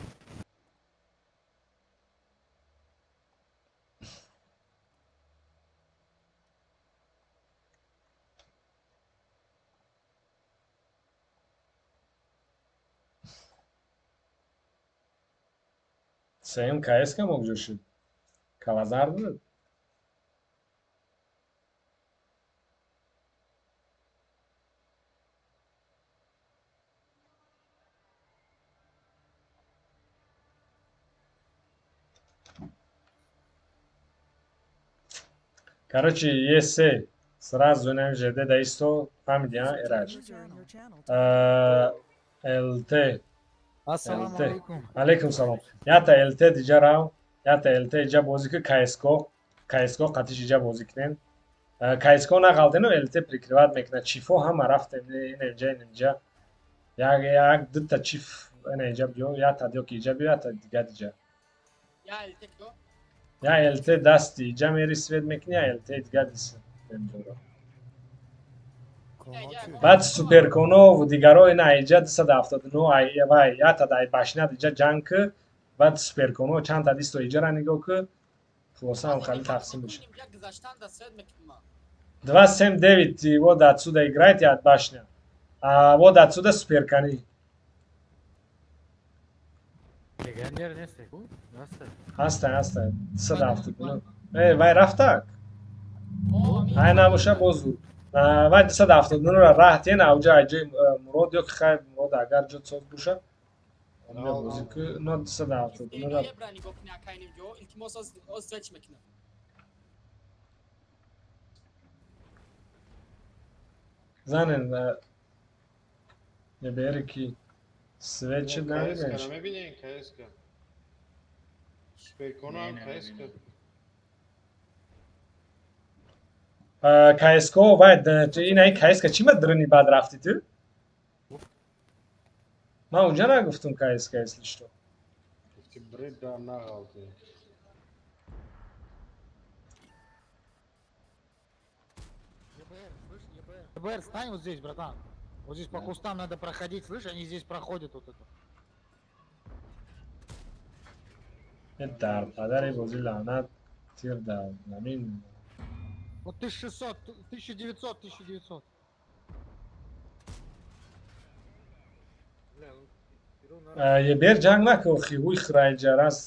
Сеюм КСК мокҷо шуд. Калазар буд? Короче, ЕС сразу нам ЖД да исто фамилия Эраҷ. ЛТ. Ассалому алейкум. Алейкум салом. Ята ЛТ диҷа рав, ята ЛТ иҷа бозӣ ки КСК, КСК қатиш иҷа бозӣ кунем. КСК нағалтену ЛТ прикрывать мекунад. Чифо ҳама рафтем ин иҷа, ин иҷа. Як як дута чиф ин иҷа биё, ята диё ки иҷа биё, ята дига диҷа. Я ЛТ киё? Я ЛТ дасти иҷа мери свет мекунӣ, я ЛТ дига дис. Баъд суперконову дигаро ина иҷа 279 ай вай ята дай башнад иҷа ҷанг ки, баъд суперконо чанд та дисто иҷара нигоҳ ки, хулоса ҳам хали тақсим мешавад. 279 вот отсюда играйте от башня. А вот отсюда суперкони. Легионер нест, ку? Ҳаста. Ҳаста, ҳаста. 279. Э, вай рафтак? Ай набоша боз вай 279-ро раҳ тен, авҷа ай ҷои Мурод ё ки хайр Мурод агар ҷо соз боша. Бозӣ ки но 279-ро. Илтимос оз свет мекунам. Занен ебери ки свет чӣ намебинеш? Намебинем КСК. Суперконо КСК. КСК вай ин ай КСК чӣ ма дрини бад рафти ту? Ман унҷа нагуфтум КСК, если что. Гуфти бред да нағалти. ЕБР, стань вот здесь, братан. Вот здесь по кустам надо проходить, слышь, они здесь проходят вот это. Дар падари бозӣ лаънат тир дар замин. Вот 1600, 1900, 1900. Ебер ҷанг накун, хиҳуй хирайҷарас,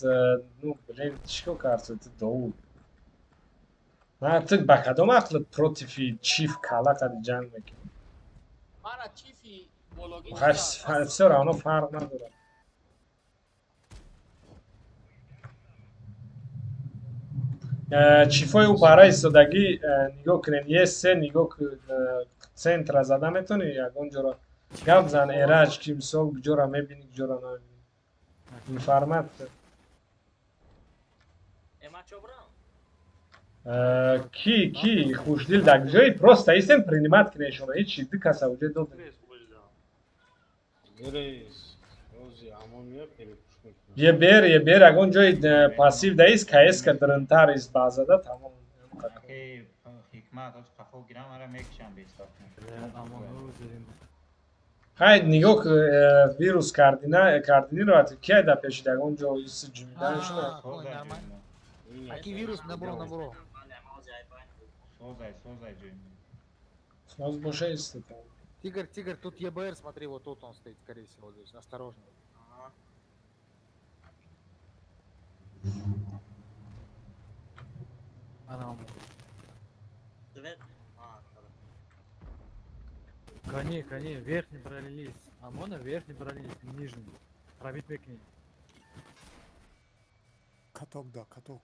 ну блин, чӣ кор кард ту Довуд? На ту ба кадом ақлат против чиф кала қади ҷанг мекунӣ? Мара чифи бологи. Всё равно фарқ надорад. Чифои ӯ пара истодагӣ нигоҳ кунед, есе нигоҳ центра зада метавонӣ ягон ҷоро гап зан Эраҷ ки мисол куҷоро мебинӣ, куҷоро намебинӣ. Информатсия. Ки хушдил дар ҷои просто истем принимать кунед шумо ҳеҷ ду каса уҷа додем. Ебер, ебер, ягон ҷои пассив даист, КСК дрнтар ист баъзада тамом. Ҳикмат, оз қафо гирам, ара мекушам беҳисоб. Хай нигоҳ вирус кардина, кардиниро ати кия да пешид ягон ҷо ист ҷумидан шуна. Аки вирус набуро, набуро. Созай, созай ҷои. Соз боша ист там. Тигр, тигр, тут ЕБР, смотри, вот тут он стоит, скорее всего, здесь. Осторожно. Кони, кони, верхний бралились. Амона верхний бралились, нижний. Пробить мекни. Каток, да, каток.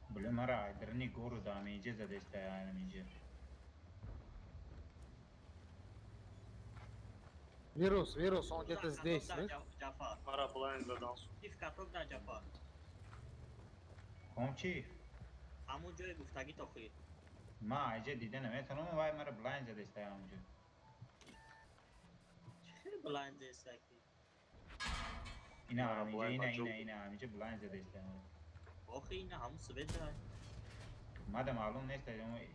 Блин, мара, айдрни гору да, амиҷе задеста, амиҷе. Вирус, вирус, он где-то здесь, слышь? Мара блайн задал. Чиф каток да Ҷафар. Ком чиф? Ҳамун ҷои гуфтагӣ тохир. Ма айҷа дида наметавонам, вай мара блайн задеста ҳамунҷо. Чӣ блайн задеста ки? Ина ҳамиҷа, ина, ина, ина, ҳамиҷа блайн задаиста. Охи ина ҳамун свет да. Мада маълум нест,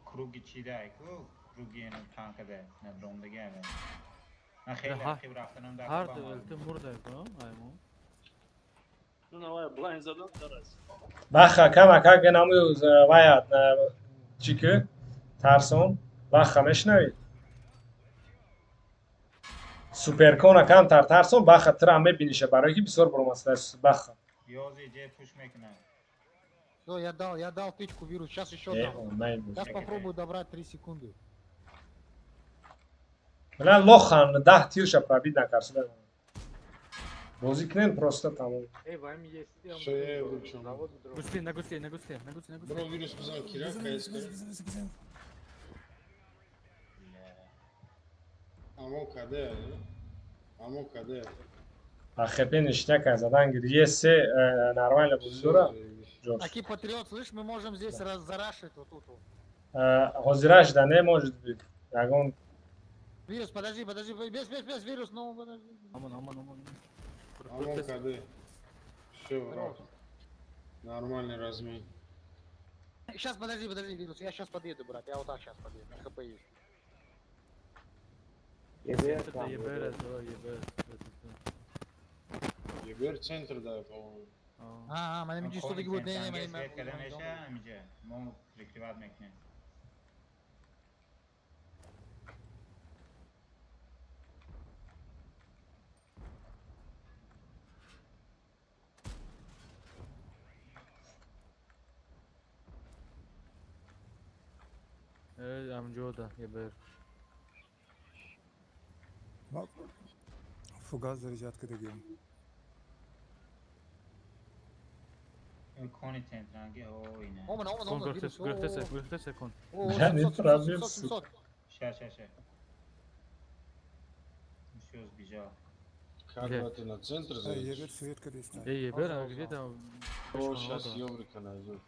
круги чи да, ку круги ин танка да, на дромдага ама. Ман хеле ақиб рафтанам дар Ҳар девелте мурда ку, аймон. Ну давай блайн задан дарас. Баха камак наму вая чӣ ки тарсон баха мешнавӣ? Суперкона камтар тарсон баха тира мебиниша барои ки бисёр баромаста баха. Ёзи ҷе пуш мекунад. Всё, я дал тычку вирус, сейчас еще дам. Сейчас попробую добрать 3 секунды. Бля, лохан, 10 тирша пробить накард. Бозӣ кунем просто тамом. Эй, вами есть. Всё, я его выключил. Гусли, на гусли, на гусли, на гусли, на гусли. Бро, вирус бизан, кира, КСК. Амо каде, амо каде. АХП ништяк задан гир. Если нормально бозӣ дора. Аки патриот, слышь, мы можем здесь зарашить вот тут. Ҳозираш да не может быть. Ягон Вирус, подожди, подожди, без, без, без, вирус, ну, подожди. Амон, амон, амон. Амон каде. Всё, брат. Нормальный размер. Сейчас, подожди, подожди, вирус, я сейчас подъеду, брат, я вот так сейчас подъеду, на хп есть. Это ЕБР, да, ЕБР. ЕБР центр, да, по-моему. А, ман ҳаминҷо истодаги буд, не, не, ман свет када меша, ҳаминҷа. Мо прикрывать мекунем. Ҳаминҷо да, ЕБР. Фугас заряжать кардагим. Кони центранги, о, ина. Оман, оман, оман, вирус. Гурехтесе, гурехтесе кон. О, 700, 700. Ща, ща, ща. Всё, сбежал. Как ты на центр заедешь? ЕБР свет кадеста. Эй, ЕБР, а где там? О, сейчас Ёбрика найдет.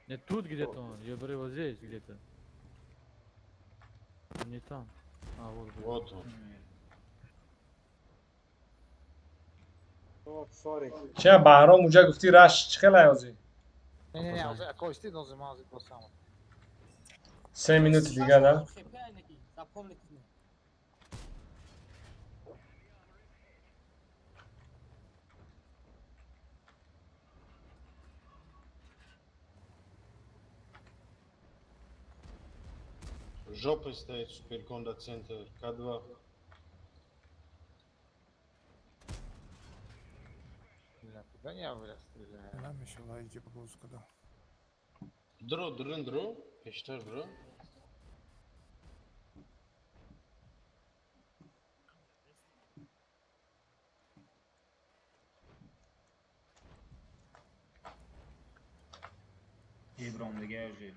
Нет, тут где-то он, ЕБР вот здесь где-то. Не там. А, вот. Вот он. Че Баҳром уҷа гуфтӣ раш чӣ хелай ҳозир? Не, не, не, ҳозир ҳозир ман ҳозир босам. 3 минути дига да? Жопой стоит Суперконда центр К2. Бля, куда я, бля, стреляю? Нам еще лайки по поводу куда. Дро, дрын, дро, пештар, дро. Ибром дига уже.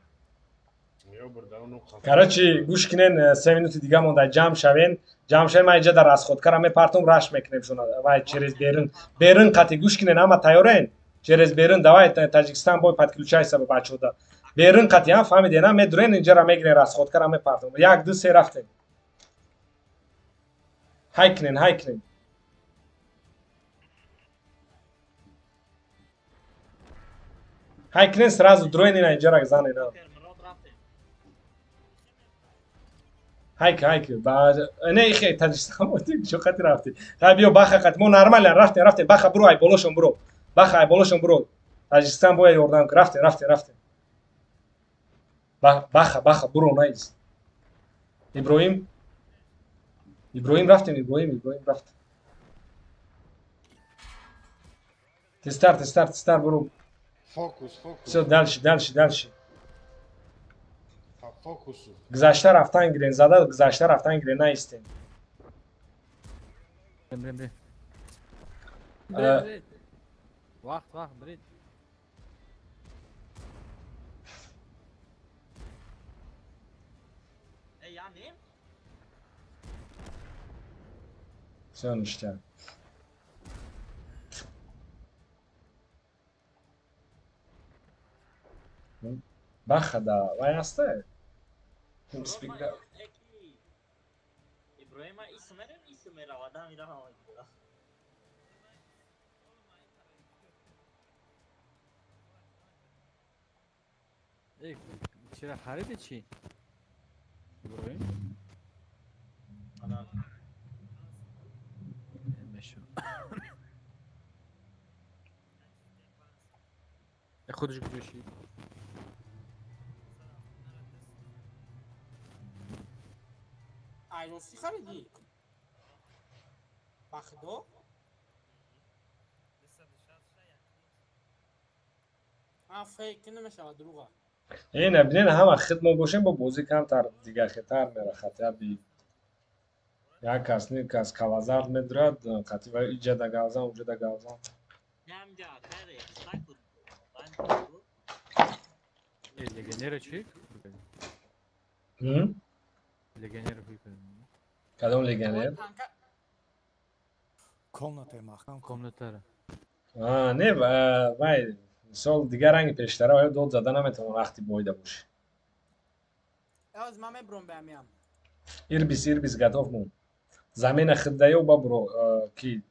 Короче, гӯш кунен, 3 минути дига монда ҷамъ шавен. Ҷамъ шавен, ман инҷа дар расходкара мепартом, раш мекунем шуна. Вай через берун. Берун қати гӯш кунен, ҳама тайёрен? Через берун, давай Таҷикистон бой подключайся ба бачода. Берун қати ҳам фаҳмиден, ҳам медурен инҷара мегирен расходкара мепартом. 1 2 3 рафтем. Ҳай кунен, ҳай кунен. Ҳай кунен сразу дроен ина инҷара занен. Хайк, хайк, не ихе Таҷикистон будӣ, чо қати рафтӣ? Хай биё баха қати, мо нормально рафтем, рафтем, баха буро, ай болошон буро. Баха ай болошон буро. Таҷикистон бояд ёрдам кун, рафтем, рафтем, рафтем. Баха, баха, буро наист. Иброҳим, Иброҳим рафтем, Иброҳим, Иброҳим рафтем. Тезтар, тезтар, тезтар буро. Фокус, фокус. Всё, дальше, дальше, дальше. Фокусу. Гузашта рафтан гирен, зада гузашта рафтан гирен, наистем. Брем, брем. Брем. Вақт, вақт, бред. Эй, я нем? Всё, ништяк. Баха да, вай ҳасте? Иброҳима исмерем, исмера, одам ира. Э, чира хариди чӣ? Иброҳим? Мешавад. Э, худаш куҷо шид? Айросӣ харидӣ? Ба худо? А фейк намешавад, дурӯға. Э, набинен, ҳама хид мо бошем, бо бозӣ камтар дигахетар мера, хотя бы як кас не кас калазард медурад, қати ва иҷа да гавзан, уҷа да гавзан. Ҳамҷа акай рехта ку онлайн ку. Э, легионера чӣ? М? Легионера ҳуй кардем. Кадом легионер? Комнатаи маҳкам. Комнатара. А, не, вай мисол дигар ранги пештара вай дод зада наметавон вақти боида бошӣ. Эоз ман мебурам ба амиам. Ирбис, Ирбис, готов мон. Замена хиддаё ба буро ки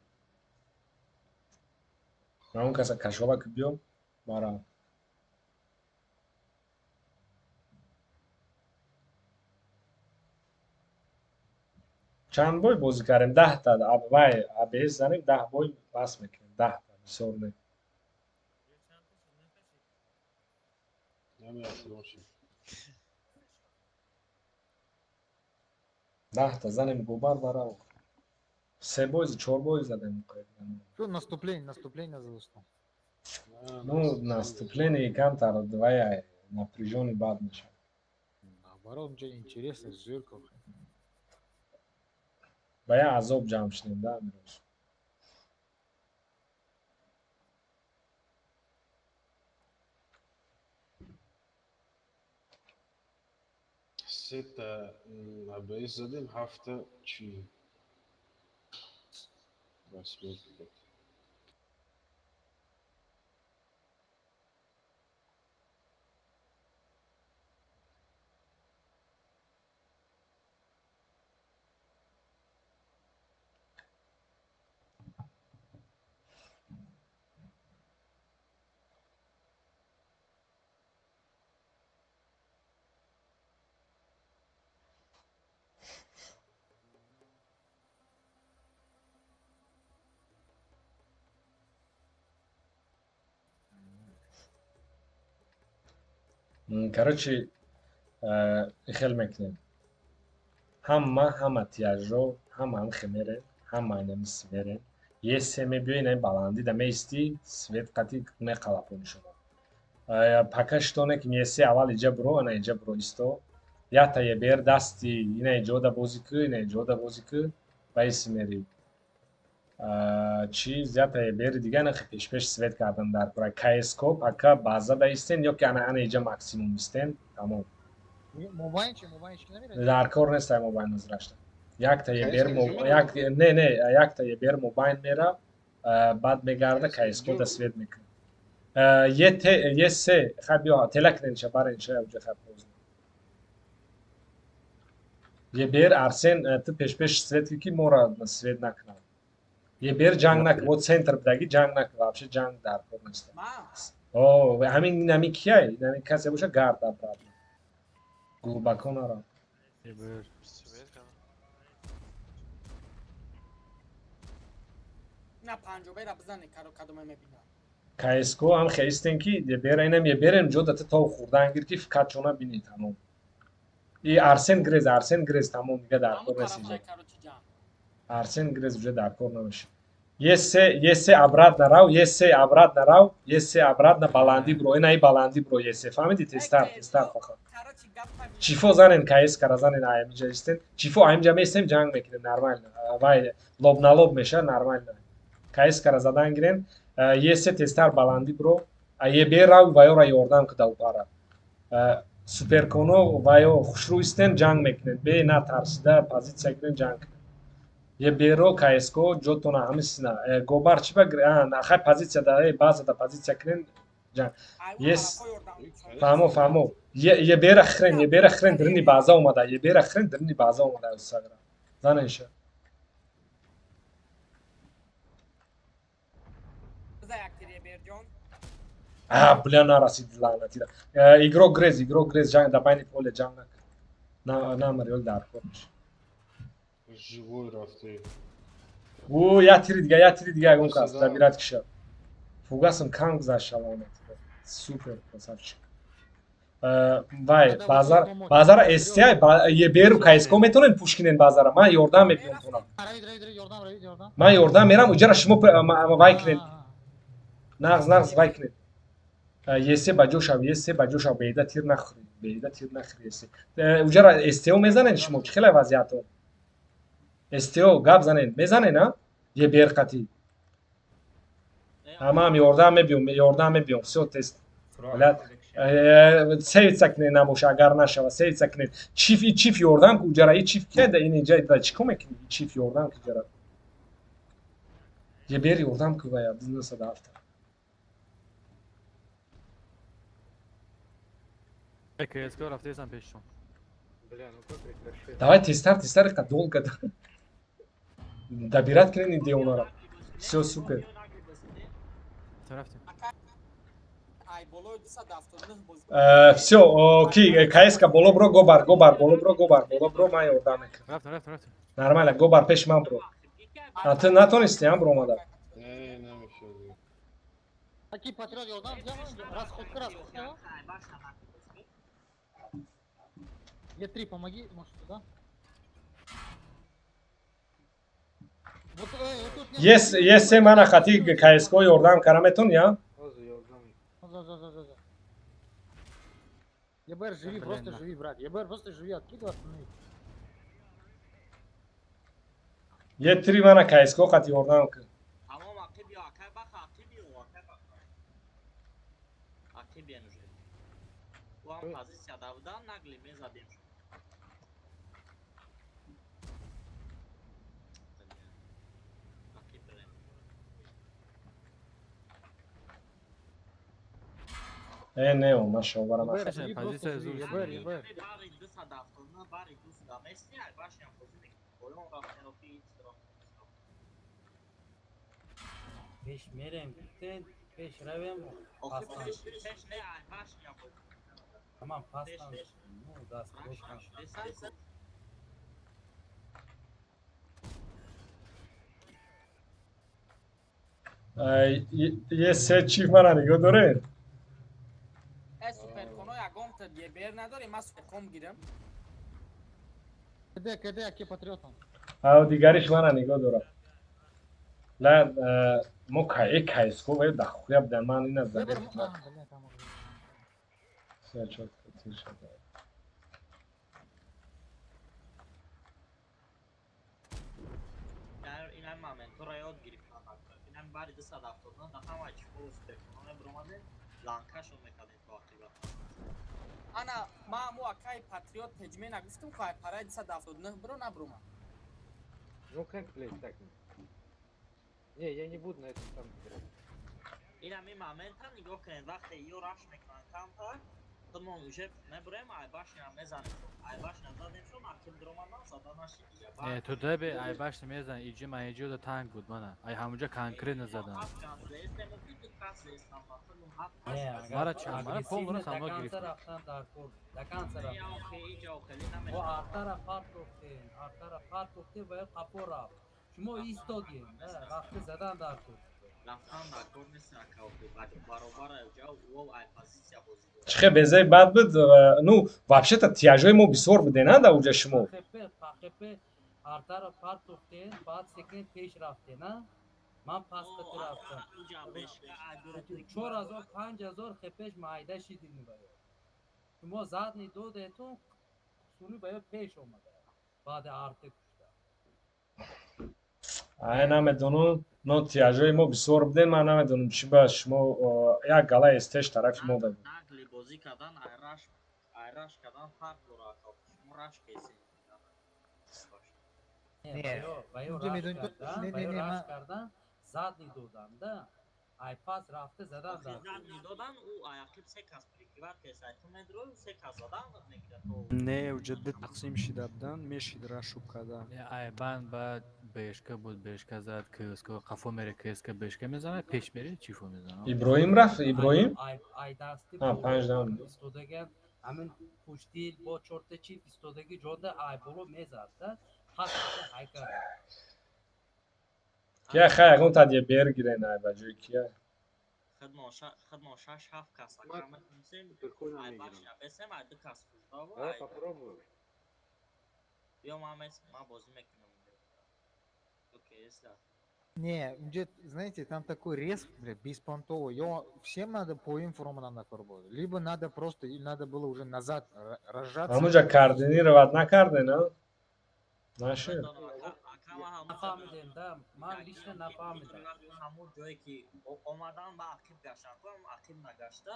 он каса кашола ки биё бара. Чанд бой бозӣ кардем? 10-та вай АБС занем, 10 бой бас мекунем, 10-та бисёр не. Намеясироши. 10-та занем, гобар бара. Се бой, чор бой задем. Что, наступление, наступление за. Ну, наступление камтар вай напряжённый бад мешавад. Наоборот, мне интересно, Зырков. Ба як азоб ҷамъ шудем да амирӯз. Сета АБС задем, ҳафта чи восьмерка буд. Короче, хел мекунем, ҳама, ҳама тияжро, ҳама ҳамхе мерем, ҳама инами сверем есе мебиёи, инами баландӣ да меистӣ, свет қати меқалапони шумо. Пока что не ки есе аввал иҷа буро, ана иҷа буро исто, якта ебер дасти ина иҷода бозӣ кӯ, ина иҷода бозӣ кӯ, ба иси мери чиз, якта ебери дига нахи пешпеш свет кардан дар кора. Кско пока база да истен ё ки ана ана иҷа максимум истен, тамом. Мобайн чи? Мобайн чи намерад? Дар кор нест ай мобайн назрашта. Якта ебер як не, якта ебер мобайн мера, баъд мегарда, кско да свет мекунад. Е те е се хай биё тела куненша баренша уҷа, хай поздно. Ебер Арсен, ту пешпеш свет ки мора свет накунад. Ебер ҷанг нак, во центр бидаги ҷанг нак, вообще ҷанг дар кор нест. О, ҳамин инами кияй, инами касе боша, гард обратно. Глубоко нара. Ебер. Свет кардам. На панҷобера бизане, каро кадоме мебинам. КСК ҳам хеистен ки ебера инам еберем ҷо да ту хурдан гир ки фикатчона бини, тамом. И Арсен грез, Арсен грез, тамом, дига дар кор нест инҷа. Короче, ҷанг. Арсен грез уже дар кор намешавад. Есе, есе обратно рав, есе обратно рав, есе обратно баландӣ бро, инаи баландӣ бро, есе. Фаҳмидӣ? Тезтар, тезтар фақат. Короче, гапа Чифо занен, КС кара занен, аямиҷа истен. Чифо аямиҷа местем, ҷанг мекунем нормально. Вай лоб на лоб меша нормально. КС кара задан гирен, есе тезтар баландӣ бро, ебе рав ваёра ёрдам куда упара. Суперконо ваё хушрӯ истен, ҷанг мекунед. Бе натарсида позитсия гирен, ҷанг кунед. Еберо КСК ҷотона ҳамисина. Гобар чи ба хай позитсия да база да позитсия кунен ҷанг. Ес фаҳмо, фаҳмо. Ебера хрен, ебера хрен дрини база омада, ебера хрен дрини база омада сагра. Занеша. Биза як тир, Еберҷон. А, бля, нарасид лаънатира. Игрок грез, игрок грез, ҷанг да байни поле ҷанг накард. Намари, ол дар кор мешавад. Живой рафте. О, я тири дига, я тири дига ягон кас добирать киша. Фугасам кам гузашта лаънатира. Супер, красавчик. Вай, базар, базара STI, ЕБР КСК метавонед пуш кинен базара. Ман ёрдам мебиём тонам. Ман ёрдам мерам, уҷара шумо вай кинед. Нағз, нағз вай кинед. ЕС ба ҷо шав, ЕС ба ҷо шав, беҳида тир нахӯри, беҳида тир нахӯри ЕС. Уҷара СТО мезанед шумо, чӣ хеле вазъиятон? СТО гап занед, мезанед, а? ЕБР қатӣ. Ҳамаам ёрдам мебиём, ёрдам мебиём. Всё, тест. Сейвица кунед набоша, агар нашава, сейвица кунед. Чиф, и чиф ёрдам ку уҷара, и чиф кеда ин инҷа да чӣ кор мекунӣ? И чиф ёрдам ку уҷара. ЕБР ёрдам ку вая 907. КСК рафтесам пешшон. Бля, ну как прекращать? Давай тезтар, тезтар, иқа долго добирать кунед ин девонара. Всё, супер. Рафтем. Ай болои 279 боз. Всё, ки КСК боло бро, гобар, гобар, боло бро, гобар, боло бро, ман ёрдам мекунам. Рафтем, рафтем, рафтем. Нормально, гобар пеши ман бро. А ту натонисти ам бромада. Не, намешавад. Аки патриот ёрдам, расходка, расходка. Е3, помоги, может, сюда? Вот, тут нет. Ес, ес, мана хати КСК ёрдам кара метони, а? За, за, за, за, за. ЕБР, живи, просто живи, брат. ЕБР, просто живи, откидывай, останови. Е3 мана КСК хати ёрдам кар. Тамом, ақиб ё акай баха, ақиб ё акай баха. Ақиб ен уже. Ӯ ҳам позитсия да будан, нагли мезадем. Ақиб бирем. Э, не, маша, барам. ЕБР, живи, просто живи, ЕБР, ЕБР. Бари 279, бари 200 мести, ай башням бозӣ мекунем. Поён рафтем, охи рафтем. Пеш мерем, гуфтен, пеш равем, Охи пастан. пеш, пеш не, ай башням бозӣ. Тамам, Пеш, пастан. пеш. Ну, даст бош кан. Е се чиф мана нигоҳ доред? Э, суперконо ягон та ЕБР надорем, ман суперкон гирам. КД, КД, аки патриотом. Ав дигариш мана нигоҳ дорад. Ла, мо кае КСК ва дахуя будан, ман ина ЕБР, задем. а, бля, там уже. Всё, чётко, тир шуда. Инам моментора ёд гирифтан. Инам бари 279 да ҳамаи чифо суперконо мебиромадем, ланкашон мекардем то ақиба. Ана, ман ҳамо акай патриот теҷмена гуфтам, ку ай параи 279 бро набромад. Ну как, блядь, так? Не, я не буду на этом там играть. Инам ин момента нигоҳ кунед, вақте ё раш мекунанд камтар, худмон уже мебурем, ай башням мезанем. Ай башням задем шон, ақиб биромадан, зада нашид дига. Не, ту дебе ай башни мезан, иҷи ман иҷи да танк буд мана. Ай ҳамуҷа конкретно задан. Мара ча, мара полностью со мной гирифт. Рафтан дар кор, до конца рафтан. Бо артара партохтен, артара партохтен ва қапо рафт. Шумо истодем, рафта задан дар кор. Рафтан дар кор нест, ака, баробар ҷа ӯ ай позитсия бозӣ дорад. Чӣ хел безаи бад буд? Ну, вообще-то тиражои мо бисёр буде, на, да уҷа шумо? ПХП, ПХП артара партохтен, баъд секин пеш рафтен, а? Ман пас қати рафтам. 4000, 5000 хепеш майда шидин ба ё. Шумо задни додетон, сури ба ё пеш омада. Баъд арте кушта. Ай, намедонам, но тиражои мо бисёр будем, ман намедонам чӣ ба шумо як гала СТш тарафи мо дад. Нагли бозӣ кардан, ай раш кардан фарқ дорад, ака. Шумо раш кесен. Не, ба ё раш кардан, ба ё раш кардан, задни додан, да. Ай пас рафта задан Охи дар кор. задни додан, ӯ ай ақиб се кас прикрывать кес, ай ту медрои, се кас задан мекунад. Не, уҷа ду тақсим шида будан, мешид рашуб карда. Не, ай бан ба Бешка буд, бешка зад, КСК қафо мере, КСК бешка мезанад, пеш мере, чифо мезанад. Иброҳим рафт, Иброҳим? Ай дасти А, панҷ дам. Истодаган, ҳамин пуштил бо чорта чиф истодаги ҷода ай боло мезад, да? Пас ай кард. Кия хай ягон тадия бер гирен ай ба ҷои кия. Хидмо шаш ҳафт кас ака метонистем, ай башня бесем, ай ду кас хуждаву. Давай попробую. Биё ман ман бозӣ мекунам. Окей, если. Не, знаете, там такой респ, бля, беспонтовый. Его всем надо по информу надо пробовать. Либо надо просто, или надо было уже назад разжаться. Ҳамуҷа координировать накарде, на? Нашид. Нафаҳмидем, да, ман лично нафаҳмидам. Ҳамун ҷое ки омадан ба ақиб гаштан, ҳам ақиб нагашта,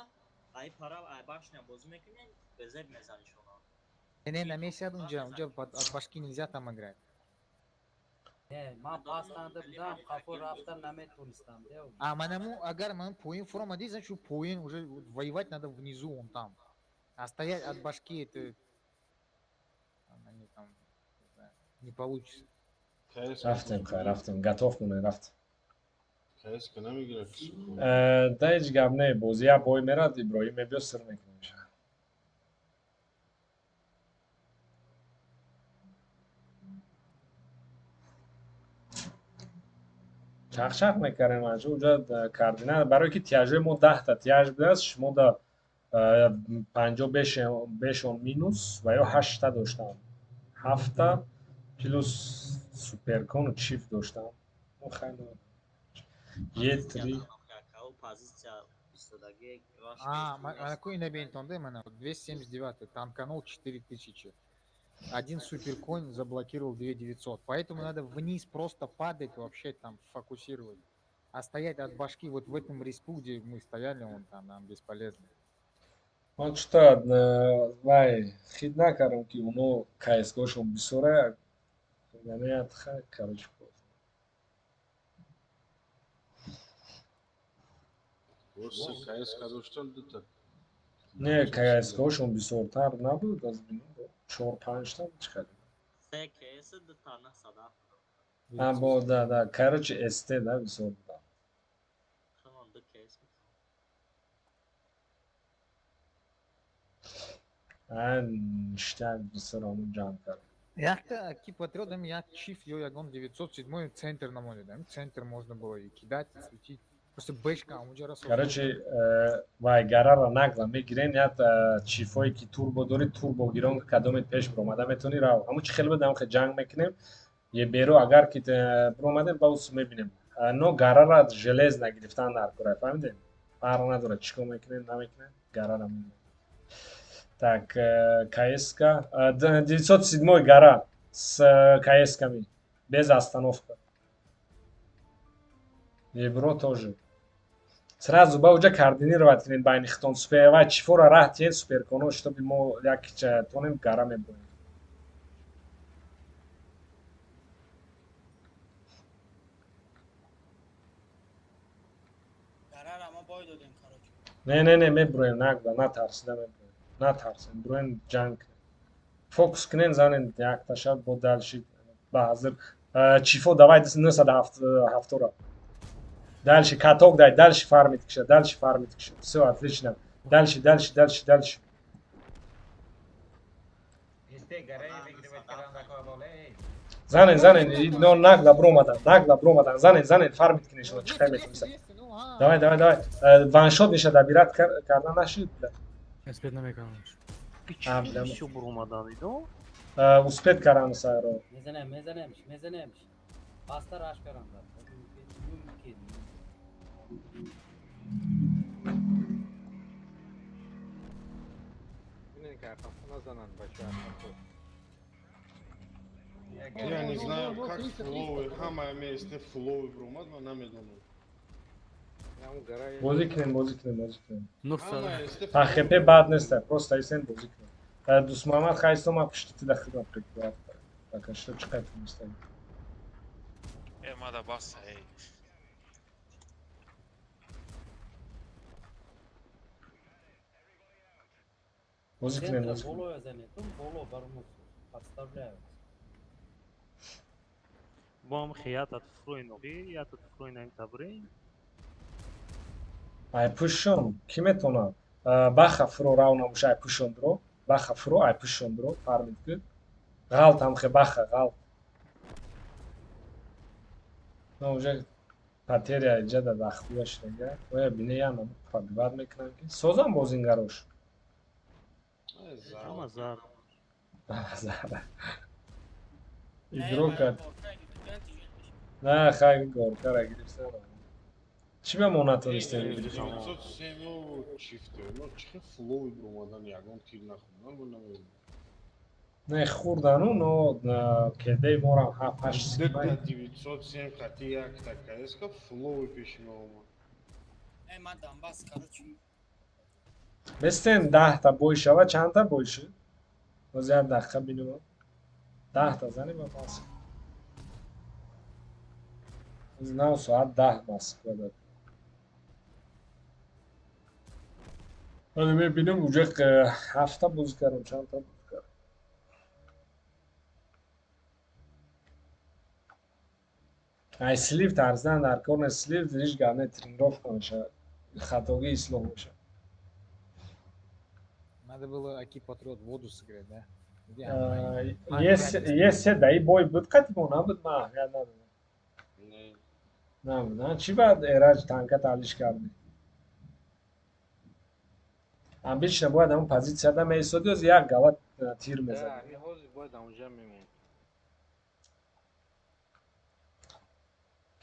ай пара ай башня бозӣ мекунем, безеб мезанишона. Не, на месте унҷа, унҷа от башки нельзя там играть. Не, ман пастанда будам, қафо рафта наметонистам. А манаму, агар ман поин фуромади, значит, поин уже воевать надо внизу, он там. А стоять от башки, это они там не получится. Рафтем, хай, рафтем, готов монед, рафтем. КСК намегирад. Да ҳеҷ гап не, бозӣ як бой мерад, Иброҳим мебиёд, сир мекунем. Чахчах мекардем анҷо, уҷа координат, барое ки тяжои мо 10-та тяж будааст, шумо да панҷо бешон минус ва ё ҳаштта доштам. Ҳафта плюс суперкону чиф доштам. Мо хай Е3. А, какой на бентон, да, мана? 279, танканул 4000. Один суперконь заблокировал 2900. Поэтому надо вниз просто падать, вообще там фокусировать. А стоять от башки вот в этом респу, где мы стояли, он там нам бесполезно. Ман чута вай хид накардам ки уно КСГошон бисёра, яъне короче. КСК доштан дута. Не, КСГошон бисёртар набуд, аз бинам чор панҷта чӣ кардем? Се КС дута насада. А, бо да, да, короче СТ да бисёр буда. Хелон ду КС. А, ништяк бисёр ҳамун ҷанг кард. Якта ки патриотам як чиф ё ягон 907 центр намонидам. Центр можно было и кидать, и светить. Просто бэшка унҷа расо. Короче, вай гарара нагла мегирен, як чифое ки турбо дори, турбо гирон кадомет пеш биромада метавонӣ рав. Ҳамун чи хеле буд, ҳамун ҷанг мекунем. Е беру агар ки биромадем, ба ус мебинем. Но гарара железно гирифтан дар кора, фаҳмидем? Фарқ надорад чӣ кор мекунем, намекунем, гарара мегирем. Так, КСК 907 гора с КСКами без остановка. Ебро тоже. Сразу ба уҷа координировать кунед байни хитон супер ва чифора раҳ тиҳед суперконо, чтобы мо як тонем гара мебурем. Гарара мо бой додем, короче. Не, не, не, мебуроем, нагла, натарсида мебуроем. Натарсем, буроем ҷанг. Фокус кунен, занен якташа бо дальше ба ҳазир. Чифо давай 907-ра. Дальше каток дай, дальше фармит киша, дальше фармит киша. Все, отлично. Дальше, дальше, дальше, дальше. Занен, занен, но нагло бромадан, нагло бромадан. Занен, занен, фармит кинешно, чикай метимса. Давай, давай, давай. Ваншот меша добират кардан нашид. Успеть намекунам. А, бля. Всё бромадан, идо? Успеть кардан сайро. Мезанем, мезанем, мезанем. Пастар аш кардан. Мумкин. Я не знаю, как флоуи, ҳамаи месте флоуи бромад, ман намедонам. Бозӣ кунем, бозӣ кунем, бозӣ кунем. ТХП бад нест, просто айсен бозӣ кунем. Дӯстмуҳаммад хайсто ман пушти тида хидмат прикрыват. Пока что чиқай тунистаги. Э, мада бас, эй. Бозӣ кунем, бозӣ кунем. Боло занетум, боло бармуз подставляют. Бо ҳам хиятат фурӯин охи, ятат фурӯин ҳам табрин. Ай пушон, ки метонад? Баха фуро рав набоша, ай пушон дро. Баха фуро, ай пушон дро, фармид ки. Ғалт ҳам хе баха, ғалт. На уже потеря иҷа да дахтия шудага. Оя бине я нам пробиват мекунам ки. Созам бозингарош. Ҳама зар. Зар. Игрока. На, хай горкара гирифтан. Чӣ ба мо натонистем гирифтем? 907 чифте. Но чӣ флоу омадан ягон тир нахӯрдан мо намедонам. Не хӯрдану, но кедаи морам 7-8 Дета 907 хати якта каеска флоу пеши мо омад. Э, ман Донбасс, короче. Бестен 10-та бой шава, чандта бой шуд? Боз як дақиқа бинем. 10-та занем ба пас. Нав соат 10 Москва дад. Вале мебинем уже ҳафта бозӣ кардам, чандта бозӣ кардам. Ай слив тарздан дар кор нест, слив ҳеҷ гап не, тренировка мешавад. Хатогӣ ислоҳ мешавад. Надо было Аки Патриот воду сыграть, да? Где она? Есе даи бой буд қати мо набуд, ман аҳамият надодам. Набуд, чӣ баъд Эраҷ танка талиш кардӣ? Обычно бояд ҳамон позитсияда меистодӣ, оз як гала тир мезадӣ. Да, ҳамин ҳозир бояд онҷа мемонд.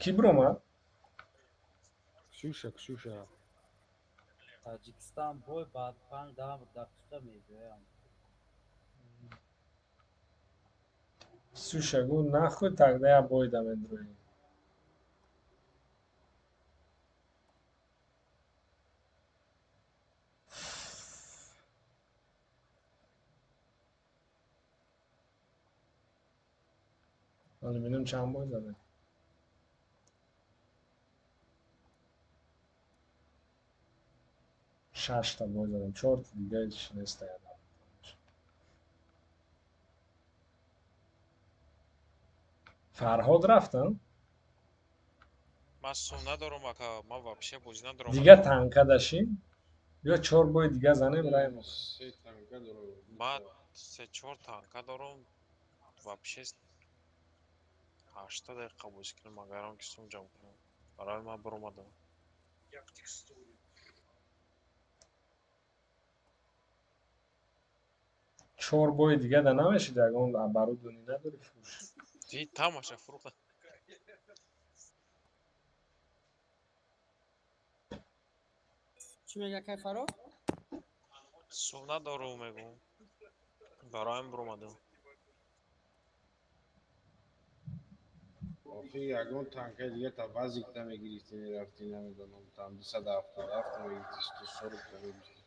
Кӣ биромад? Ксюша, Ксюша. Таҷикистон бой баъд 5-10 дақиқа мебиёям. Ксюша гу нахуй тогда я бой да медроем. Ҳоло бинем чанд бой задем. Шашта бой задем, чорта дига ҳеч неста ядам. Фарҳод рафтан? Ман сум надорам ака, ман вообще бозӣ надорам. Дига танка дашим? Ё чор бои дига занем раем. Се танка дорам. Ман се чор танка дорам. Вообще 80 дақиқа бозӣ кунам, агар он ки сум ҷамъ кунам. Барои ман биромадам. Чор бои дига да намешид, ягон оборудование надори фурӯш. Ди тамаша фурӯхта. Чӣ мега кай Фаро? Сум надорум мегӯм. Бароям биромадам. Охи ягон танкаи дига та вазик намегирифтӣ мерафтӣ, намедонам, там 277 мегирифтӣ, 140 мегирифтӣ.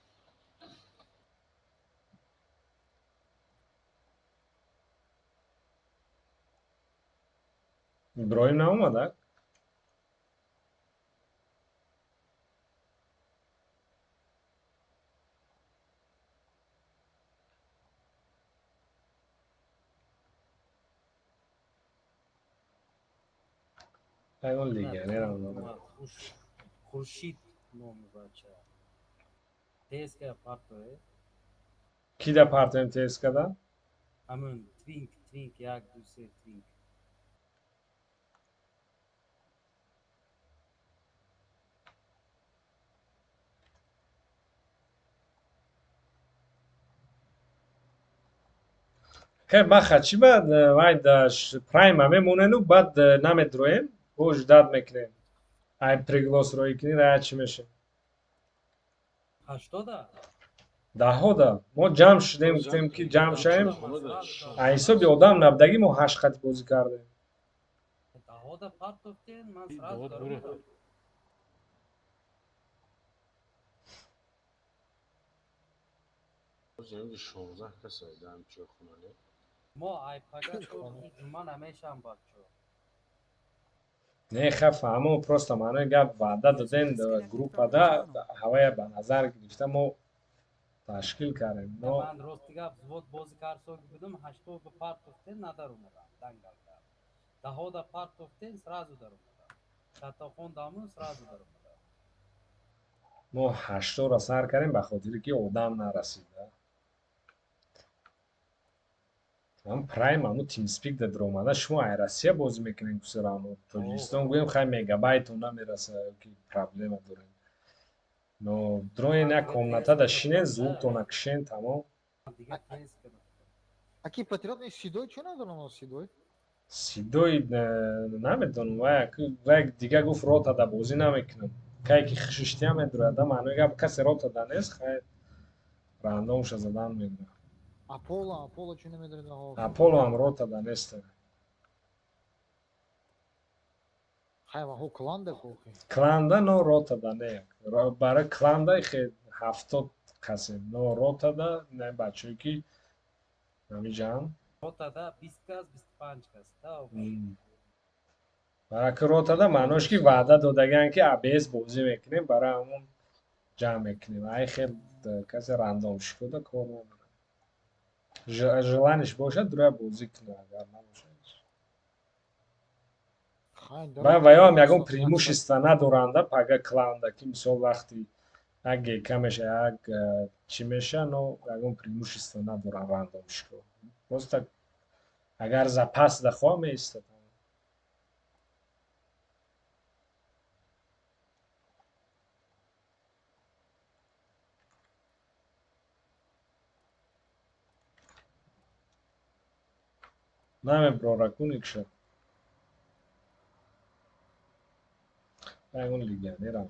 Иброҳим наомада? Ягон легионерам наомада. Хуршид номи бача. ТСК партое. Ки да партоем ТСК-да? Ҳамун Твинк, Твинк, 1, 2, 3, Твинк. Хе баха, чӣ баъд вай прайма мемонену баъд намедроем, бо ждать мекунем. Ай приглас роӣ кунӣ, рая чӣ мешем? 80-да? Даҳода. Мо ҷамъ шудем, гуфтем ки ҷамъ шавем. Ай ҳисоби одам набудагӣ мо ҳашт қати бозӣ кардем. Даҳода партофтен, ман сразу даромадам. 16 кас айдаам чойхона не? Мо ай пага ҷума намешам бачо. Не ха фаҳмо, просто маънои гап ваъда додем группада, ҳавая ба назар гирифта мо ташкил кардем. Но Ман рости гап взвод бозӣ карсоги будам, 80 ба партофтен надаромадам, дангал кард. Даҳода партофтен, сразу даромада. Чатохон дамун сразу даромада. Мо ҳаштора сар кардем, ба хотире ки одам нарасида. Ам прайм аму тимспик да даромада, шумо ай Россия бозӣ мекунем, кусерамо Тоҷикистон гӯем, хай мегабайтон намераса, ки проблема дорем. Но дроен як комната да шинен, звуктона кишен, тамом. Аки патриот не Сидой чӣ надорам, Сидой? Сидой намедонам, вай дига гуфт, рота да бозӣ намекунам. Кай ки хишиштия медурояд, маънои гап касе рота да нест, хай рандомша задан мегӯяд. Аполло, Аполло чӣ намедонед? Аполло ҳам рота да нест. Хай ваҳо кланда кохи. Кланда, но рота да не. Барои кланда хе 70 касем, но рота да не, бачое ки намиҷаам. Рота да 20 кас, 25 кас. Бараки рота да маънош ки ваъда додагиан ки АБС бозӣ мекунем, барои ҳамон ҷамъ мекунем. Ай хел касе рандом шикода кор надорад. Желаниш бошад, дура бозӣ кунад, агар набошад. Ва ёам ягон преимущество надоранда пага кланда, ки мисол вақти як ГК меша, як чӣ меша, но ягон преимущество надоранд рандомшико. Просто агар запас да хоҳ меистад. Намеброра куникша. Ягон легионерам.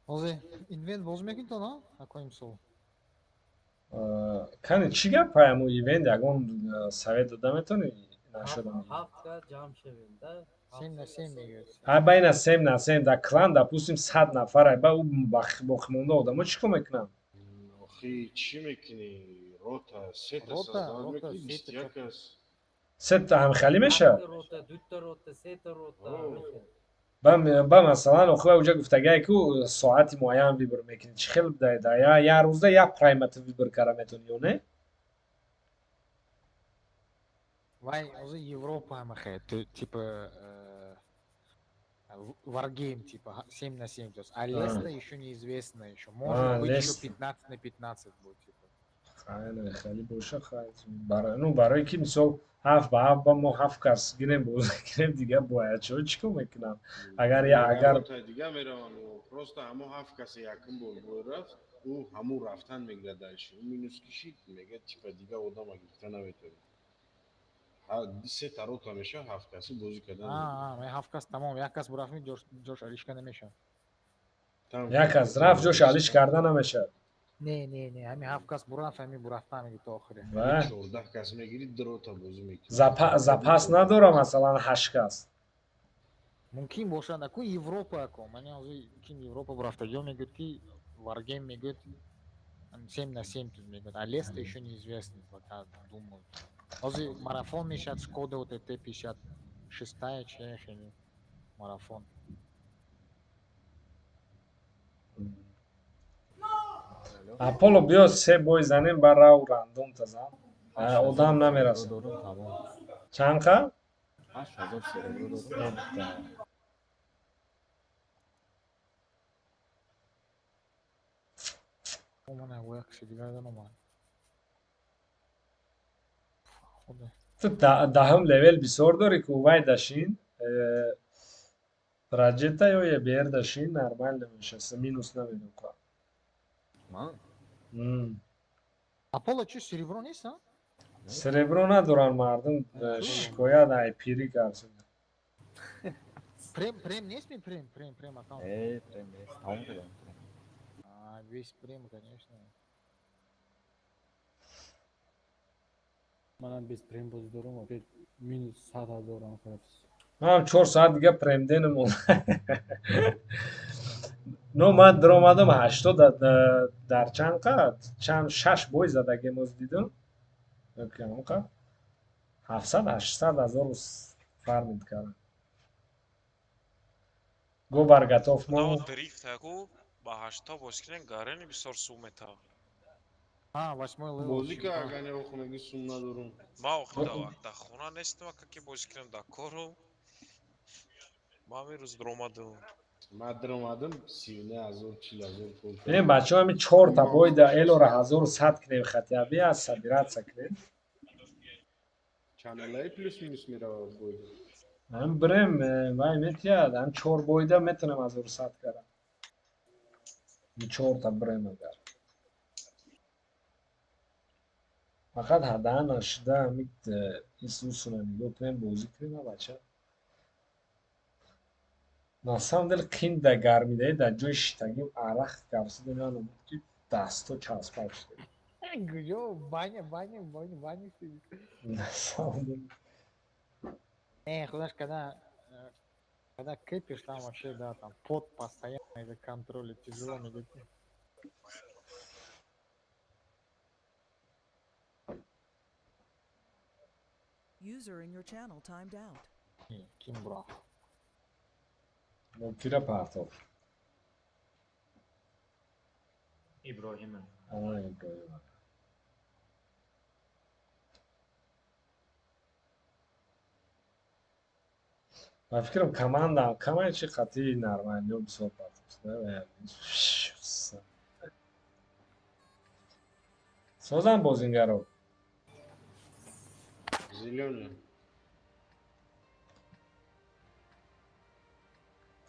Ҳозир инвент боз мекунед то на? Ако имсол. Кани чӣ гап ҳамун ивент, ягон совет дода метавонӣ нашудам? Ҳафт кас ҷамъ шавем да. 7 на 7 мегӯяд. Ай байна 7 на 7 да клан, допустим, 100 нафар, ай ба ӯ боқимонда одамо чӣ кор мекунанд? Охи чӣ мекунӣ? Рота сета Рота, создавать рота, мекунӣ, сета 21 кас. Сета ҳамхалӣ мешавад? Ҳафта рота, дута рота, сета рота. Ба масалан охи уҷа гуфтагае ку соати муайян выбор мекунӣ. Чӣ хел да я рӯзда як праймата выбор кара метавонӣ ё не? Вай, ҳозир Европа ҳамахе, типа Wargame, типа 7 на 7, то есть, а Леста еще неизвестно еще. Может быть, еще 15 на 15 будет, типа. Хайне, хеле боша, хай. Ну, барои ки мисол ҳафт ба ҳафт ба мо ҳафт кас гирем, бозӣ кунем, дига бояд чо чӣ кор мекунам? Агар я агар Рота дига мераванд, просто ҳамо ҳафт касе якум бор бой рафт, ӯ ҳамун рафтан мегирад дальше. Ӯ минус кишид, мегӯяд, типа дига одама гирифта наметавонӣ. Сета рота меша, ҳафт каси бозӣ кардан. Ҳафт кас тамом, як кас бурафт, ҷош алишка намешавад. Як кас рафт, ҷош алиш карда намешавад. Не, не, не, ҳамин ҳафт кас бурафт, ҳамин бурафта меги то охире. 14 кас мегирӣ, ду рота бозӣ мекунӣ. Запас надора, масалан, ҳашт кас. Мумкин бошад, аку Европа ако. Ман ҳозир ким Европа бурафтагиҳо мегӯяд ки Wargame мегӯяд 7 на 7 тут мегӯяд, а Леста еще неизвестно, пока думают. Ҳозир марафон мешавад, Шкода вот ТТ 56 че хеле марафон. Аполло биё, се бой занем, ба рав рандом тазан. Одам намерасад. Чанд қа? 8000 серебро дорум. Ту даҳум левел бисёр дорӣ ку вай дашин, раҷета ё ебр дашин, нормально мешаст, минус намедока. Ман? Аполло чӣ серебро нест, а? Серебро надоранд мардум, шикоят ай пирӣ кард. Прем, прем нест ми прем, прем, прем аккаунт. Э, прем нест, тамом кардам. А, весь прем, конечно. Манам без прем боз дорам, опять минус 100 000 рафт. Ман 4 соат дига премденам. Но ман даромадам 80 дар чанд қад? Чанд 6 бой задагем оз дидам. Ёки ҳам қад? 700 800 ҳазор фармид кардам. Гобар готов мо. Дрифт аку ба 80 боз кунем гарени бисёр сум метавад. А, восьмой левел. Бозӣ ка агар не хонагӣ сум надорум. Ма охир да хона нестам, ака ки бозӣ кунам да корум. Ман имрӯз даромадам. Ман даромадам 39 ҳазор 40 ҳазор пул. Не бачаҳо ҳамин 4 та бой да элора 1100 кунем хатиаби аз собираться кунем. Чаналай плюс минус меравад бой. Ҳам бирем вай метиҳад, ҳам 4 бойда метавонам 1100 карам. 4 та бирем агар. Фақат ҳадаан нашуда ҳамин исусуна нигоҳ кунем, бозӣ кунем бача. На самом деле қин да гармидаи дар ҷои шитагим арақ гавсида ман ки дасто часпак шуда. Гӯё баня, баня, баня, баня сидит. На самом деле. Не, знаешь, когда кэпишь, там вообще, да, там пот постоянно это контролить тяжело медики. User in your channel timed out. Кимбра. Кира партов. Иброҳима. А, Иброҳима. Ба фикрам команда камай чи қатъи нормально бисёр партов. Созам бозингаро. Зелёный.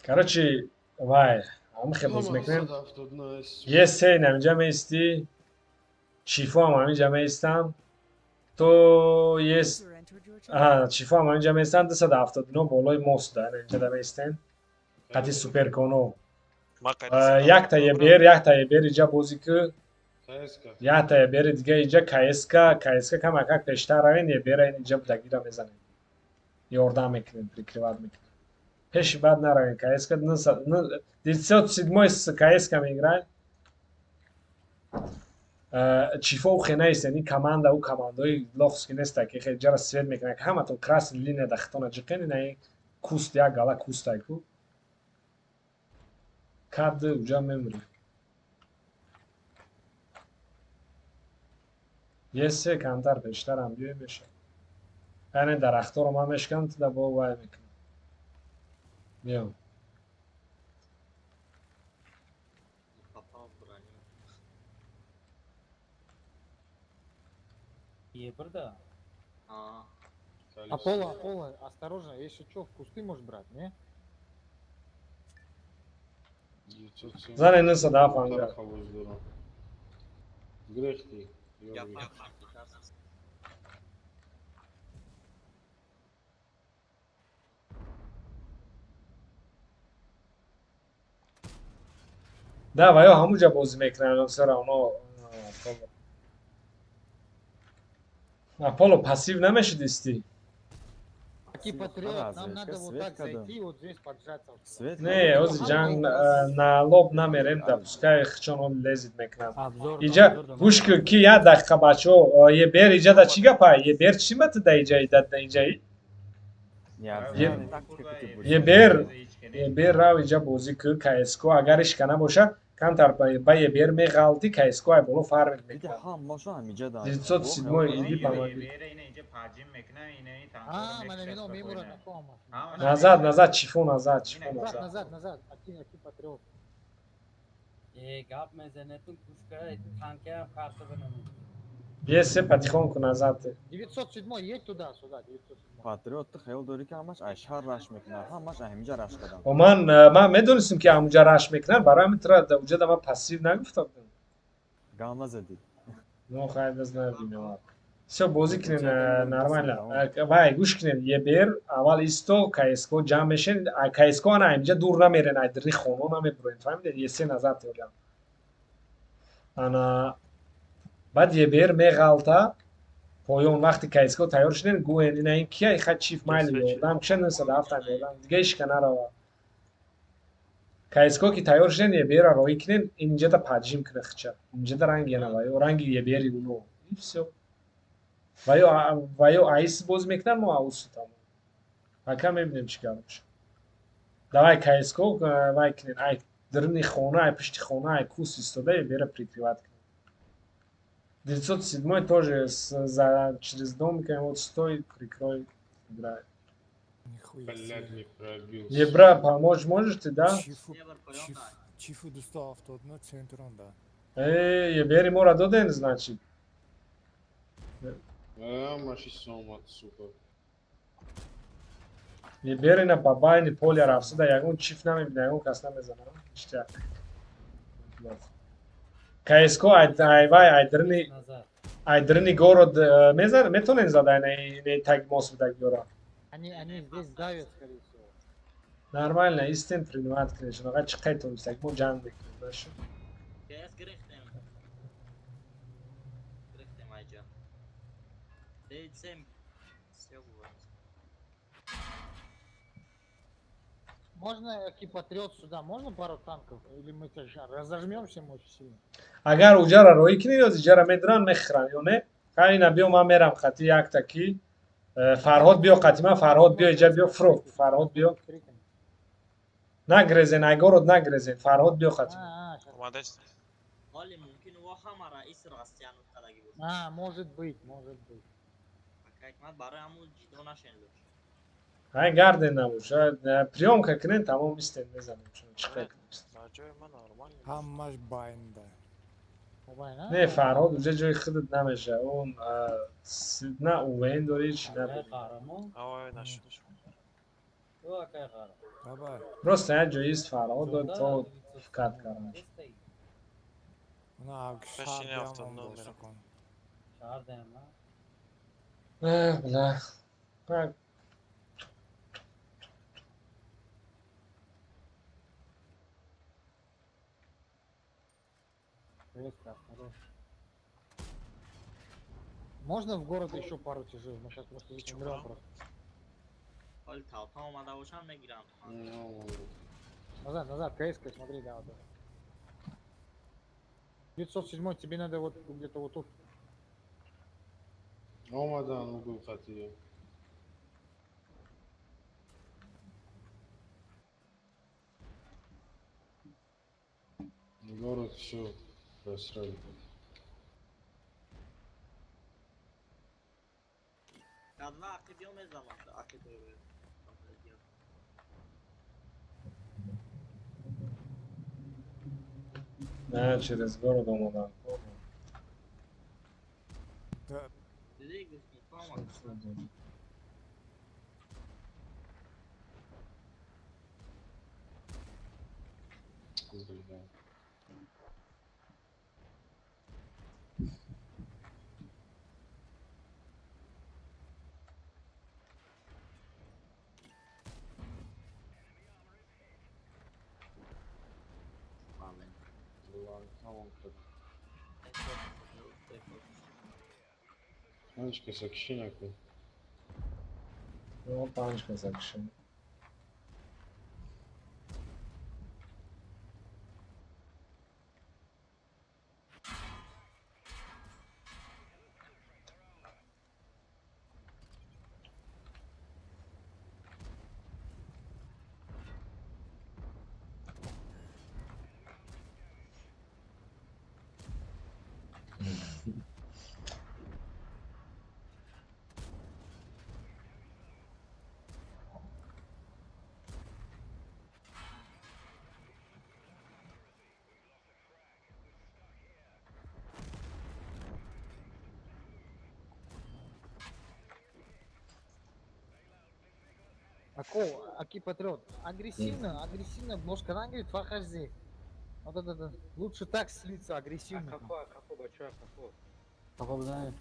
Короче, вай, ҳамихе боз мекунем. Е се ҳаминҷа меистӣ, чифо ҳам ҳаминҷа меистам. То ес чифо ҳам ҳаминҷа меистам, 279 болои мост да, инҷа меистем. Қати суперконо. Якта ебер, якта ебер иҷа бозӣ ку. Якта ебери дига иҷа КСК, КСК камакак пештар равен, ебера ин иҷа будагира мезанем. Ёрдам мекунем, прикрывать мекунем. Пеши бад наравем, КСК 907 с КСК меиграй. Чифо ухе нест, яъни команда у командаи лохски неста, ки хеле ҷара свет мекунад, ҳаматон красный линия да хитона ҷиқен, ина куст як гала кустай ку. Кад уҷа мемри. Есе камтар пештарам биёй меша. Яъне дарахторо ман мешканам, ту да бо вай мекунам. Биё. Ебрда. Аполло, Аполло, осторожно, если что, в кусты можешь брать, не? Зане не сада фанга. Грехти. Да, ва ё ҳамуҷа бозӣ мекунанд, всё равно. Аполло пассив намешидисти? Аки патриот, нам надо вот так зайти, вот здесь поджаться. Не, ози ҷанг на лоб намерем, да пускай хчон он лезит мекунанд. Иҷа гӯш кун ки як дақиқа бачаҳо, ебер иҷа да чӣ гапа? Ебер чӣ мата да иҷаи да иҷаи? Ебер, ебер рав иҷа бозӣ кун, КСК агар ишка набоша, камтар ба ебер меғалти, КСК ай боло фармит мекунад. 907 иди помоги. Назад, назад, чифо назад, чифо назад. Назад, назад, аки, аки патриот. Гап мезанетун кушка, танкаам карта бинамед. Есе потихоньку назад. 907 едь туда, сюда, 907. Патриот ту хаёл дорӣ ки ҳамаш ай шаҳр раш мекунад, ҳамаш ай ҳаминҷа раш кардам. Ман медонистам ки ҳамунҷа раш мекунад, барои ҳамин тура уҷа да ман пассив нагуфта будам. Гам назадӣ. Ну хайр, знаю, виноват. Всё, бозӣ кунем нормально. Вай, гӯш кунем, ебер аввал исто, КСК ҷамъ мешен, КСК ана ҳаминҷа дур намерен, ай дирни хоно намебуроем, фаҳмидед? Есе назад теолям. Ана баъд ебер меғалта, Поён вақти КСК тайёр шудем, гӯен ина ин кия ха чиф майли ёрдам киша 907 ёрдам. Дига ишка нарава. КСК ки тайёр шудем, ебера роӣ кунем, инҷада поджим куна хича. Инҷада ранги яна ва ё ранги ебери уно. И всё. Ва ё аис боз мекунан, мо аусу тамом. Пока мебинем чӣ гап мешавад. Давай КСК вай кунем, ай даруни хона, ай пушти хона, ай кус истода ебера прикрывать кунем. 907 тоже за, через домик, вот стой, прикрой, играй. Блядь, не пробился. Ебра, помочь можешь ты, да? Чифу 279 центрон, да. Эй, ебери мора доден, значит. А, маши сомат, сука. Ебери на бабайни поля рафсуда, ягон чиф намебина, ягон кас намезана. Ништяк. КСК ай вай ай дрни город мезан метонен зада не так мост так гора. Они здесь давят, скорее всего. Нормально, истин принимать, конечно, ага чиқай то так мо ҷанг мекунем, баша. КС гирифтем. Гирифтем айҷа. Дейцем. Всё бывает. Можно Патриот сюда, можно пару танков? Или мы разожмемся очень сильно? Агар уҷара роӣ кунӣ, ё иҷара медуран мехӯранд ё не? Ха ина биё ман мерам қати якта ки Фарҳод биё қати ман, Фарҳод биё иҷа биё фрух, Фарҳод биё. Нагрезен, ай город нагрезен, Фарҳод биё қати. Ҳоли мумкин во ҳама раис растиян кадаги бошад. А, может быть, может быть. Ҳикмат барои ҳамун ҷидо нашен лучше. Ай гарден набоша, приёмка кунен, тамом истен мезанем. Чӣ кунем? Ҳамаш байнда. Не, Фарҳод уже ҷои худат намеша. Он на УВН дори, чи надори. Просто як ҷоист Фарҳод дод то фикат кардан. Бля. Так. Можно в город еще пару тяжей? Мы сейчас просто здесь умрем просто. Назад, назад, КС, смотри, да, вот. 907 тебе надо вот где-то вот тут. Омадан угол хати. Город все просрали. Кадва ақиб ё мезанад ақиб. Не, через город омадан. Панҷ каса кишӣ накун. Панҷ каса кишӣ. Аки Патриот, агрессивно, агрессивно, может, когда говорит, фахази. Вот это, лучше так слиться, агрессивно. А какой, бачок, какой? Какой, знаю.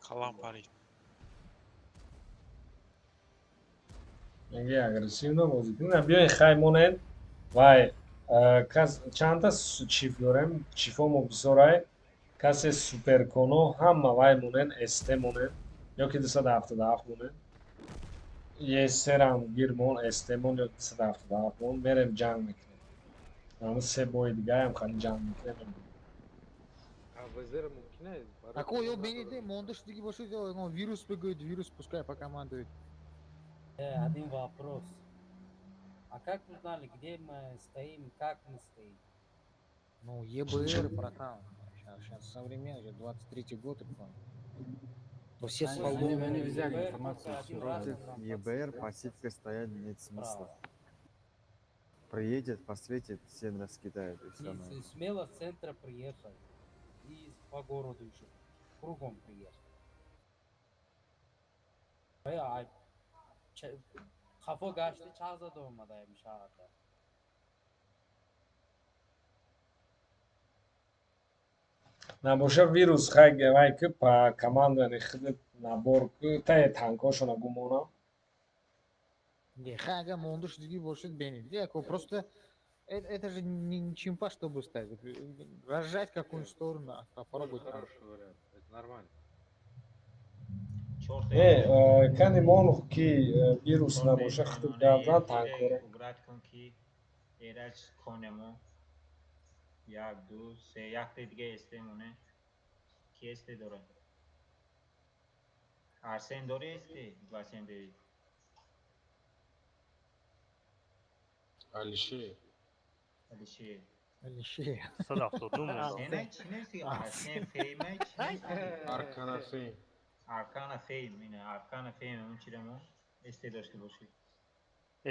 Калампари. Меги агрессивно бозӣ кунем. Биёин хай монед. Вай, кас чандта чиф дорем? Чифомо бисёрай. Касе суперконо ҳама вай монен, СТ монен ё ки 277 монен. Есерам гир мон, СТ мон ё 277 мон, мерем ҷанг мекунем. Ҳамн се бои дигаям хали ҷанг мекунем. А ВЗР мумкин аст? Ако ё бениде, мондаш диги бошад, ё вирус бигӯед, вирус пускай покомандует. Один вопрос. А как узнали, где мы стоим, как мы стоим? Ну, ЕБР, братан. Сейчас современный, 23-й год. Все они взяли информацию. Против ЕБР пассивка стоять нет смысла. Приедет, посветит, все раскидают. И все. Смело с центра приехал. И по городу еще. Кругом приехал. Хафо гашти чаза дома даем шаҳрда. Набоша вирус хай вай ки па команда худат набор ки тае танкошона гумонам. Не, хай ага мондуш диги бошад бенед. Яко просто это же не чимпа, чтобы ставить. Разжать какую-нибудь сторону, а попробовать. Хороший вариант, это нормально. Не, кани мон ки вирус набоша худат гавзан танкора. Убрать кун ки эрач конемо. Як, ду, се, якте диге СТ моне. Ки СТ дорад? Арсен дори СТ? 279. Алишер. Алишер. Алишер. 179 Арсен чи нест? Арсен Фейм чи нест? Аркана Фейм. Аркана Фейм, ина Аркана Фейм он чира мо СТ дошта боши.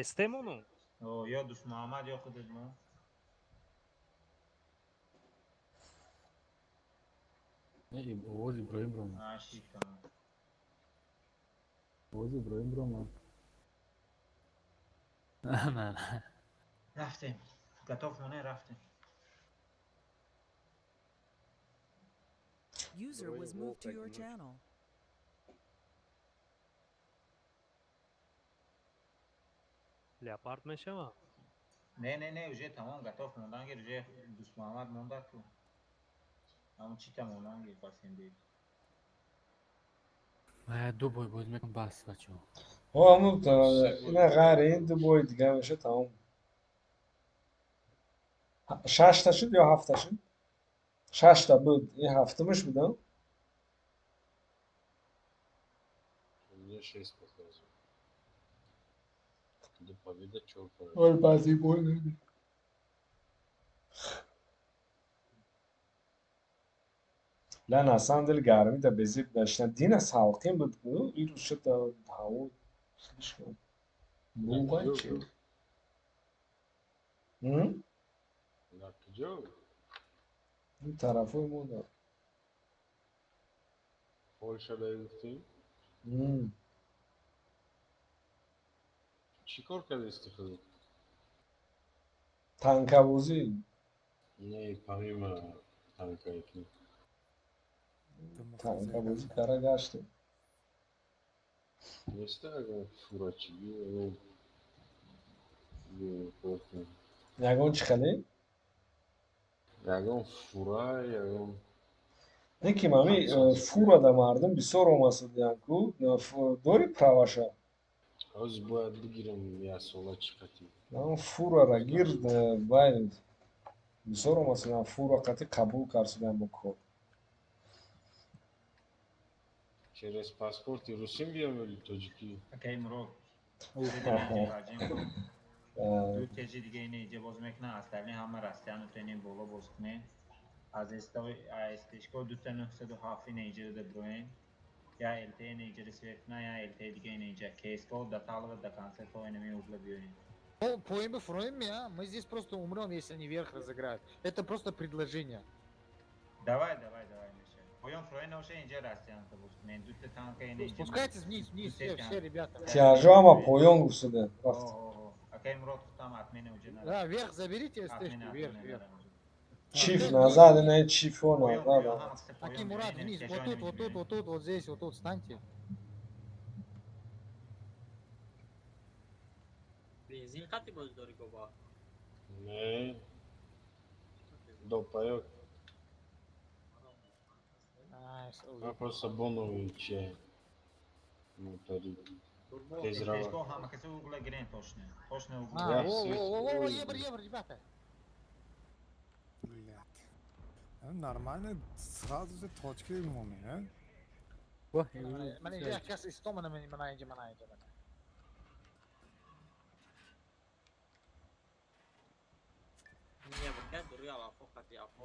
СТ мону? О, ё Дус Муҳаммад ё худат мо. Овоз Иброҳим Роман. Овоз Иброҳим Роман. Рафтем. Готов моне рафтем. User was moved to your channel. Леопард мешава? Не, не, не, уже тамом готов мондан гир, уже Дус Муҳаммад монда ку. Ҳамон чита мондан гир пасенди. Ма ду бой боз мекунам бас бачаҳо. О, ҳамун ина ғайри ин ду бои дига меша тамом. Шашта шуд ё ҳафта шуд? Шашта буд, ин ҳафтумаш буд, а? У меня 6 показывает. До победа чёртова. Ой, бази бой набид. Ла на самом деле гармӣ да безеб дошта. Дина салқин буд, ин рӯз шуд ҳаво слишком буғай чи? Дар куҷо? Ин тарафҳои мо да. Польша да гуфтӣ? Чӣ кор кардисти худат? Танкабозӣ. Не, помимо танкаки. Танкабозӣ кара гаштем. Неста ягон фурачигӣ, ягон Ягон чӣ хеле? Ягон фура, ягон Не ки мами фура да мардум бисёр омасудиян ку дори праваша. Ҳозир бояд бигирам як сола чӣ қатӣ. Фурара гир бай бисёр омасудиян фура қатӣ қабул карсудиян бо кор. Через паспорти русим биём или тоҷикӣ? Акай Мурод. Ду теҷи дига ина иҷа боз мекунад, остальные ҳама растяну тени боло боз кунед. Аз СТшко дута 907 ина иҷа дода бироем. Я ЛТ ина иҷа свет кунад, я ЛТ дига ина иҷа. КСК до Талова до конца то ина ми угла биёем. Поем бы фроем, а? Мы здесь просто умрем, если они вверх разыграют. Это просто предложение. Давай, давай, давай, Миша. Поем фроем, уже инҷа растянута боз кунед. Дута танка ина иҷа. Спускайтесь вниз, вниз, все, все, ребята. Тяжо ама поён гуфтуде. Рафт. Акай Мурод худам отмена уже надо. Да, вверх заберите СТшку, вверх, вверх. Чиф назад, ина чифо назад. Аки Мурат вниз, вот тут, вот тут, вот тут, вот здесь, вот тут станьте. Бензин қати боз дори гоба? Не. До паёк. Найс. А просто боновый чай. СТшко ҳама касе угла гирен точно. Точно угла. А, во, во, во, во, евро, евро, ребята. Блядь. Нормально, сразу же точки моми, Ман инҷа як кас истомана, мана инҷа, мана инҷа, мана.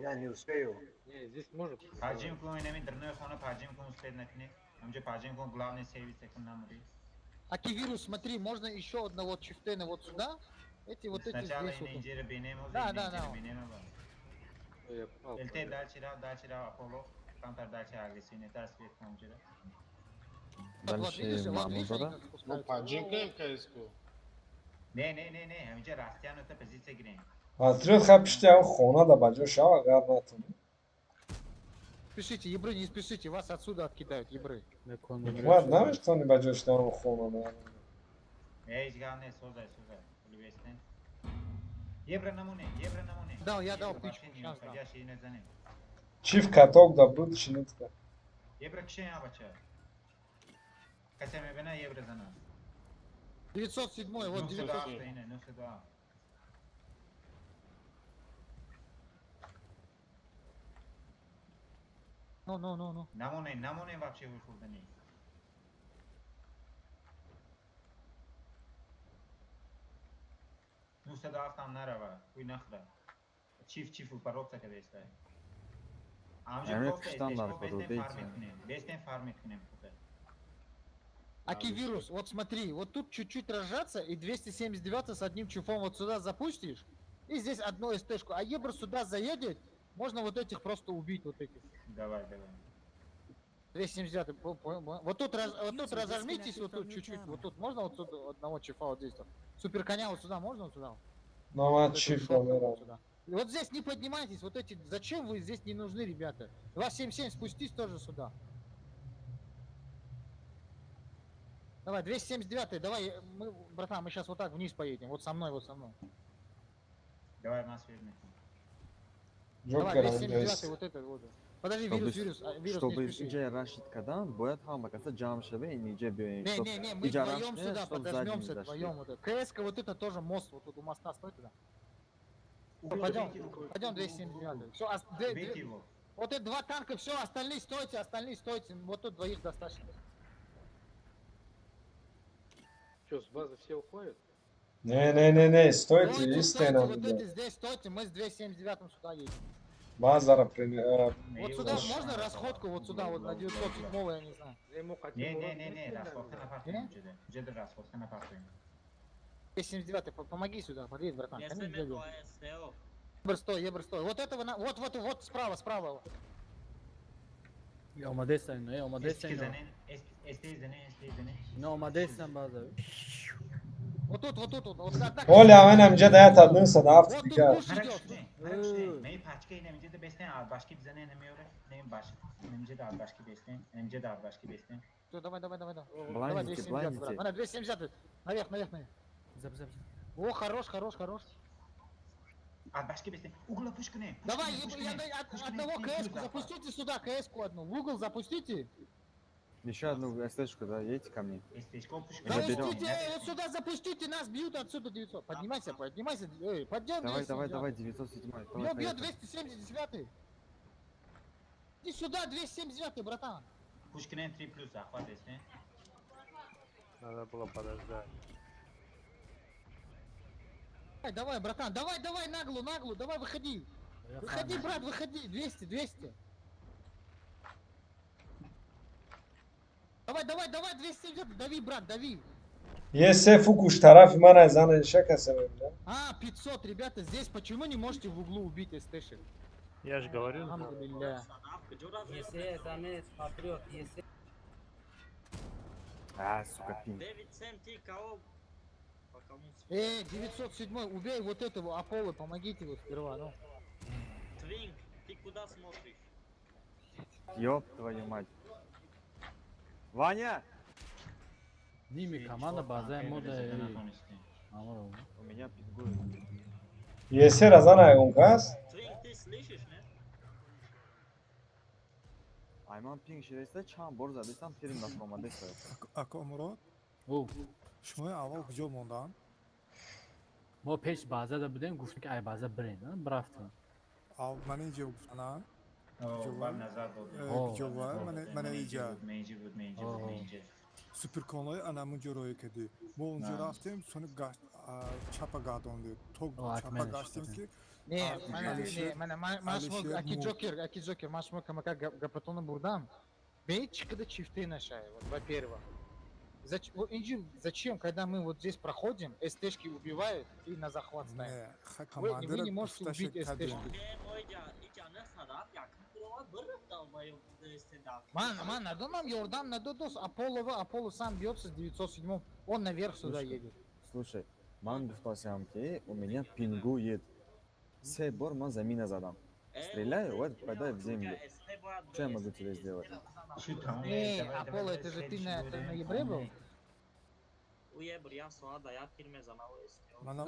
Я не успею. Не, здесь может. Паҷим кун, инами дрной хона паҷим кун, успеть накунӣ. Ҳамҷа паҷим кун, главный сервис кун намури. Аки вирус, смотри, можно еще одного чифтена вот сюда. Эти вот эти Сначала здесь вот. инҷера бинем, ҳозир Да, да, инҷера да. бинем. ЛТ дальше рав, дальше рав, Аполло. Камтар дальше агрессивнетар свет кун ҷера. Дальше Мамузора. Ну, паҷим кунем КСК. Не, не, не, не, ҳаминҷа растянота позиция гирем. Патриот ха пишти ҳам хона да ба ҷо шава агар натонӣ. Спешите, ебры, не спешите, вас отсюда откидают, ебры. Ҳикмат наметавонӣ ба ҷо шидан хона да. Ҳеҷ гап нест, созай, созай. Пули бестен. Евро намоне, евро намоне. Дал, я дал Евро тычку, вообще не щас дам. выходящий не занем. Чиф каток да буд чинитка. Евро кишен абача. Касе мебина евро зана. 907, вот 907. Ине, 902. Ну, ну, ну, ну. Намоне, намоне вообще выхурдани. 907 ҳам нарава, ҳуй нахӯра. Чиф, чиф упаровка кадестай. Амҷа Ҳамин просто пиштан СТшко дар бестен рудейте. фарм мекунем. Бестен фарм мекунем. Аки вирус, вот смотри, вот тут чуть-чуть разжаться и 279 с одним чуфом вот сюда запустишь, и здесь одну СТшку. А Ебр сюда заедет, можно вот этих просто убить, вот этих. Давай, давай. 279, вот тут, вот тут User разожмитесь, вот тут disconnected from your чуть-чуть, channel. вот тут можно вот сюда одного чифа вот здесь. Вот. Супер коня вот сюда можно вот сюда? Но ман Вот этого чиф да шорта вот мерам. сюда. И вот здесь не поднимайтесь, вот эти, зачем вы здесь не нужны, ребята? 277, спустись тоже сюда. Давай, 279, давай, мы, братан, мы сейчас вот так вниз поедем, вот со мной, вот со мной. Давай, нас видно. Давай, Ҷокер 279, вот этот вот. Подожди, вирус, вирус, а, вирус, не Чтобы спеши. иҷа рашид кадан, бояд ҳама каса ҷамъ шаве, ин иҷа биёем. Не, Чтоб не, не, мы иҷа вдвоем раш кунем, сюда чтоб сзади не подожмемся, зашли. вдвоем вот это. КС-ка вот это тоже мост, вот тут у моста стой туда. Пойдем, пойдем 279. Все, Бейте его. вот это два танка, все, остальные стойте. Вот тут двоих достаточно. Что, с базы все уходят? Не, не, не, не, стойте, Стойте, истина. стойте, вот эти здесь стойте, мы с 279 сюда едем. Базара Вот сюда можно расходку, вот сюда, вот на 907, я не знаю. Не, не, не, не, расходка напартуем. Ҷеда расходка напартуем. 279, помоги сюда, подъедь, братан. Если Конечно, ме сзади. СТО. Ебр, стой, ебр, стой. Вот этого, вот, вот, вот, справа, справа. Омадестан ино, омадестан СТ ино. занен, СТ занен, СТ занен. Ино омадестан баъза. Вот тут, вот тут, вот, вот одна. Оля, манам иҷа да 907 дигар. Мей пачка инам иҷа бестен, албашки бизанен намеёре. Нем баш. Инам иҷа албашки бестен, инам иҷа албашки бестен. Всё, давай, давай, давай, давай. Давай, Блайндите, 279, блайндите. брат. Мана, 279. Наверх, наверх, наверх. Зап, зап. О, хорош, хорош, хорош. Албашки бестен. Угла пуш кунем. Давай, я, одного КС-ку запустите сюда, КС-ку одну. В угол запустите. Еще одну СТшку, да, едете ко мне. СТшку пуш Заберем. Запустите, вот сюда запустите, нас бьют отсюда 900. Поднимайся, поднимайся. Эй, подъем Давай, давай, 279. давай, 907. Давай, Бьет, бьет поехали. 279. Иди сюда, 279, братан. Пуш кунем 3 плюс захват бестен. Надо было подождать. Давай, давай, братан, давай, давай, наглу, наглу, давай, выходи. Выходи, брат, выходи, 200, 200. Давай, давай, давай, 270, дави, брат, дави. Е се фукуш тарафи ман аз зана иша каса мебинам. А, 500, ребята, здесь почему не можете в углу убить СТшек? Я же говорю. Алхамдулилля. Есе, занец, патриот, есе. А, сука, пинг. 9-7 ты кого? По кому? 907, убей вот этого, Аполло, помогите вот сперва, ну. Твинк, ты куда смотришь? Ёб твою мать. Ваня! Ними команда базаи мо да. У меня пингует. Е се разана ягон кас? Твинк, ты слышишь, не? Айман пинг шидаиста, чанд бор задистам, тирим нафромадеста. Ако Мурод? Шумои аввал куҷо монданд? Мо пеш базада будем, гуфтем ки ай база бирен, бирафтем. Ман инҷо гуфтана? Куҷо мана иҷа. Суперконҳои анамунҷо роя кардӣ. Мо унҷо рафтем, сони чапа гардондем. То чапа гаштем ки Не, мана, ман шумо аки Ҷокер, аки Ҷокер, ман шумо камака гапатонро бурдам. Бе чӣ қадар чифте нашай, вот, во-первых. Зачем, когда мы вот здесь проходим, СТшки убивают и на захват ставим? Вы не можете убить СТшки. Ман, ман, надо нам ёрдам, надо дос, Аполлова, Аполло сам бьется с 907, он наверх сюда едет. Слушай, ман гуфтасям ки у меня пингует. Се бор ман замина задам. Стреляю, вот попадаю в землю. Что я могу тебе сделать? Эй, Аполло, это же ты на Ебре был? Мана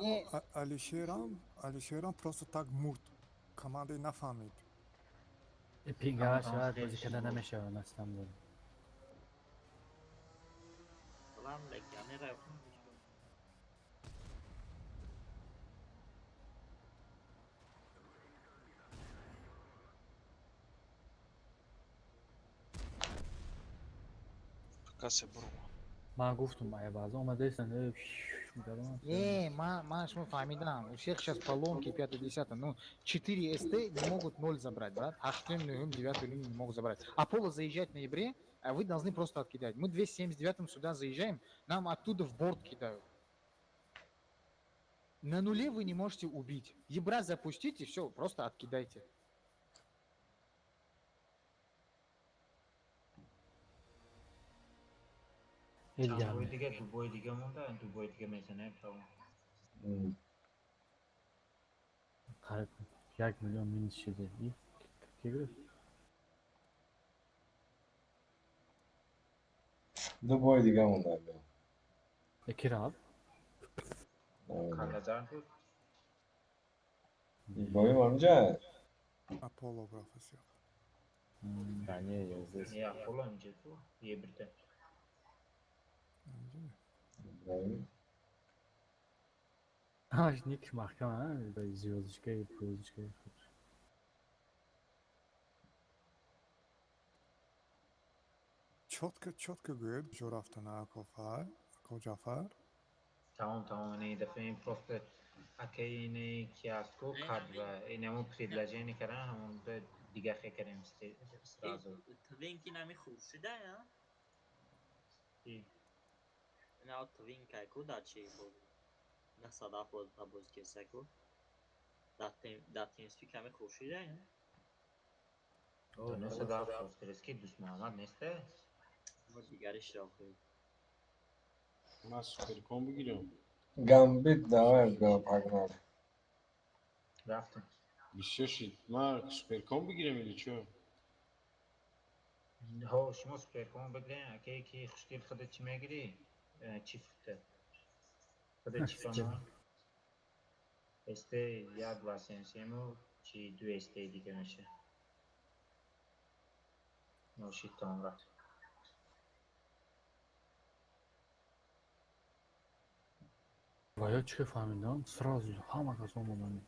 Алишерам, Алишерам просто так мурд. Командаи нафаҳмид. Пингава шавад, бозӣ карда намешавад, настам дорем. Касе брума. Ман гуфтум, ай база омадаистанд. Не, ман шумо фаҳмидам. У всех сейчас поломки 5-10. Ну, 4 СТ не могут 0 забрать, брат. 8, 9, 9 линию не могут забрать. Аполло заезжает в ноябре, а вы должны просто откидать. Мы 279 сюда заезжаем, нам оттуда в борт кидают. На нуле вы не можете убить. Ебра запустите, все, просто откидайте. Чанд дига дубой дига монда, дубой дига мезанем тамом. Қариб 1 миллион минус шуда. Ки гирифт? Ду бой дига монда. Ки рафт? Каназар буд. Иброҳим ҳамҷа? Аполло брафт. Да не, я здесь. Не, Аполло инҷа ту, ебрите. Аш ник маҳкам, а? Звёздочкаи, звёздочкаи. Чётко, чётко гӯед, куҷо рафтана ако Фар, ако Ҷафар? Тамом, тамом, не дафъа ин просто акаи ине ки аст ку кад ва инаму предложение кардан, ҳамон дига хе кардем сразу. Твинки нами хуршида, я? На твинка ку да чи буд? На садаф боз на боз кеса ку? Да тимспик ҳами хуршида, я? На садаф боз ки Дӯст Муҳаммад несте? Мо дигариш рафтем. Ман суперкон бигирам. Гамбит, давай, погнали. Рафтем. Бисёр шид. Ман суперкон бигирам или чё? Ҳо, шумо суперкон бигирен, акае ки хушгел худат чӣ мегирӣ? Чӣ фукта? Худат чӣ фама? СТ як ва сенсему чи ду СТ дига меша. Ношид тамом рафт. Ва ё чӣ фаҳмидам? Сразу ҳама кас омаданд.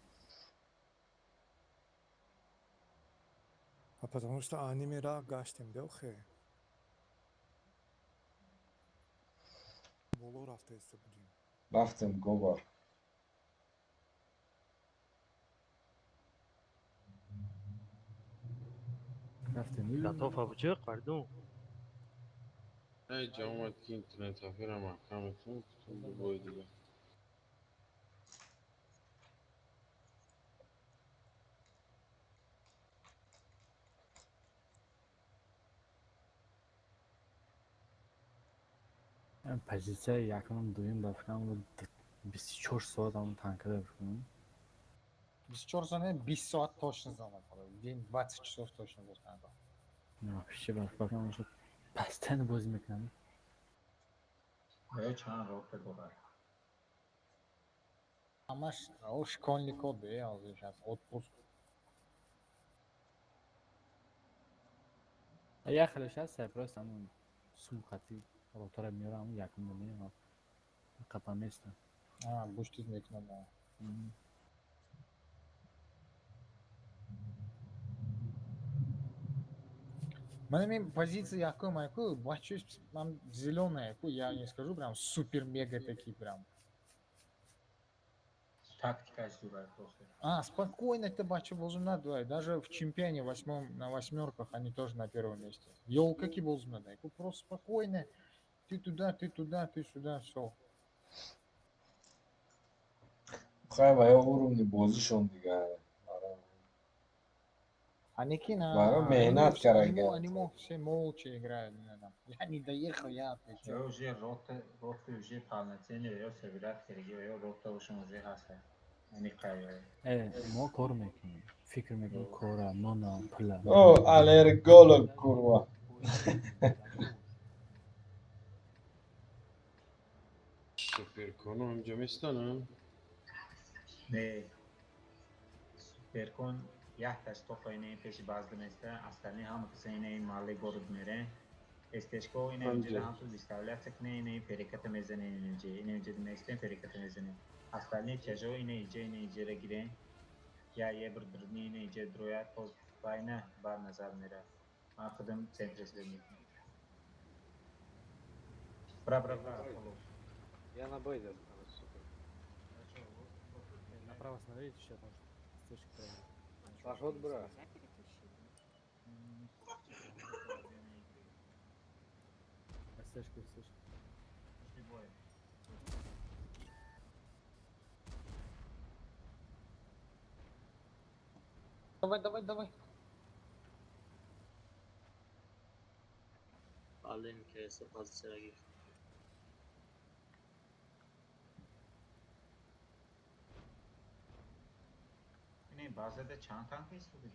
А потому что аниме ра гаштем, да, охе? Боло рафта иста будем. Рафтем гобар. Рафтем. Готов абуҷиқ, пардон. Ай ҷа омад ки интернет афера маҳкам метавон, гуфтум ду бой дига. Позитсияи якум, дуюм ба фикрам 24 соат ҳамон танкада фикрам. 24 соат, не, 20 соат точно занад. День 20 часов точно боз танка. Вообще ба фикрам постоянно бозӣ мекунам. Ё чанд рота дорад? Ҳамаш о школьникҳо бе, ҳозир сейчас отпуск. Як хелеш ҳаст, просто ҳамун сум хати ротара меёрам, ҳамун якум меёрам. Қапа места. А, буштид мекунам. Ман позиция якой яку, бачу, там зеленая яку, я не скажу прям супер-мега такие прям. Тактика зурая просто. А, спокойно ты бачу болзуна давай. Даже в чемпионе восьмом на восьмерках они тоже на первом месте. Ёлка ки болзуна дай. Просто спокойно. Ты туда, ты туда, ты сюда, все. Хай ва ё уровни бозишон дигар. Аникина, Баро меҳнат карага. Они все молча играют. Я не доехал, я отвечаю. Я уже рота, рота уже полноценный, я собирать керги, я рота уже уже хаса. Они кайо. Мо кор мекунем. Фикр мекунем кора, нона, пула. О, аллерголог курва. Суперконо ҳамҷа местанам? Не. Суперкон якташ тоқа ине пеши базда места, остальные ҳама каса ине малли город мере. Эстешко ине инҷа ҳам ту выставляться кне ине переката мезане ине ине инҷа местен переката мезане. Остальные тяжо ине инҷа ине инҷа гире. Я ебр дрни ине инҷа дроя то вайна бар назар мера. Ман худам центр следник. Бра бра бра. Я на бейзе останусь, сука. Направо смотрите, сейчас может стежки правильно. Пошел, бра. Стежки, стежки. Давай, давай, давай. Ален КС позиция гирифт. Не, базада чанд танк истода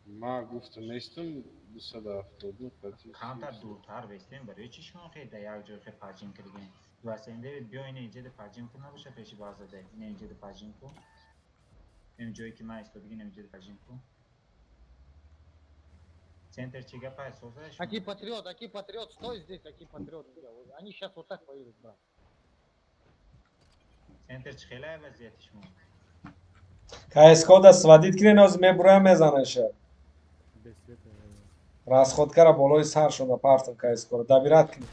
Ма гуфтам местам 279 қати. Камтар дуртар бестем, барои чӣ шумо хе да як ҷой хе паҷим кардем? 29 биё ине инҷа да паҷим кун набоша пеши базада. Ине инҷа да паҷим кун. Ин ҷое ки ман истодагӣ, ин инҷа да паҷим кун. Центр чӣ гапа созаш? Аки патриот, стой здесь, аки патриот. Они сейчас вот так поедут, брат. Центр чӣ хеле вазъияти шумо? КСК-да сводит кине ноз мебуроя мезанаша. Расходкара болои сар шуда партам КСК-ро. Добират кини.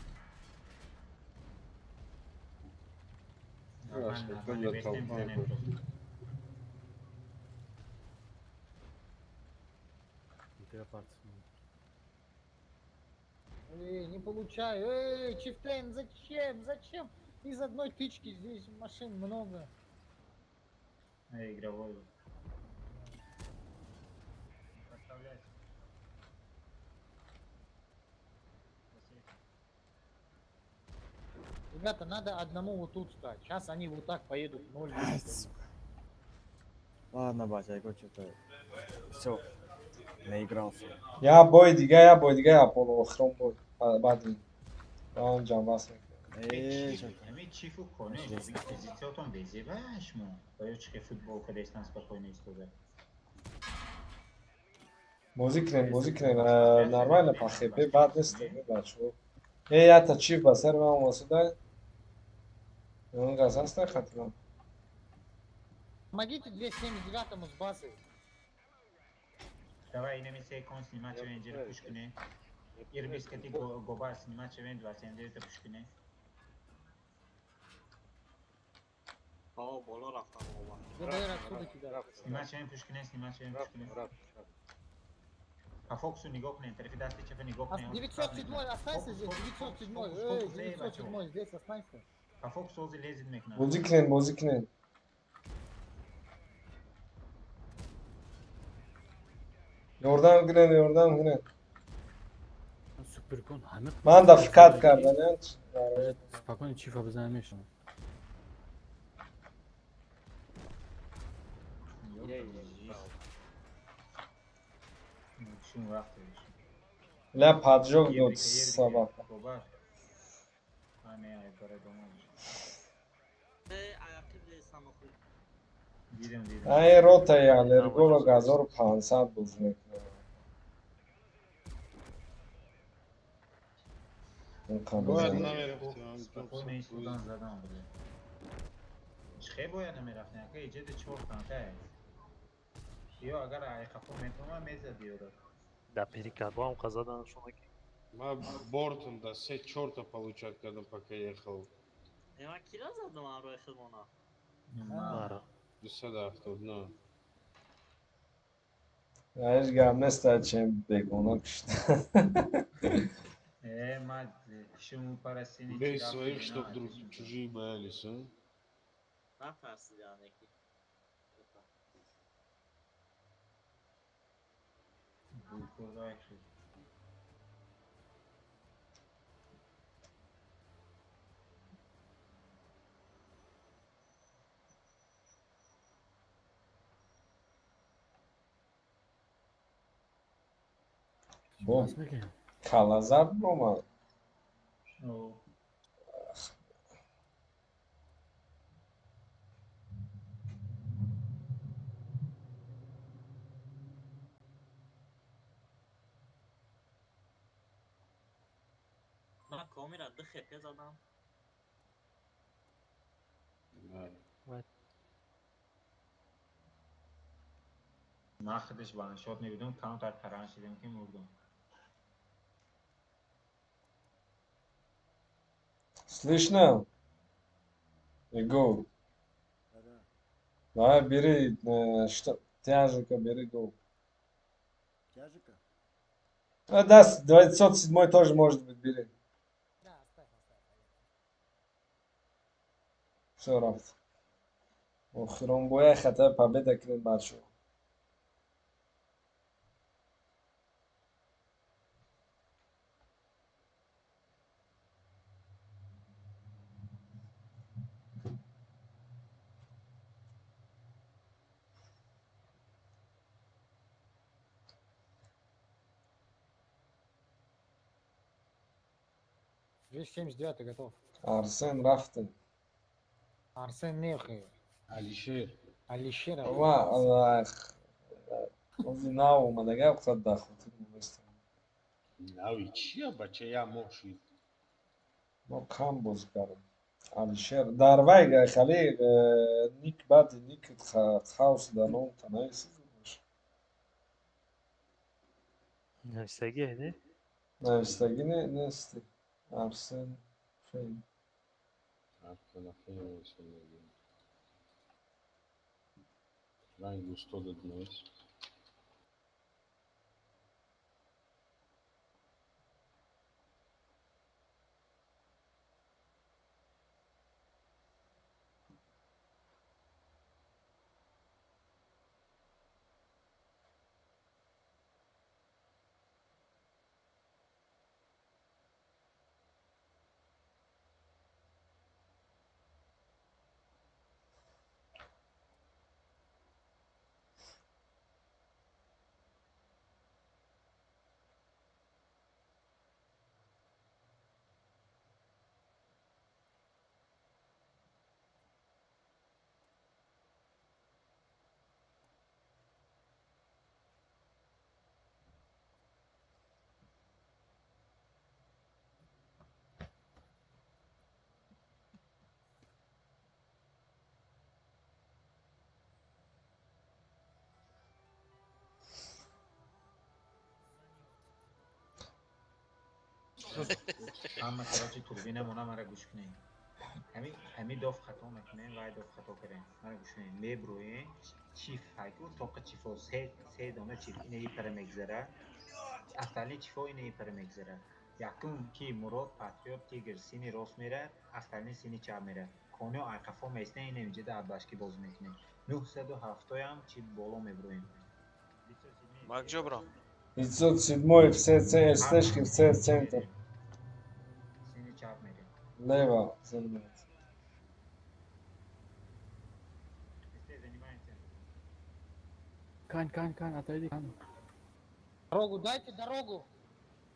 Эй, не получаю. Эй, Чифтейн, зачем? Зачем? Из одной тычки здесь машин много. Игровой. Подставляйте. Ребята, надо одному вот тут стать. Сейчас они вот так поедут. 0. Ладно, батя, я что-то... Все, наигрался. Я бой дига, я полуохром бой. Бади. Он ҷамбас мекунад. Ами чифу коне, позициятон безеба шумо. Баё чи футбол кадестан спокойно истода. Бозӣ кунем, нормально по ХП бад нест, бачаҳо. Э, ята чиф ба сари ман омасуда. Он газ ҳаста хатман. Помогите 279-му с базы. Давай, инами се кон снимать чевен, пуш куне. Ирбис кати гоба снимать чевен, 279-та пуш куне. О, боло рафтам оба. Снимать пуш куне, снимать пуш куне. А фокусу нигоҳ кунед, тарафи дасти чапа нигоҳ кунед. 907 останься здесь, 907, эй, 907 здесь останься. А фокус ози лезет мекунад. Бозӣ кунед, бозӣ кунед. Ёрдам кунед, ёрдам кунед. Суперкон ҳама Ман да фикат кардан, спокойно чифа бизанам мешавам. Ля поджог дод собака. Ай рота я аллерголог 1500 боз мекунад. Бояд намерафтем. Спокойно истодан задам буда. Чихе бояд намерафтем? Ака иҷода чор танка аст. Ё агар айқафо метавонам мезад ёро. Да перекат бо ҳам қазадан шунаки. Ма бортом да се чорта получать кардам, пока ехал. Ма кира задам амрои хидмона? Мара. 279. Ҳеҷ гап нест, чем бегона кушта. Э, ма шуму парасини. Бей своих, чтоб друг чужие боялись, а? Натарсидан яки. Бо калазар омад. Ман камера ду хп задам. Ман худаш ваншот мебудам, камтар таран шидам ки мурдам. Слышно? Го. Давай бери, что, тяжика бери, го. Тяжика? А, да, 907 тоже может быть, бери. Да, оставь, оставь. Все, рафт. Охирон боя хата победа кунед бачо. Девятый готов. Арсен рафтем. Арсен нехи. Алишер. Алишер. Ва, ози нав омадага фақат дар хотир мондаст. Нави чия бача я моҳ шид. Мо кам бозӣ кардем. Алишер дар вай хали ник баъди ник хаос дар ном танаиси. Навистагӣ не? Навистагӣ не нести. Арсен Фейм. Арсен Фейм. Ранг устодат навис. Ҳама короче турбина мона мара гӯш кунед. Ҳами доф хато мекунем, вай доф хато кардем. Мара гӯш кунед. Меброем, чиф ҳайку, тоқа чифо, се дона чиф ина ипара мегзара. Остальные чифо ина ипара мегзара. Якум ки Мурод, Патриот, Тигр сини рост мерад, остальные сини чап мерад. Конио айқафо месна ина инҷа адбашки бозӣ мекунем. 907-ям чи боло меброем. Мак ҷо брам? 507 в СЦ, СТшки в С центр. Сини чап мерем. Лево занимается. Ст занимаем центр. Кань, кань, кань, отойди, кань. Дорогу, дайте дорогу.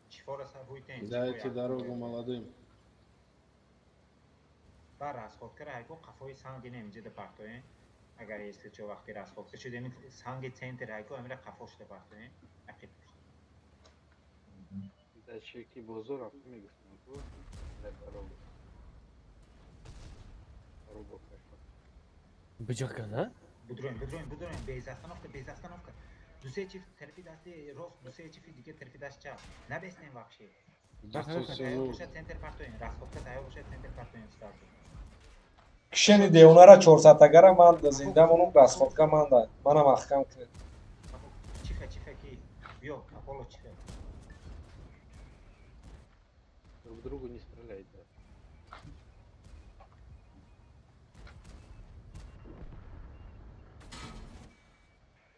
Чифора сабуйтен. Дайте дорогу молодым. Ба расходкара ҳайку қафои санг ина инҷа партоем. Агар если чо вақти расходка шуд, ами санги центр ҳайку амира қафо шуда партоем. Ақиб. Дар чеки бозор ам мегуфтам ку. Дар коробок. Коробок. Биҷа када? Будроем, будроем, будроем, без остановка, без остановка. Ду-се чифт тарафи дасти рост, ду-се чифти дига тарафи даст чап. Набеснем вообще. Расходка тайёр бошад, центр партоем. Расходка тайёр бошад, центр партоем сразу. Кишени девонара чорсадтагара ман зинда монум, расходка манда. Манам маҳкам кунед. Чиха, чиха ки. Биё, Аполло чиха. Друг другу не стреляйте.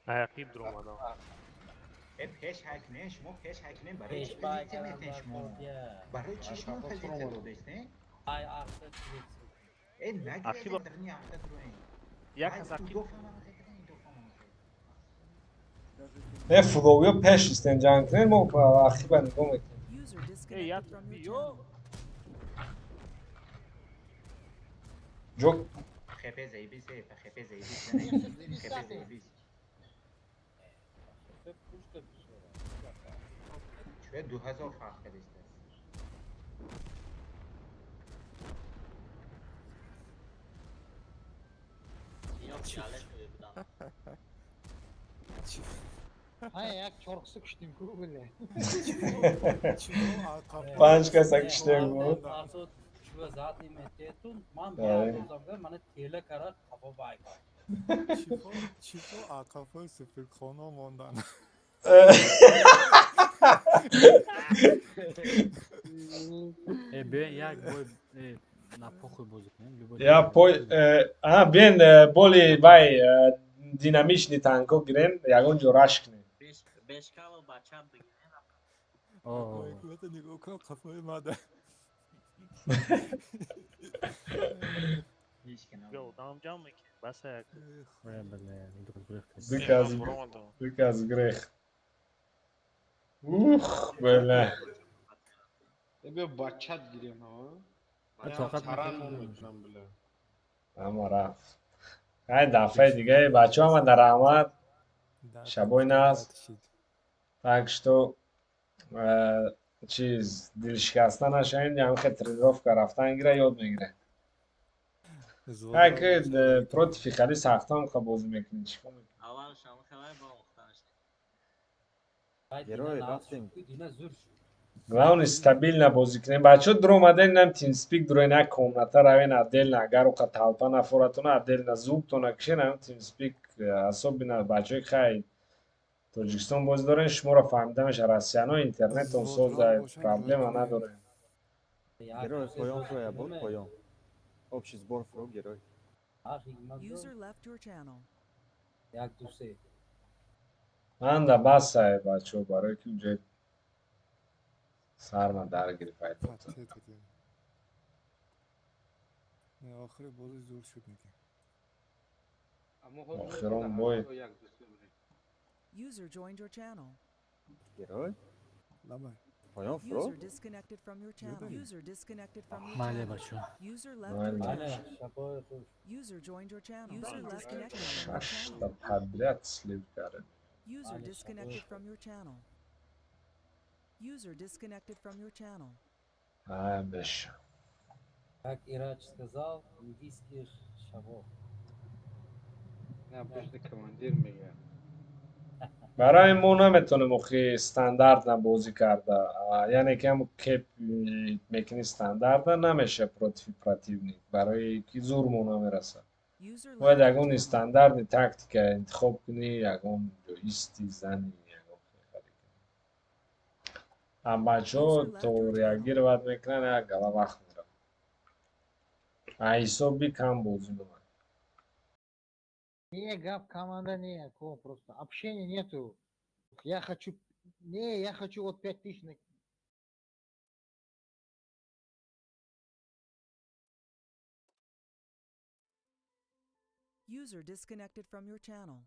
Аяқиб дуромадам. Э, пеш ҳайкунен, шумо пеш ҳайкунен, барои чӣ позитсия метен шумо? Барои чӣ шумо позитсия додестен? Ай арта чиз. Э, нагиред, дарни арта дуроен. Як кас ақиб. Э, фуловиё пеш истен ҷанг кунен, мо ақиба нигоҳ мекунем. User Э, як disconnected from your биё. channel. Ҷо Хепе заебись, э, хепе заебись, хепе заебись. Чуя 2000 фарқ кардест. Ё фиолетовый будам. Ҳа, як чорқиса куштем ку, бля. Панҷ каса куштем ку. Фарзод чува задни мететун, ман Бале. биёдам, мана тела кара қафо бай. Чифо ақафои сифирхона мондан. Э, биё як бой э, на похуй бозӣ кунем. Любой Я пой а биен боли вай динамичный танко гирен, ягон ҷо раш кунем. Бешкало бачам бигирем. О, Қафои нигоҳ кун, қафои мада. Биё, одамам ҷамъ мекунем. Баса як. бля, бля, гурехт. Дуказ, дуказ грех. Ух, бля. Э, биё бачат гирем, ҳа? Тоқат Таран накунем. мекунам, бля. Ама рафт. Ай дафъаи дигаи бачаҳо ҳама дар раҳмат. Шабои наз. Так что чиз дилшикаста нашавем, ҳамихе тренировка рафтан гира ёд мегирем. Ай ки против хали сахтам ха бозӣ мекунӣ, чӣ кор мекунӣ? Аввал шам хелай бо омӯхтанаш. Герой рафтем. Дина зур шуд. Главное стабильно бозӣ кунем. Бачаҳо дуромаден нам TeamSpeak дуроен як комната равен отдельно, агар оқа толпа нафоратона отдельно звуктона кишен ам TeamSpeak, особенно бачаҳои хай Тоҷикистон бозӣ дорен, шуморо фаҳмида меша россияно интернетон соза проблема надорем. Герой поён фуроя буд, поён. Общий сбор фуро, герой. User left your channel. Як ду се. Манда басай бачаҳо, барои ки уҷа сарма дар гирифт айдота. Охири бозӣ зур шуд меки. Охирон бой. User joined your channel. Герой? Давай. Поён фуро? User disconnected from your channel. User disconnected from your Майли, channel. бачаҳо. User left your Майли. channel. Шабои хуш. User joined your channel. User disconnected from your Шашта channel. подряд слив кардем. User Майли, disconnected from your channel. User disconnected from your channel. Ай, беша. Как Ирач сказал, индийских шабов. На пушти командир мега. Барои мо наметонем охи стандартна бозӣ карда. Яъне ки ҳамо кеп мекунӣ стандарта намеша против противник, барои ки зур мо намерасад. User Бояд left your ягон channel. стандартни тактика интихоб кунӣ, ягон ҷо исти зани, ягон хеле кунӣ. А бачаҳо то реагировать мекунанд, як гала вақт меравад. А ҳисоби кам бозӣ мемонад. Не, гап, команда не, ко, просто общения нету. Я хочу, не, я хочу вот 5000 на. User disconnected from your channel.